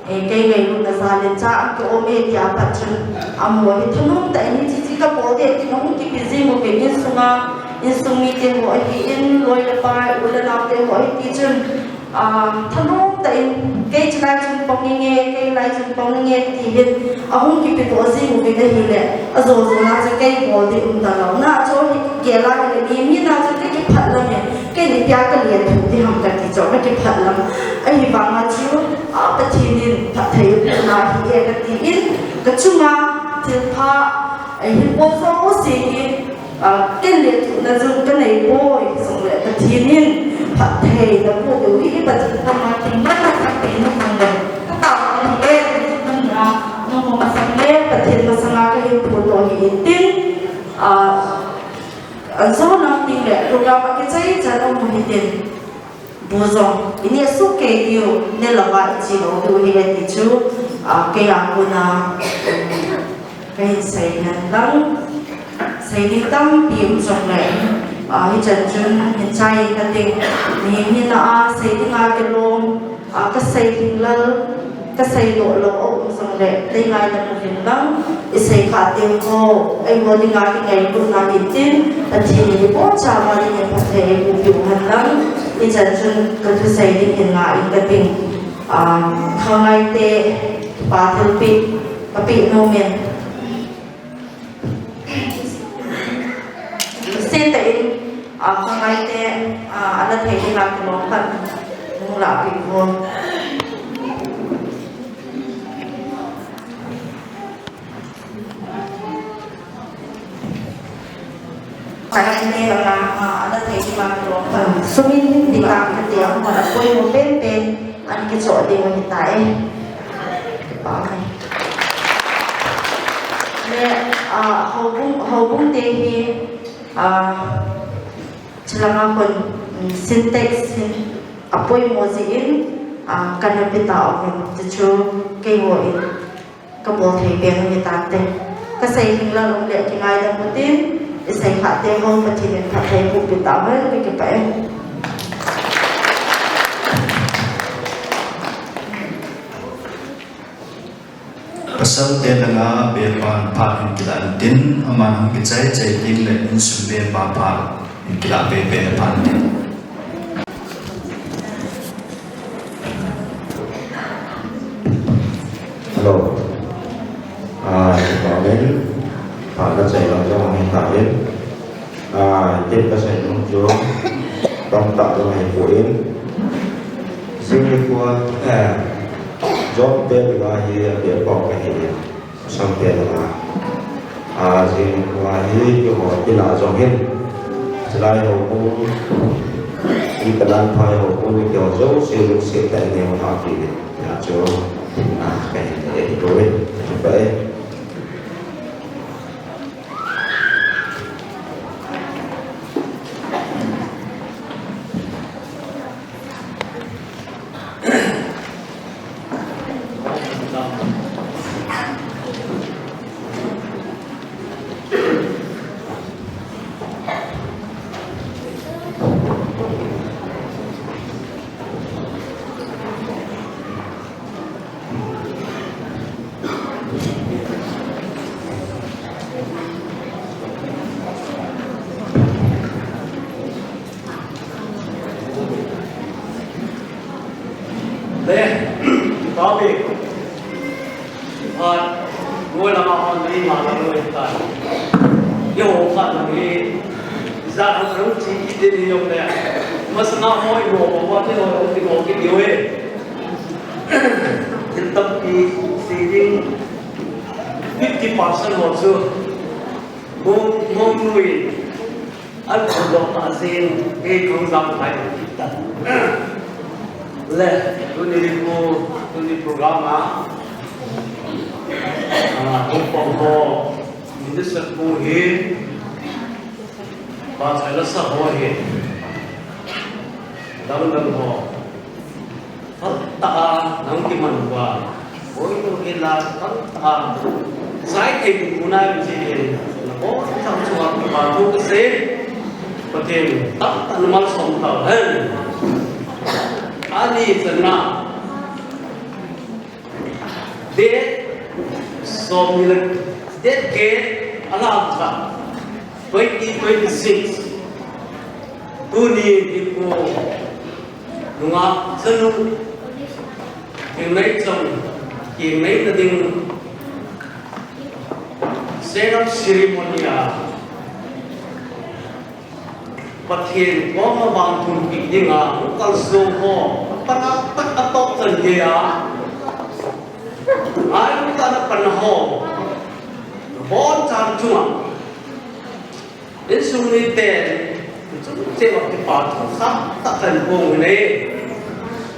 Eh, kei ngailutna jal in cha ang ka um e tia pat chun, amaho hi thanom tah in hiche chu ka bol ding tin ahung kipe jing uvin insunga, insung mite ho ahin, loi le pai, u le nao te ho ahi ti chun, ah, thanom tah in kei chulai chun pang inge, kei lai chun pang inge ti hin ahung kipe doh jing uvin ahile, ajo jo na chu kei bol ding um talou na chu hi gel a hile mi, mi na chu kei kiphat lam e. Kei ni pia ka lian thu ti ham ka ti chu, ka kiphat lam. Ahivanga chu, a, Pathen in phatthei u pia na hi e ka ti in, ka chunga thil pha, a, hin po so si hi, a, ken le thu na jong ka nei poi, jong le Pathen in phatthei na pu u hi Pathen kama kin na ka pe na kan le. Ka ta ni e, na, na mo masang le, Pathen masanga ka hin pu to hi tin, a, An so lam ting le program a kichai chan um u hitin. Bu jong, i neh suh kei diu, neh lou va i chi lou diu hi e ti chu, a, kei a kona, um, ka hin sei hen lang, sei ding tampi um jong le, a, hichan chun hin chai ka ting, mihem hina a sei dinga kilom, a, ka sei lhinglel, ka sei doh lou a um jong le, nei ngaidam uvin lang, i sei khah teng ho, eiho dinga kingailutna hitin, Pathen in ibonchauva dingin phatthei eiboh peh u hen lang, hichan chun ka thusei ding hin ngai in ka ting, a, khanglai te, pa thilpeh, ka peh nom in. Seh tah in, a, khanglai te, a, ana thei dinga kilom khat hung lah peh uvin. Khanglai te langa, a, ana thei dinga kilom khat. Sumin ding ka ti a, hung a poimo penpen. An kichoh ding u ahitai. Kipah e. Le, a, houbung, houbung te hi, a, chulanga kon, mm, Sintex hin apoimo jeh in, a, kana pe tauvin, chuchu keiho in. Ka bol thei pen u hitan te. Ka sei lhinglel um le kingaidam utin, i sei khah teng ho Pathen in phatthei eiboh peh tauhen, ka kipah e. Pasal te langa bepan phat in kilah in tin, aman hung kichai chai ding le insung bepa phat in kilah be be le phat in tin. Hello. Ah, morning. Phat na chai lang jong hi ta in. Ah, tip ka sei nung chu. Tong ta jong hi pu in. Sing ni pu, eh, John Pen wa hi a pe pok ka hi in. Sangpen a, a, jing kua hi, keiho, tina jong hin. Chulai houbung, i kalan phai houbung, keiho jouse lungset tah in neo na pi le. Ya chu, tina ka hin, e, i ko le. Ba e. Ni ma la noi ta. Yo kha na ni. Za na rung chi ki de ni yo le. Mas na hoi mo mo wa te hoi ki mo ki ni we. Thil tampi sei ding fifty percent ho chu. Mo mo nui. An phun dok ta sin, ei thong jam khai ta. Le, tuni ni pu, tuni program a, ah, pu pong ho, minister pu hi, pa chai la sa ho hi, dang dang ho. Phatah a nang kiman uva, boinu hila phatah a chai thei ding u nai um jeh in, nabonchauva kipa thu kasei. Pathen tamtah in namalsom tauhen. Ani channa, date somni le, date get, alam khat, twenty twenty-six. Tuni nikho nungah chanu, kingnei chang, kingnei na ding, set up ceremony a, Pathen koma vangtunpi dinga, kalson ho, pana pat atop chan geiya, ngai ta na pana ho, bon chan chunga. Insung miten, chungchang a kipa thu khat tah kan bol u ahi.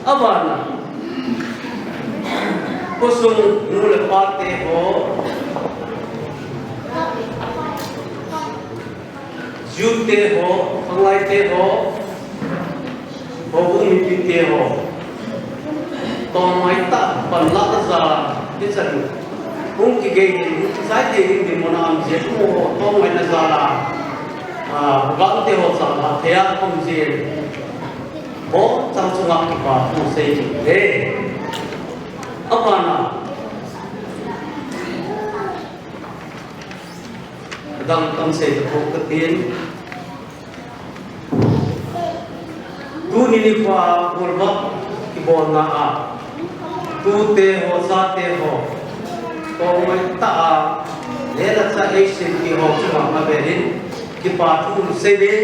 Abana, khosung nu le pa te ho, youth te ho, khanglai te ho, Houbung mipi te ho, tongmai tah panlah a ja, hichan hung kigei hin, chai thei ding dinmun a um jeh in, tongmai na jal a, ah, program te ho jal a thei a um jeh in, bonchauva chunga kipa thu sei kit e. Abana, dang tam sei ta pok ka tin. Tuni nikho a golvah kibolna a, tute ho, chate ho, tongmai tah a, neh le chah eisempi ho chunga avel in kipa thu sei ding,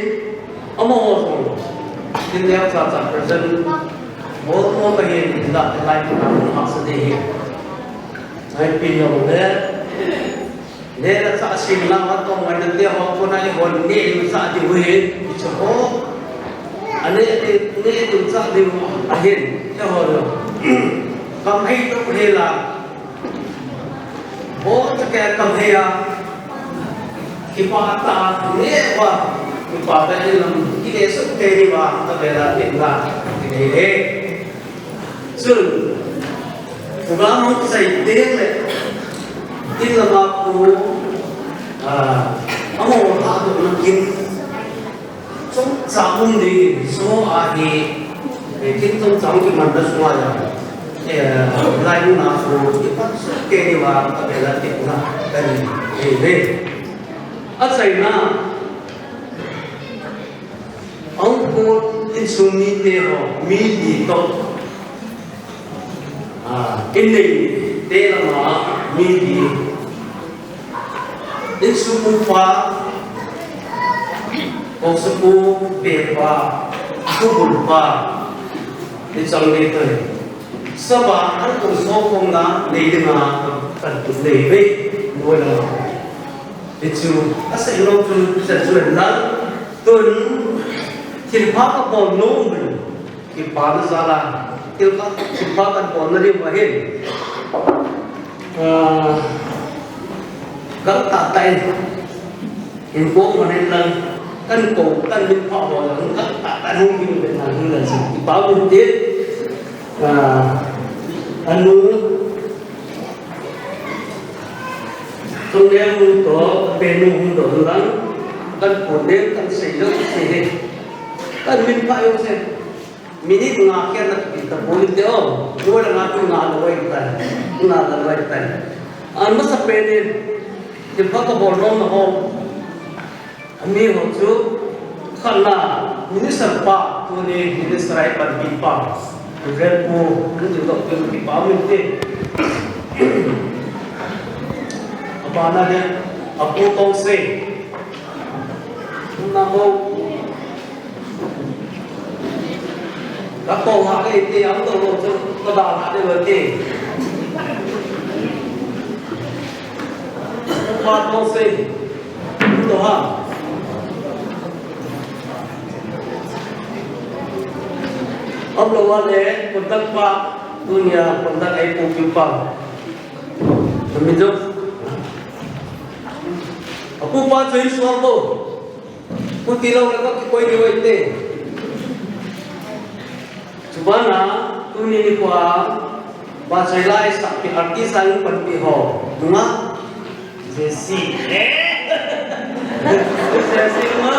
amaho jong thil neocha cha present bol mo kahin, hinla hilai mun a hung hahsa ding ahi. Ahin pi jong le, neh le chah simna a tongmai na te ho kona ihon neh le chah diu ahi, ichu ho. Aneh le, neh le chah diu ahin, eiho jong. Kam hei toh hel a, boncha kei kam hei a, kipa tah a neh uva, kipa tah in lam kile sut tei diuva, avel a tin la, kile e. Chun, program hung kisai teng le, in lama pu, ah, amaho lhadohna kin chomcha um ding in, so ahi, eh, kin chomcha um kimanna sunga jong, eh, lai mun a pu, kipat sut kei diuva, avel a tin la, kani, eh, ve. Achaina, Ahung pon insung mite ho, mi li toh. Ah, innei te lama mi li. Insung upa, haosapu, pepa, thubulpa, ichang le toi. Saba, an kong so kong na, nei dinga, kan tun nei ve, noi lama. Hichu, asei nom chu, hichu chu lang, tun, thilpha kabol nom, kipana jal a, thilpha, thilpha kabolna diu ahin. Ah, gangtah tah in, hinkho man in lang, kan kou, kan minpha ho lang, gangtah tah in hung ding uvin lang, hung lang sin. Kipa um tin, ah, anu, Chungneo nu toh, penu hung doh lang, kan pon ding, kan sei lou sei he. Kan minpha jong sei. Minute nga khen na pi ta pon te o. Nuai la nga tu nga la wai tai. Nga la wai tai. An masa pen in, thilpha kabol nom na ho. Ami ho chu, khatna, minister pa, tuni minister a ipanpi pa, Reverend Pu, hung ding doh pen kipa um inte. Bana de, apu tong se. Namo. Ka tong ha de te, am tong lo chu, ka da ha de lo te. Apu pa tong se. Lo ha. Am lo wa le, contact pa, tunia contact ai pu pi pa. Kami tu. Apu pa chu in sual bo. Pu ti lo le ka kikoi ni wai te. Chubana, tuni nikho a, pa chai lai sa pi artist ang panpi ho. Nga? Jesse. Eh? Jesse ma?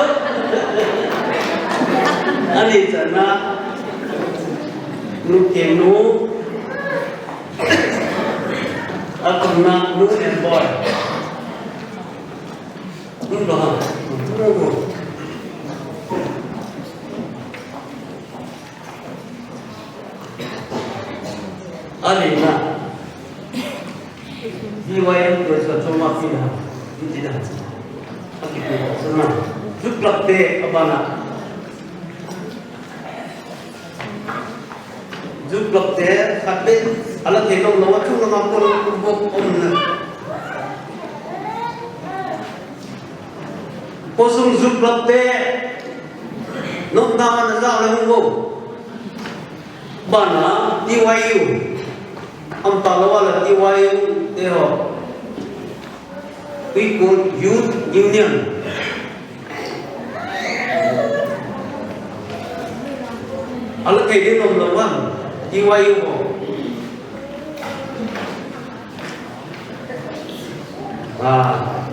Ani chana. Nu ke nu. Atum na nu and boy. Nu lo ha. Nu lo. Ani na. B Y M ko sa choma pi na. Ni ti na. Aki ko sa na. Juplak te abana. Juplak te, khat le, ala thei lo lo, chung lo ma ko lo, ko lo, ko lo. Ko sung juplak te, nok na ma na za le hung lo. Bana, T Y U. Am ta lo wa la T Y U te ho. Tuikhul Youth Union. Ala thei ding nom lo wan, T Y U ho. Ah.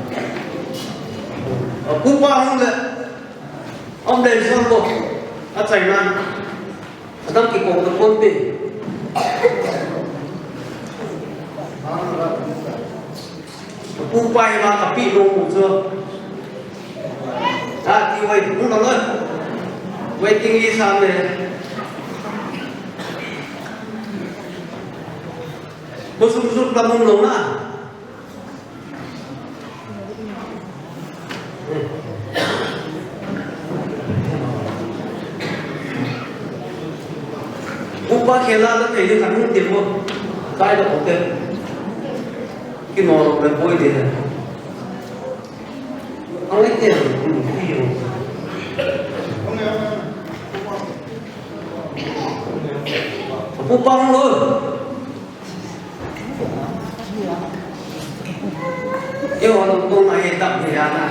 Apu pa hung le. Om le song ko. Achai nan. Adam ki ko ko kon pe. Pu pai ma ka pi lo mu chu. A ti wai mu na lo. Waiting list a le. Ko sum sum ta mu lo na. Upa khela la thei ni kan mu te mo. Kai da ko te. Ki no lo le boi de. Ang le te. Upa lo. Keiho lungtong a hi tam hi a na.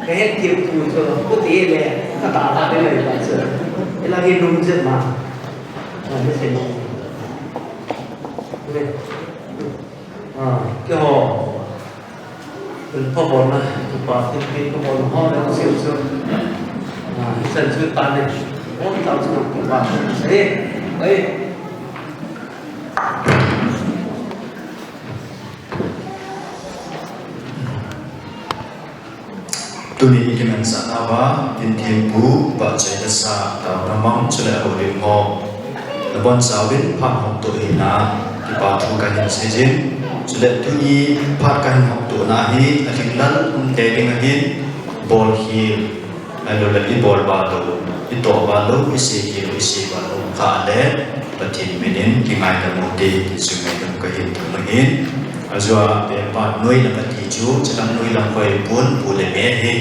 Ka het kit tu chu, kuti le, ka ta ta le le ta chu. Ila hi lum chet ma. A, ni se mo. Le. A, keiho. Phabolna, kipa, tin, tin, phabolna, ho, le, siu, siu. A, hi chan chu ta le. Ho, ta chu kipa. Ei, ei. Tuni i kimansah nauva, Dinthempu, Pahchai Lasa, taona mang, chule houlim ho. Nabonchauvin phat hopdoh hina, kipa thu kahin seijin. Chule tuni phat kahin hopdohna hi, alhinglel umte ding ahin, bolkhel. Ahilouleh i bol val lou, i toh val lou, i sei khel lou, i sei val lou kha le, Pathen min in kingaidam u hite, ti chu ngaidam kahin thum ahin. Ajeh a pepa noi lang kati chu, chulang noi lang koi pon, pu le me ahi.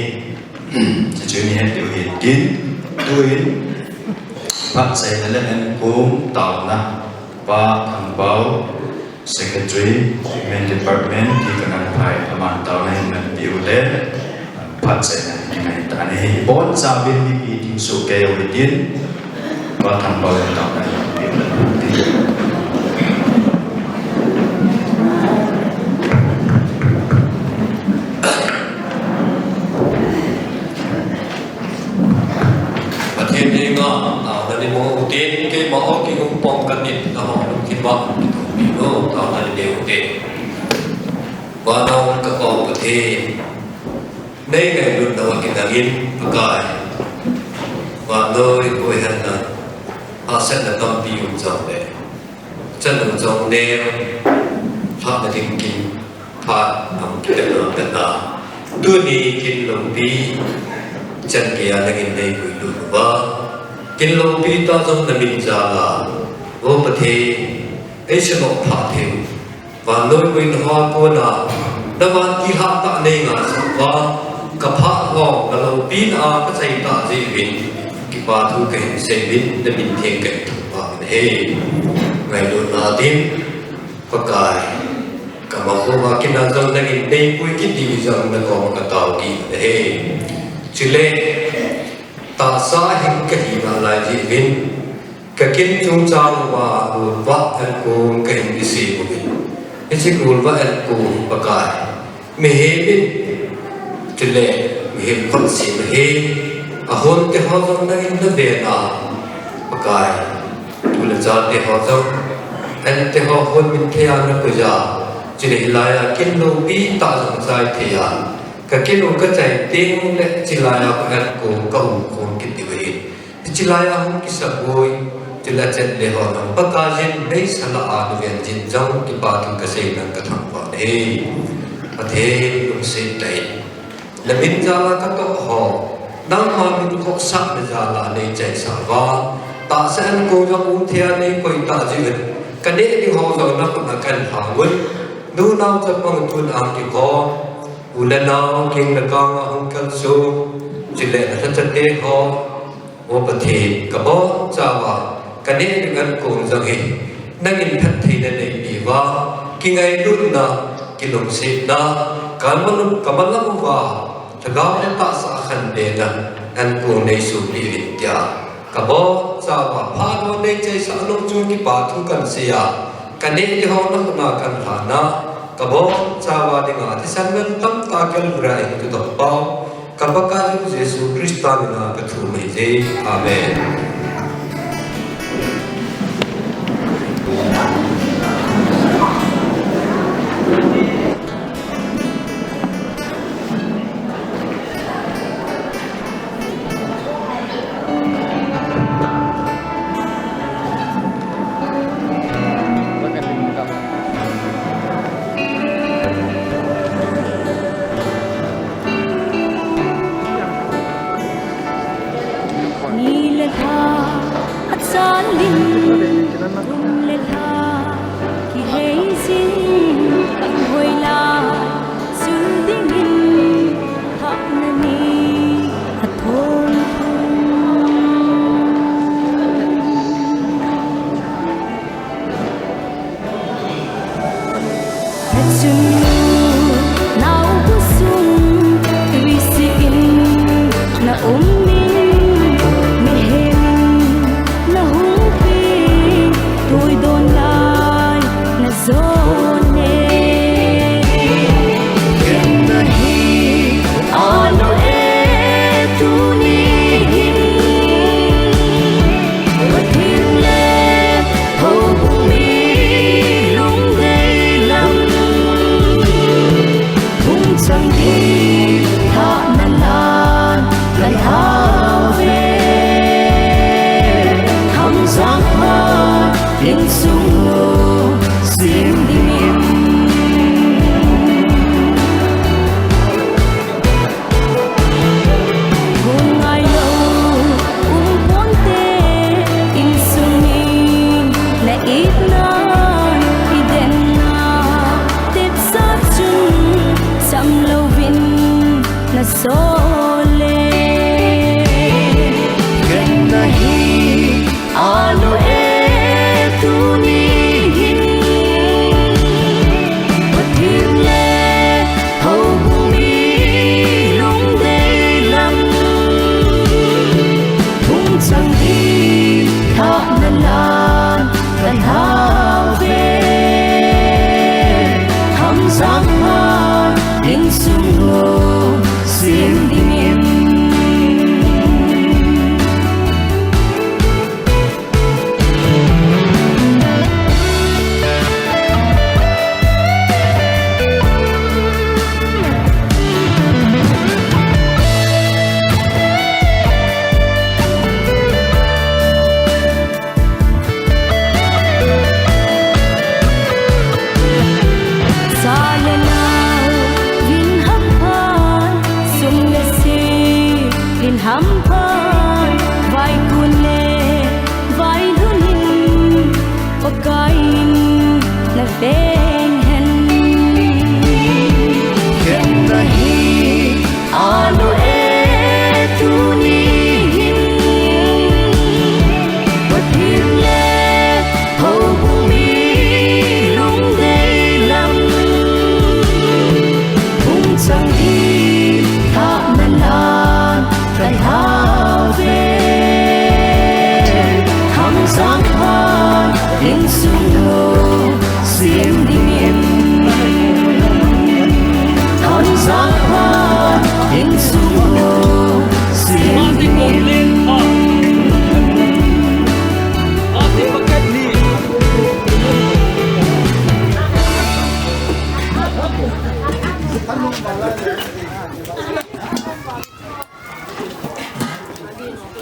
Chuchu nahet diu ahin tin, tuin, phat seina le enkong taona, Pa Thangpau, Secretary, Women Department, hi ka ngai phai, aman taona hin ngai piu le, phat seina hi ngai ta ni. Bonchauvin mipi ding soh kei u hitin, Pa Thangpau in taona hin piu le. Pathen henga, taona nei mo u hitin, keima o kihung pom katin, nangho lungthim a kithopi lou, taona nei u hite. Vana um ka Pa Pathen, nei ngailut nau a kinangin, Pakai. Vannoi boihenna, hahsatna tampi um jongle, chanu jong neo, lhahna ding kin, Phat ham kitem na peta. Tuni kin loupi chan keiya nangin neipui lut uva. Kin loupi tah jong namin jal a. O Pathen, ei seidoh phat thei. Vannoi boina hoa kona, na vantil hatah nei ngaisah uva. Ka phat ho, na loupina a ka chai tah jeh uvin. Kipa thu kahin sei uvin, namin theng kahin thangvah uve. Ngailutna din. Pakai, ka makhoma kin a jong nangin neipui kit diu jong nakoma ka tao kit ahi. Chule, tahsa hin kahi nalai jeh uvin, ka kin chungchang uva golvah ankong kahin kisem uvin. Hiche golvah ankong Pakai. Mihem in, chule, mihem khut sem ahi, ahon te ho jong nangin naven a, Pakai, tu le cha te ho jong, an te ho hon min thei a nakoi a, chule hilai a kin loupi tah jong chai thei a, ka kin u ka chai teng le chilai a ka an ko ka um khom kit diu ahi. Hiche lai a hung kisaboi, chule chet le ho jong Pakaiyin meisa lah a naven jin jong kipa thu kasei nang ka thangvah e. Pathen lungset tah in. Na min jal a ka toh ho. Nangma min khohsahna jal a nei chaisah uva. Tahsa ankong jong um thei a nei koi tah jeh uvin. Ka neh ding ho jong na khut a kan lhang un. Nu nao chapang tun ang kikhom. U le nao king le kang a hung kalsong. Chule na lhacha te ho. O Pathen, ka bonchauva, ka neh ding ankong jong hi, nangin phattheina neipi uva, kingailutna, kilungsetna, ka malam, ka malam uva, lhagao le tahsa khanbena, ankong nei sohpeh uvin tia. Ka bonchauva, phat ho nei chaisah nung chun kipa thu kan sei a, ka neh ding ho na khut a kan lhan a, ka bonchauva dinga, thisan ngen tamtah Calvary a hin ka dong pau, Ka Pakaiyu Jesu Christa mina ka thum ahi. Amen. Ni le lha achan in, kum le lha kihei jin, hoilai sul dingin, thahna ni athom thum. Achun nau bu sung tui si in na um in, mihem na hung pi tui don lai na zon e. Ken na hi alo e tuni hin. Pathen le houbung mi lungdei lam hung chang ding thahna lan ka lhau ve. Hamjang phat insung u sem dingin. Hung ngai lou um ponte, insung in na itna, i denna, tepsa chun sam louvin na sol e. Ken na hi alo e tuni hin. Pathen le houbung mi lungdei lam hung chang ding thahna lan ka lhau ve. Hamjang phat insung u sem ding. Vai kun le vai lhun in Pakai in na veng hen. Khen na hi a nu e tuni hin Pathen le houbung mi lungdei lam hung chang ding thah na lan ka hla ve. Khamsang phat insung lo sem dingin Khamsang phat insung lo sem dingin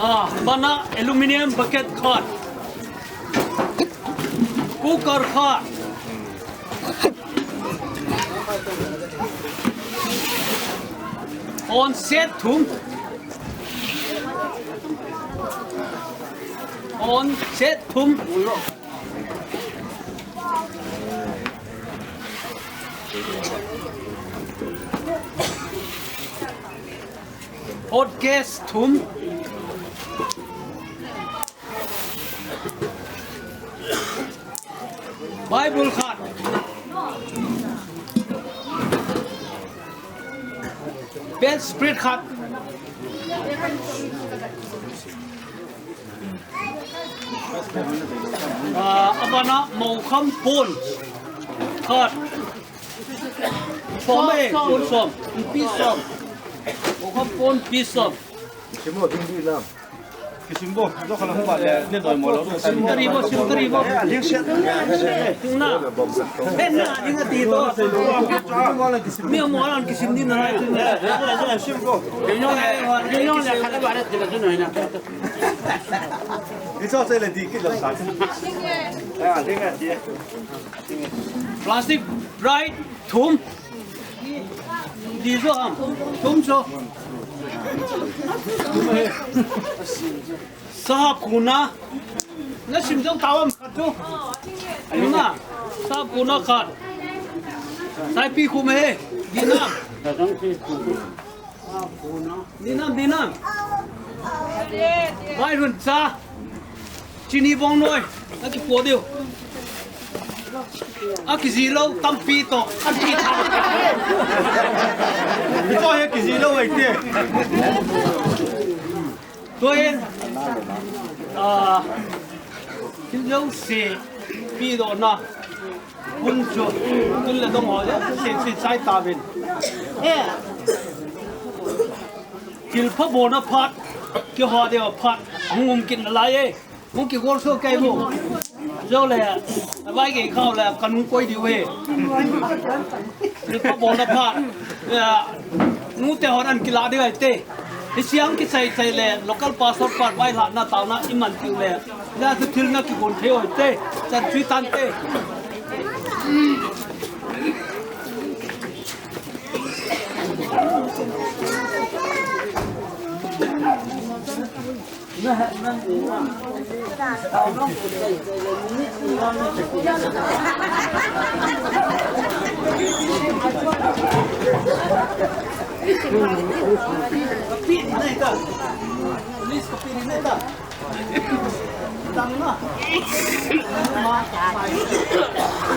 Ah, bana aluminium bucket khat. Cooker khat. Hon set thum. Hon set thum. Hot case thum. Bible khat. Bedspread khat. Ah, abana mokham pon khat. Som e, pon som. Piece som. Mokham pon piece som. Kisim bo, ding di lam. Kisim bo, jo khala ba le, ne doi mo lo. Sim tari bo, sim tari bo. Ding se. Ding na. Hen na, ding a ti to. Mi mo lan kisim ni na. Sim bo. Ding yo le, ding yo le khala ba le, ding na. Ni so se le di ki lo sa. Ah, ding a di. Plastic bright thum. Di jo ham. Thum jo. Sahab kuna. Na sim jong tawam khat jo. Kuna. Sahab kuna khat. Sai pi khum he. Dinam. Dinam, dinam. Vai hun cha. Chini bong noi. Aki po diu. Aki ji lo, tampi to. Aki ta. Ito he ki ji lo ai te. Tua hin, ah, thil jouse pi dohna hun chu, tun le dong ho jouse se chai tauvin. Thil pha bolna phat, kihou deu phat, hung um kit nalai e. Hung kigol so kei bu. Jou le, vai gei khau le, ka nung koi diu e. Thil pha bolna phat. Eh, nute hon an kila ding ahi te. Hi siang kisai sai le, local pastor pa vai lhahna taona iman tiu le. Ja chu thil na kigol thei ahi te. Chan chui tan te.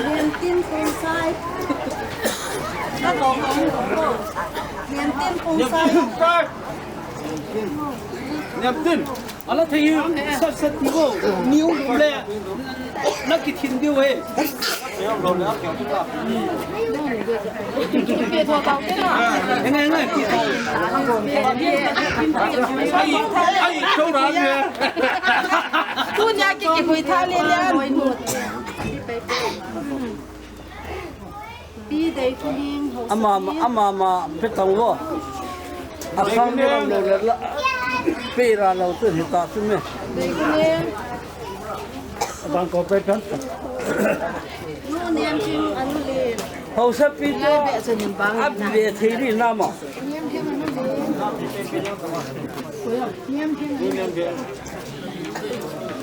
Nineteen point five. Nineteen point five. Nineteen. Ala thei hi sat sat ti bo, niu le, na kithin diu he. Henge, henge. Ai, ai, thou ra le. Tunia ki, kikhui tha le le. Ama, ama, ama, petang vo. Asang ni lam lo le la. Pera lo tu hita tu me. Abang ko pe pen. Hausa pi to. Abe thei ni nama.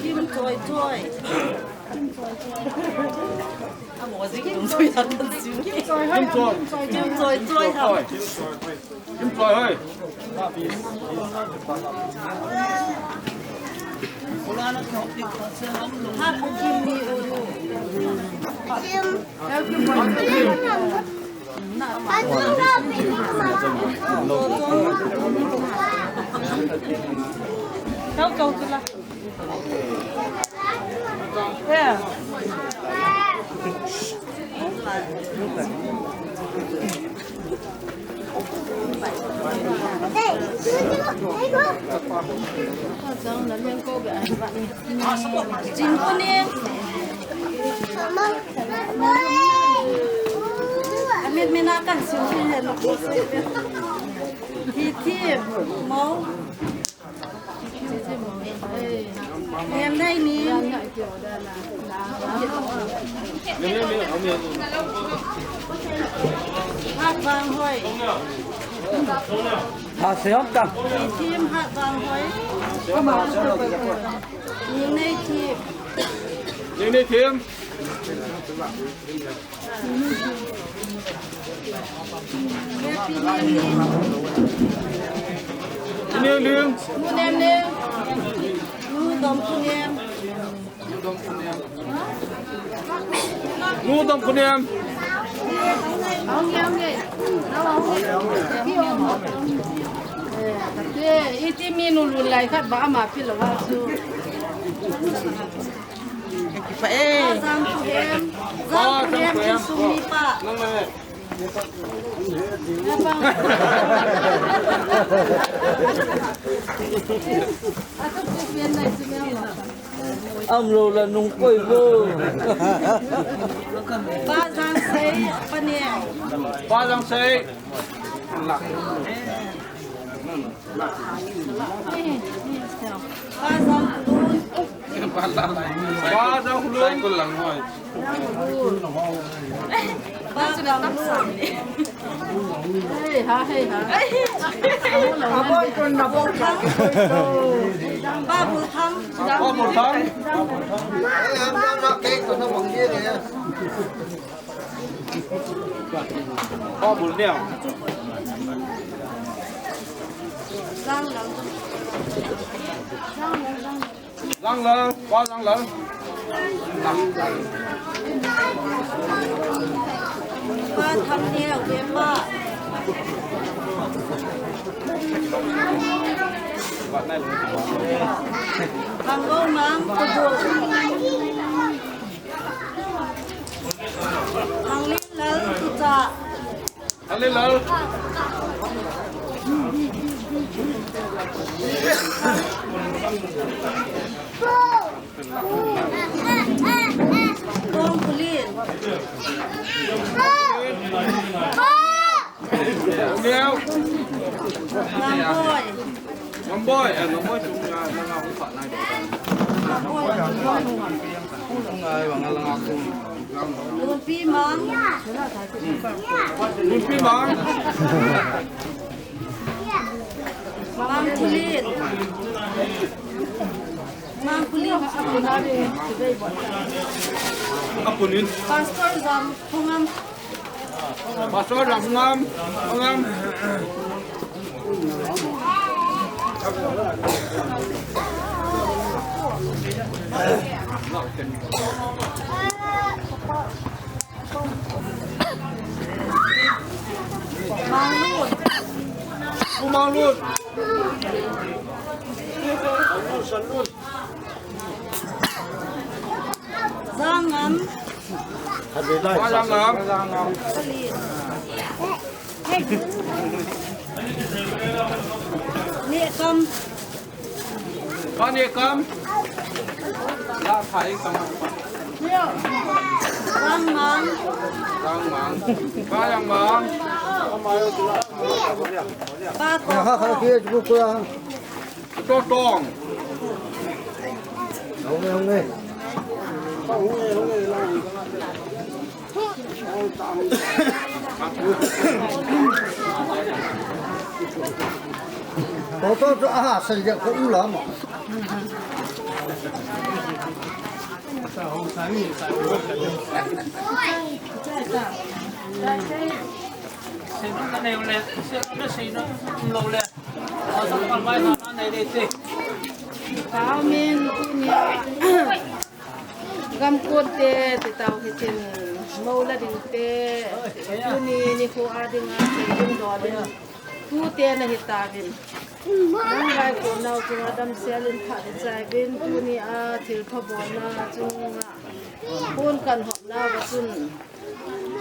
Kim choi choi. Kim choi. Kim choi choi ha. Kim choi hoi. Hat vang hoi. Ha, seom tang. Thim hat vang hoi. Ning nei thim. Ning nei thim. Ning ning. Nu nem nem. Nu dom ku nem. Nu dom ku nem. Iti mi nu lu lai khat ba ama pil wa su. Kipa e. Zang ku hem. Zang ku hem. Zang ku hem. Sumi pa. Nang le. Am lo la nung koi bo. Pa Jang Sei, pa ne. Pa Jang Sei. Pa Jang Lun. Pa Jang Lun. Sai ko lang hoi. Ba bang lu. Hey, ha, hey, ha. Ba bu thang. Ba bu thang. Ba bu neo. Lang lang. Lang lang lang. Lang lang, pa lang lang. Pa tham neo, pa. Thang Go Mang, Kudu. Thang Lin Lal, Tucha. Thang Lin Lal. Kong Kulin. Neo. Ngamboi. Ngamboi, eh, Ngamboi chung, ah, Ngamboi. Ngamboi, Ngamboi. Ngamboi, Ngamboi. Lunpi Mang. Lunpi Mang. Mang Kulin. Mang Kulin. Apunin. Pastor Zam Phungam. Pastor Zam Phungam. Phungam. Mang Lut. Mang Lut. Zangam. Zangam. Nekam. Ka Nekam. La Thai Kam. Rangmang. Rangmang. Ka Rangmang. Ba Tong. Tong Tong. Toto chu aha, sai dia ko u la ma. Sei nom na nei le, sei nom na sei nom lo le. Aw, sa pal mai na nei de te. Ka min tunia. Gamkot te, ti tau hitin, mo la ding te, tuni nikho a dinga, sei ding dol in, tute na hi tauvin. Nang vaipon nau chunga damsel in phat in chauvin, tunia thilpha bolna chunga, pon kan hopna va chun.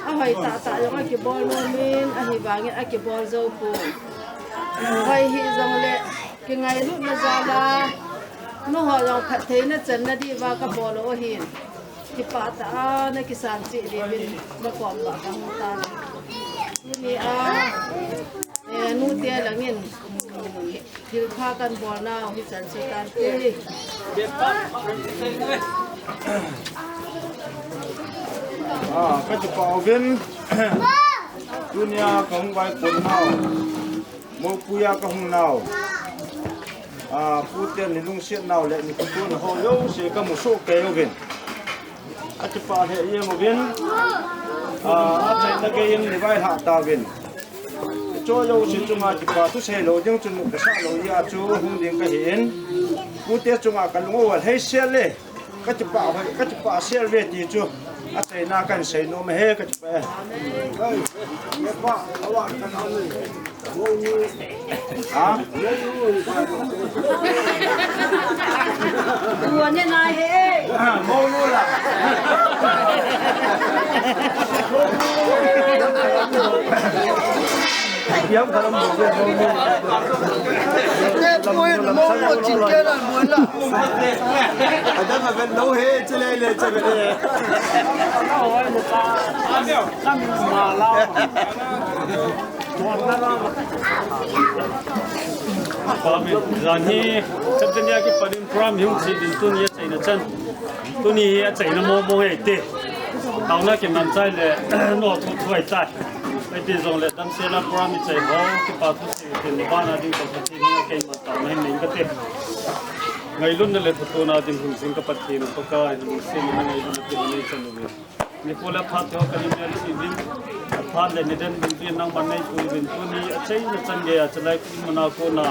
Ahoi tahtah jong akibol nomin, ahivangin akibol jou pon. Hoi hijongle, kingailutna jal a, nangho jong phattheina channa diuva kabol u ahin. Kipah tah a nakisan cheh diuvin, nakom uva kahung tan. Tunia, eh, nute langin, thilpha kan bolnau hichan chu tante. Ah, ka kipah uvin. Tunia kahung vaipon nau, mopuiya kahung nau, ah, puten nilungset nau le nikho tona ho jouse kamu soh kei uvin. Akipah lheh jeng uvin. Ah, achaina geiyin neivai lhah tauvin. Hiche jouse chunga kipah thusei lou ding chun kasah lou jeh a chu hung ding kahin. Pute chunga kalung u alhai sel e. Kakipah, kakipah sel ve ti chu. Achaina kahin sei nom e, kakipah e. Ha? Tua ne nai he. Monu la. Yam kalam bo ke monu. Te poi monu chin ke la mo la. Ada ma ben lo he chale le chale. Amen. Jan hi, September kipat in program hung chi din tuni achaina chan. Tuni hi achaina mo mo hite. Taona kiman chai le, no thu thu ai chai. Ahi jongle damsel a program ichai ho, kipah thusei tin bana ding ko Pathen hi keima taona hin nei kate. Ngailutna le thutona ding hun jing ka Pathen Pakai, lungsetna ngailutna tin nei chan uve. Nikho le phat ho kahin nei sih uvin. Aphat le niden ding uvin nangman neipuiyin tuni achaina chan geiya chalai kum mana kona.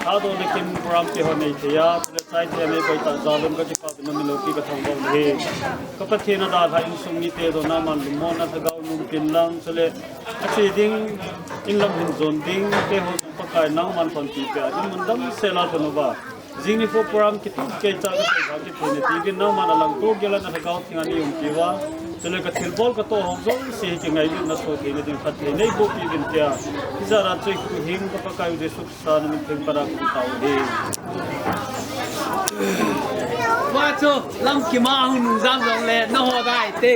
Thadou le kin program te ho nei thei a, chule chai thei a neikoi tah jal un kakipah uvin, namin loupi kathangvah uve. Ka Pathen adalhah insung mite jong nangman lungmonna lhagao nungpen lang, chule ache ding, in lam hin jon ding te ho jong Pakai nangman panpi peh a, dinmun damsel a lhun uva. Jing nikho program kitup keicha kasei bang kithei na tivin nangman alangto gel a nalhagao thinga neiumpi uva. Chule kathilbol katoh ho jouse hi kingailutna soh theina ding phatthei neiboh peh uvin tia. Hijat a chu ikhuhhing ka Pakaiu Jesu Christa namin theng pat a kathum tauve. Wa chu lam kima hung nung jam jongle naho dai te.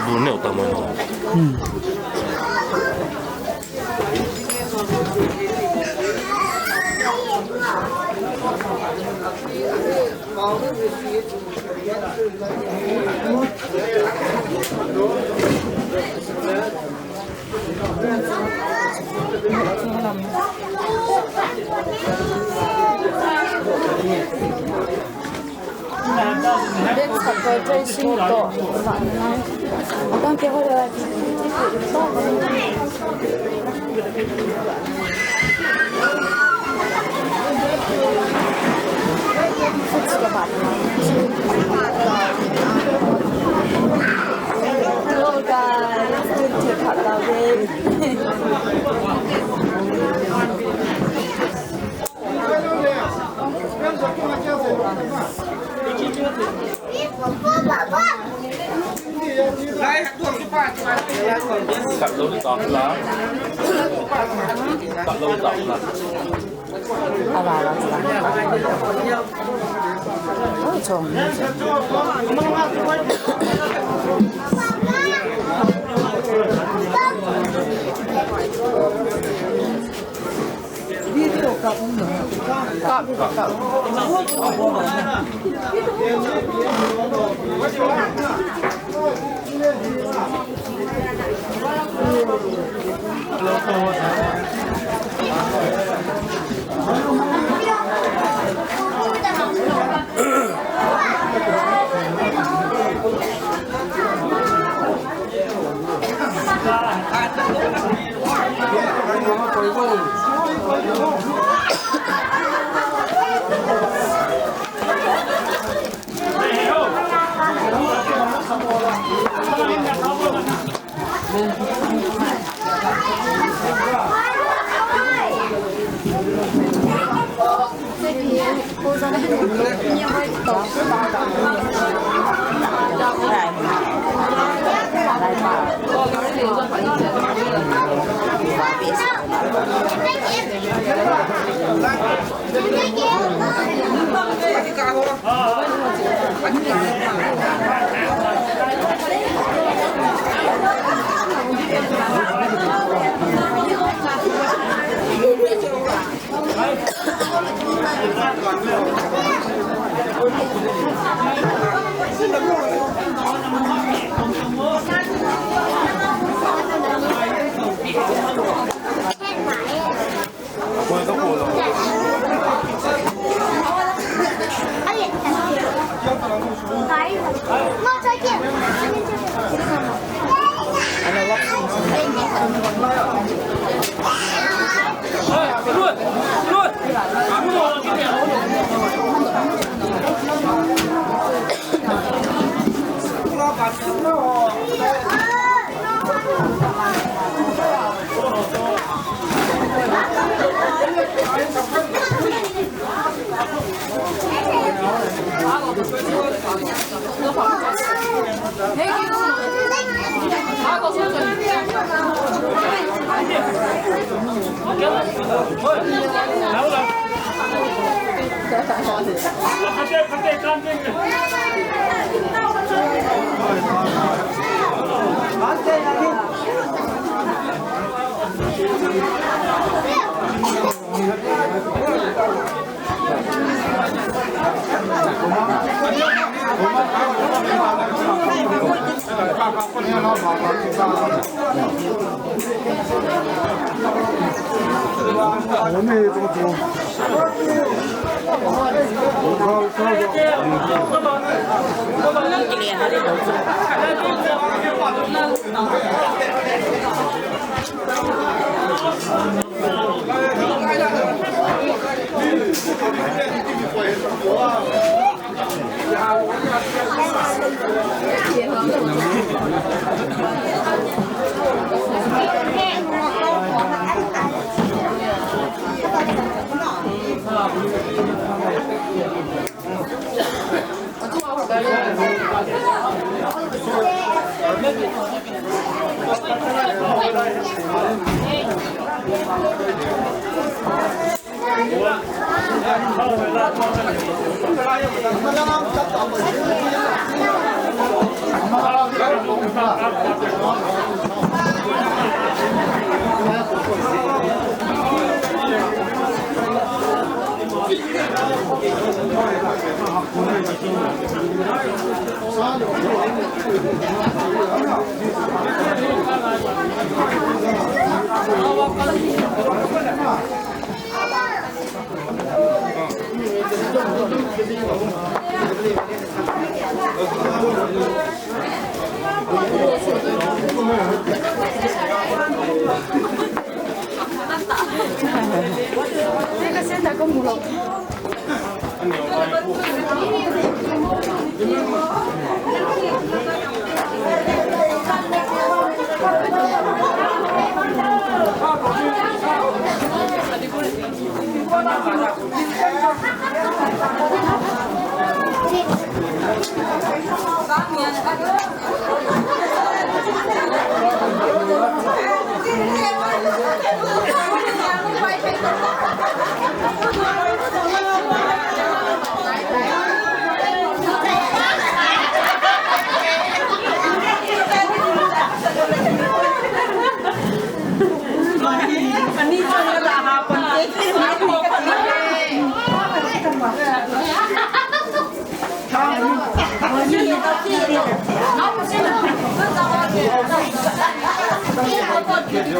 Bu neo ta mo no. Hello guys. Kat lo ni ta la. Kat lo ni ta la. Ala la. Oh, chong. Eh,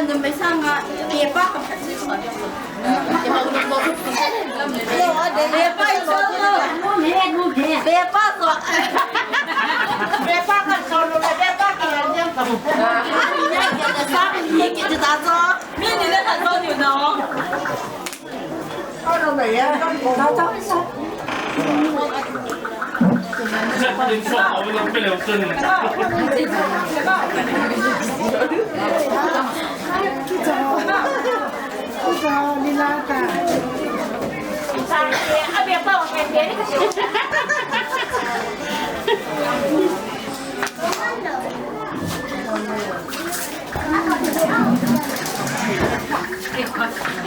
numei sanga, eh, pa ka phat.